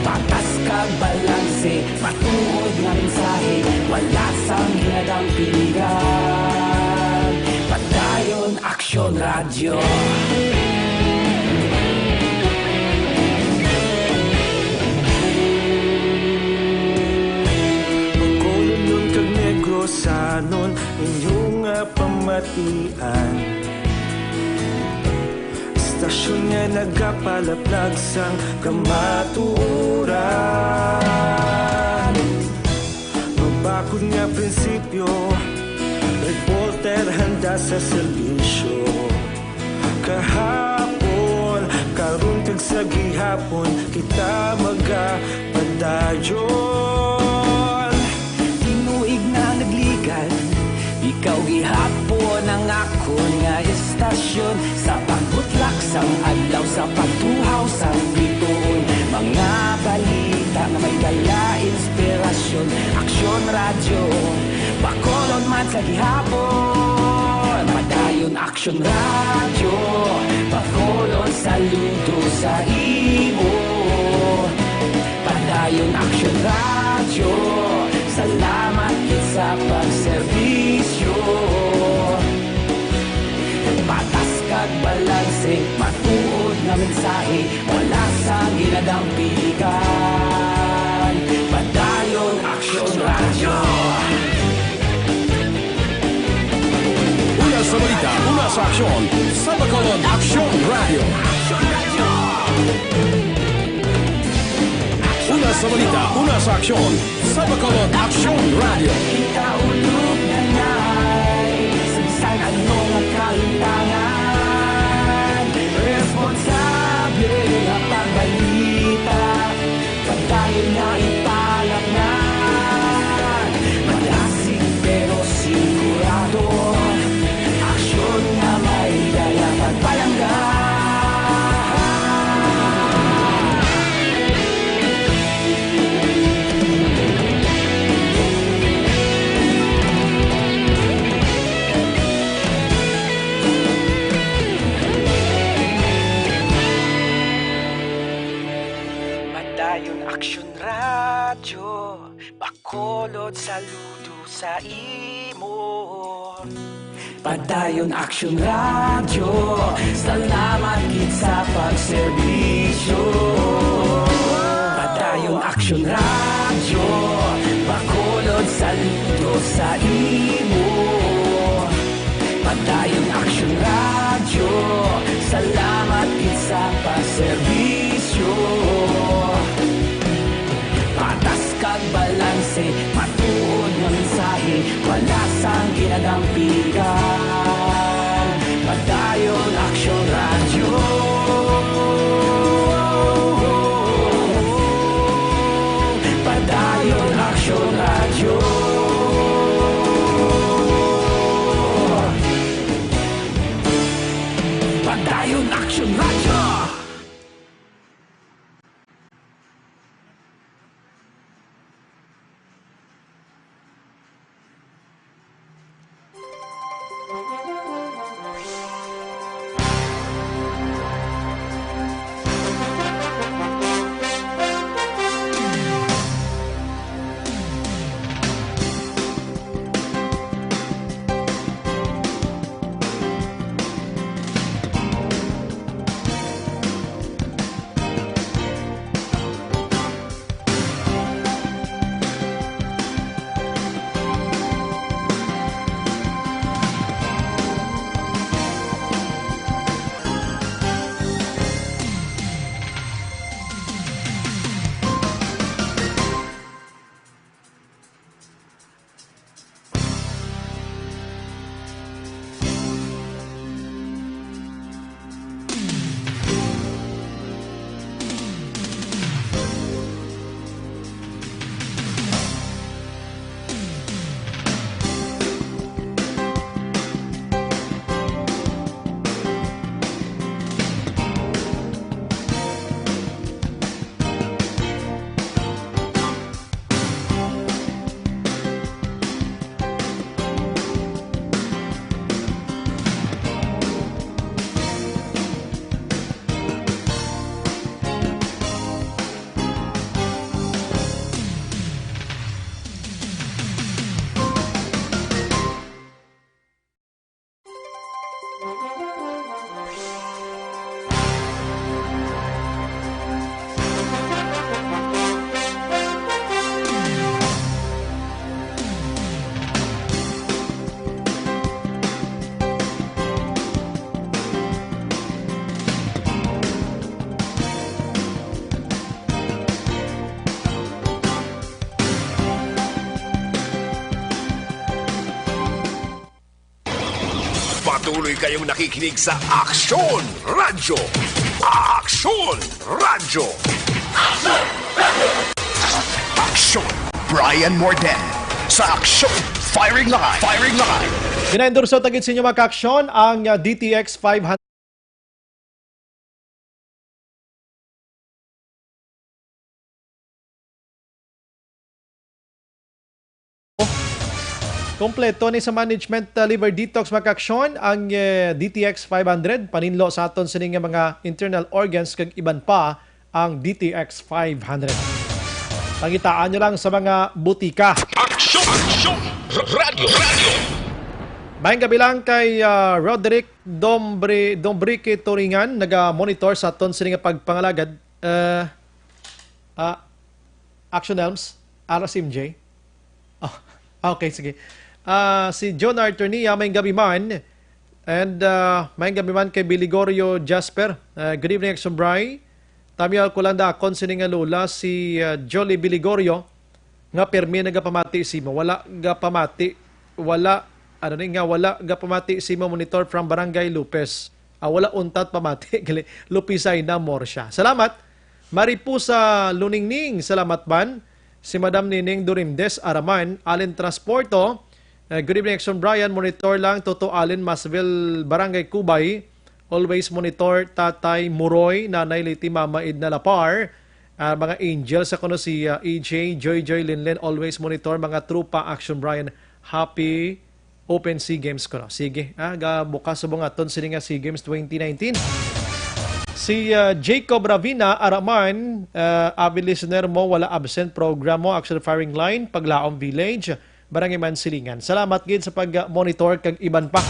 Patas kag balanse, matuod nga mensahe, wala sang ginadampigan. Padayon Aksyon Radyo. Bacolodnon kag Negrosanon, inyo nga pamatian. Istasyon nga nagapalaplag sang kamatuoran. Mabakod nga prinsipyo, reporter handa sa serbisyo. Kahapon, karon, kag sa gihapon, kita magapadayon. Tinuig nga nagligan, ikaw gihapon ang akon nga istasyon. Sa pagbutlak sang adlaw, sa pagtuhaw sang bituon, mga balita nga may dala inspirasyon. Aksyon Radyo, Bacolod man sa gihapon. Padayon Aksyon Radyo, Bacolod, saludo sa imo. Padayon Aksyon Radyo, salamat gid sa pagserbisyo. Tampigan, Padayon Aksyon Radyo. Una sa balita, una sa aksyon, sa Bacolod Aksyon Radyo. Una sa balita, una sa aksyon, sa Bacolod Aksyon Radyo. Kita ulog na nay, sa bisan ano nga kahintangan, responsable nga pagbalita, padayon nga ipalapnan. Madasig pero sigurado, aksyon nga may dala pagpalangga. Padayon Aksyon Radyo, Bacolod, saludo sa imo. Padayon Aksyon Radyo, salamat gid sa pagserbisyo. Padayon Aksyon Radyo, Bacolod, saludo sa imo. Padayon Aksyon Radyo, salamat gid sa pagserbisyo. Patas kag balanse, matuod nga mensahe, wala sang ginadampigan. Padayon Aksyon Radyo. Padayon Aksyon Radyo. Padayon Aksyon Radyo. Patuloy kayong nakikinig sa Aksyon Radyo. Aksyon Radyo. Aksyon. Brian Morden sa Aksyon Firing Line. Firing Line. Gina-endorso ta gid sa inyo, mga ka-aksyon, ang, uh, D T X five hundred. Kompleto ni sa management, uh, liver detox, mga ka-aksyon, ang, uh, D T X five hundred. Paninlo sa aton sini nga mga internal organs kag iban pa ang D T X five hundred. Pangitaan nyo lang sa mga butika. Aksyon! Aksyon! R-, radyo! Radyo! Maayong gabi lang kay, ah, Roderick Dombre-, Dombrique Turingan, naga-monitor sa aton sini nga pagpangalagad. Ah, Ah, Action Elms, R S M J. Oh, okay, sige. Ah, si John Arternia, may gabi man. And ah, may gabi man kay Biligorio Jasper. Ah, good evening, Action Bry. Tamyal ko lang dakon sini nga lula, si ah, Jolly Biligorio, nga permi nagapamati simo. Wala gapamati, wala, ano ni nga, wala gapamati simo, monitor from Barangay Lopez. Ah, wala untat pamati, gali, Lupisay na more siya. Salamat. Mariposa Luningning, salamat man. Si Madam Nining Durimdes Araman, Allen Transporto. Eh, good evening, Action Brian. Monitor lang, Toto Allen, Masville, Barangay Cubay. Always monitor, Tatay Muroy, Nanay Liti, Mama Edna Lapar. Ah, mga angel sa kuno si ah, E J, Joy Joy, Linlen. Always monitor, mga trupa, Action Brian. Happy Open SEA Games kuno. Sige, ah, ga bukas subong aton sini nga SEA Games twenty nineteen. Si ah, Jacob Ravina Araman, ah, avid listener mo, wala absent program mo, Action Firing Line, Paglaom Village, Barangay Mansilingan. Salamat gid sa pag-monitor kag iban pa.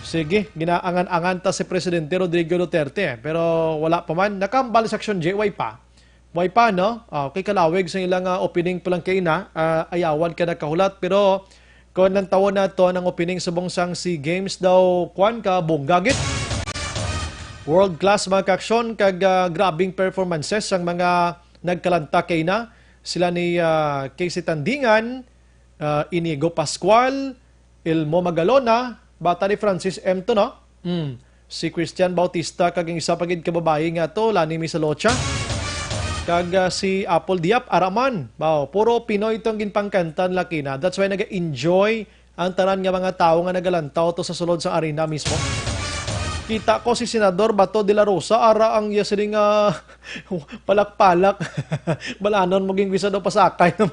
Sige, ginaangan-angan ta si Presidente Rodrigo Duterte, pero wala pa man. Nakahambal sa Action J Y pa. Way pa, no? Ah, kay kalawig sa ilang ah, opening pa lang kay na, ah, ayawan ka nakahulat. Pero kung nang tawon nato ang opening subong sang SEA Games daw, kwan ka, bongga gid. World class, mga kaaksyon, kag ah, grabing performances sang mga nagkalanta kay na. Sila ni ah, Casey Tandingan, ah, Inigo Pascual, Elmo Magalona, bata ni Francis M to, no? Mm. Si Christian Bautista kag ang isa pa gid ka babayi nga to, Lani Misalocha. Kag ah, si Apple Diap Araman. Wow, puro Pinoy tong ginpangkanta nila kina. That's why naga-enjoy ang tanan nga mga tawo nga nagalantaw to sa sulod sa arena mismo. Kita ko si Senador Bato de la Rosa, ara ang iya sini nga palakpalak. Balanon mo ging bisa daw pasakay ng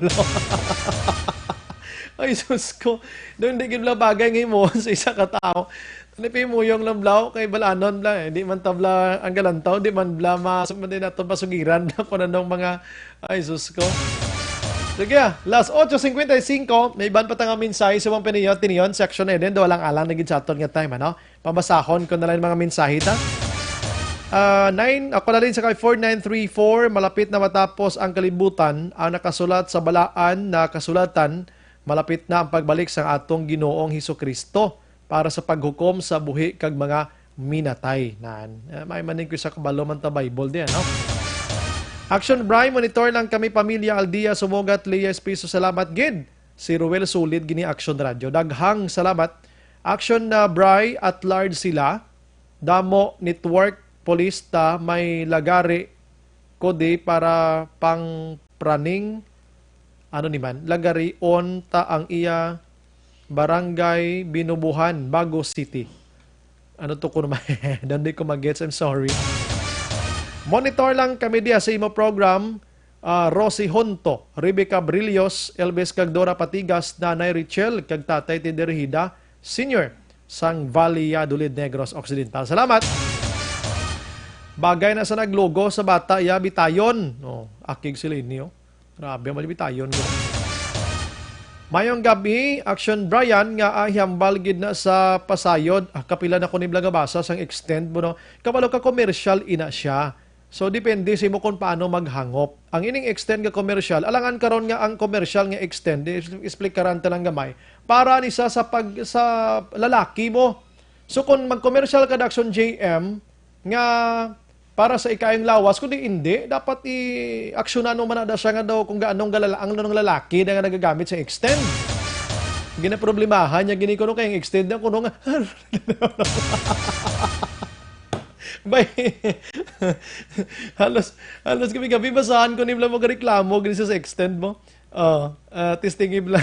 Ay, sus ko. Doon di gid lang bagay nga himuon sa isa ka tao. Ano pa yung muyong lang, blaw? Kay balanon, bla. Eh. Di man tabla ang galantaw, di man, bla, ma-, man din nato pasugiran, bla, kung anong mga, ay, sus ko. Sige, ah, las ocho cincuenta y cinco, may iban pa ta nga mensahe sa mga piniyon, tiniyon, section na din, daw lang alang na gid sa aton nga time, ano? Pabasahon ko na lang yung mga mensahe, ta? Ah, nine, ako na rin sa kay four nine three four, malapit na matapos ang kalibutan, ang nakasulat sa balaan na kasulatan, malapit na ang pagbalik sang atong Ginoong Hesukristo para sa paghukom sa buhi kag mga minatay. Nan, eh, may maning ko sa kabalo man ta Bible di, ano? Action Bry, monitor lang kami, pamilya Aldia, Sumugat, Leyes, Piso, salamat gid. Si Ruel Sulid, gini Action Radio. Daghang salamat. Action na Bry, at large sila. Damo network, police ta, may lagari ko di para pang praning, ano ni man, lagarion ta ang iya barangay Binubuhan, Bago City. Ano to kuno? Dandi ko magets, I'm sorry. Monitor lang kami diya sa imo program, ah, Rosie Honto, Rebecca Brillos, Elvis kag Dora Patigas, Nanay Richel, kag Tatay Tiderhida Senior, sang Valladolid, Negros Occidental. Salamat! Bagay na sa naglugo sa bata, ya, bitayon. Oh, akig sila inyo. Grabe, mali bitayon ko. Mayong gabi, Action Brian, nga ah, hambal gid na sa pasayod. Ah, kapila na ko ni gabasa sang extend mo, no? Kabalo ka, commercial ina siya. So, depende sa imo kung paano maghangop. Ang ining extend nga commercial, alangan karon nga ang commercial nga extend, is-, explikaran ta lang gamay. Para ni sa, sa pag, sa lalaki mo. So, kung mag-commercial ka, Action J M, nga para sa ikayang lawas, kundi hindi, dapat i-aksyonan mo man na siya nga daw kung gaano ang galala-, ang nang lalaki na nga nagagamit sa extend. Ginaproblemahan niya, gini kuno kay ang extend na kuno nga. Bay, halos, halos gabi-gabi basahan ko ni Bla mo reklamo gini sa extend mo. Oh, ah, testing ibla.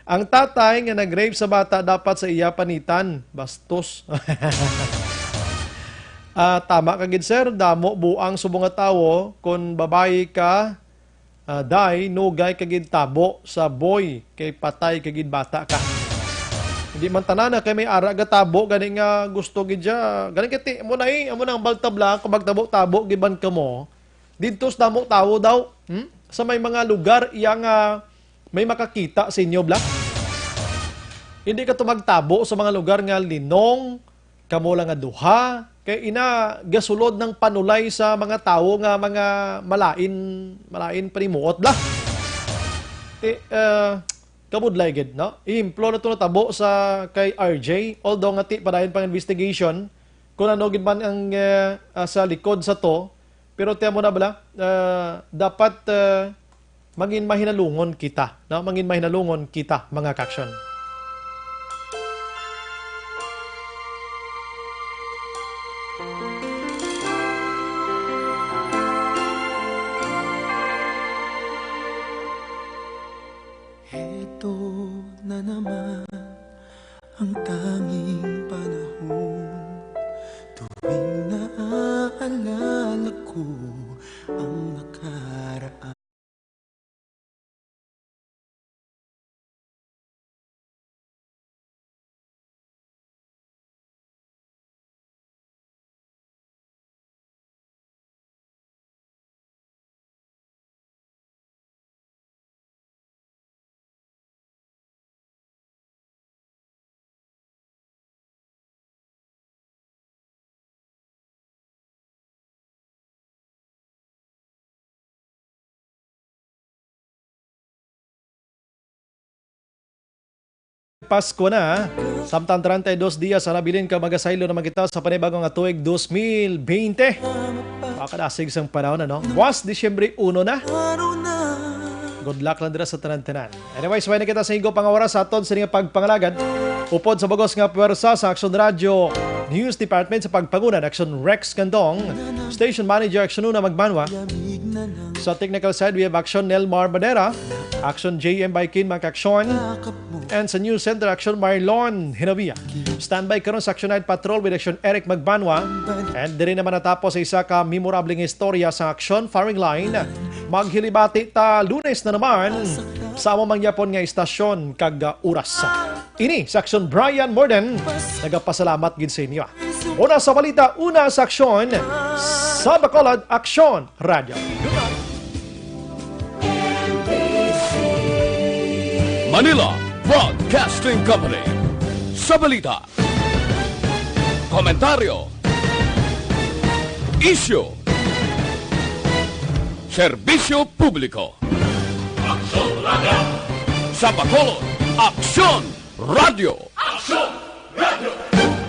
Ang tatay nga nag-rape sa bata dapat sa iya panitan. Bastos. Ah, tama ka gid, sir. Damo buang subong nga tawo. Kon babayi ka, ah, day, nugay ka gid tabo sa boy, kay patay ka gid bata ka. Hindi man tanan na kay may ara ga tabo gani nga gusto gid siya. Gani kay ti-, mo na eh, amo nang baltabla, kung magtabo-tabo giban ka mo. Didto sa damo tawo daw, hmm? Sa may mga lugar iya nga may makakita sa inyo, bla? Hindi ka to magtabo sa mga lugar nga linong, kamo lang nga duha, Kay ina, gasulod ng panulay sa mga tawo nga mga malain, malain panimuot bla. Ti, ah, kabudlay gid, no? Ehemplo na to natabo sa kay R J, although nga ti padayon pang investigation kung ano gid man ang, eh, ah, sa likod sa to, pero tiyan mo na bala, ah, dapat, ah, mangin mahinalungon kita, no? Mangin mahinalungon kita, mga kaksyon. Heto na naman ang tanging panahon tuwing naaalala ko ang nakaraan. Pasko na, samtang treinta y dos dias ang nabilin, kag magasaylo naman kita sa panibago nga tuig dos mil bente. Makadasig sang panahon, ano? Buwas, Disyembre uno na. Good luck lang dira sa tanan-tanan. Anyways, may na kita sa igo pang oras sa aton sa inyong pagpangalagad. Upod sa bugos nga pwersa sa Aksyon Radio News Department sa pagpanguna ni Aksyon Rex Candong, Station Manager Aksyon Una Magbanwa, sa technical side, we have Aksyon Nelmar Madera, Aksyon J M Baikin Makaksyon, and sa News Center, Aksyon Marlon Hinavia. Standby karon sa Aksyon Night Patrol with Aksyon Eric Magbanwa. And diri naman natapos sa isa ka memorable nga istorya sa Aksyon Firing Line. Maghilibati ta Lunes na naman sa amo mangyapon nga istasyon kag, ah, oras. Ini sa Aksyon Brian Morden, nagapasalamat gid sa inyo. Una sa balita, una sa aksyon, sa Bacolod, Aksyon Radio. Manila Broadcasting Company. Sa balita, komentaryo, isyu, serbisyo publiko. Aksyon Radio. Sa Bacolod, Aksyon Radio. Aksyon Radio.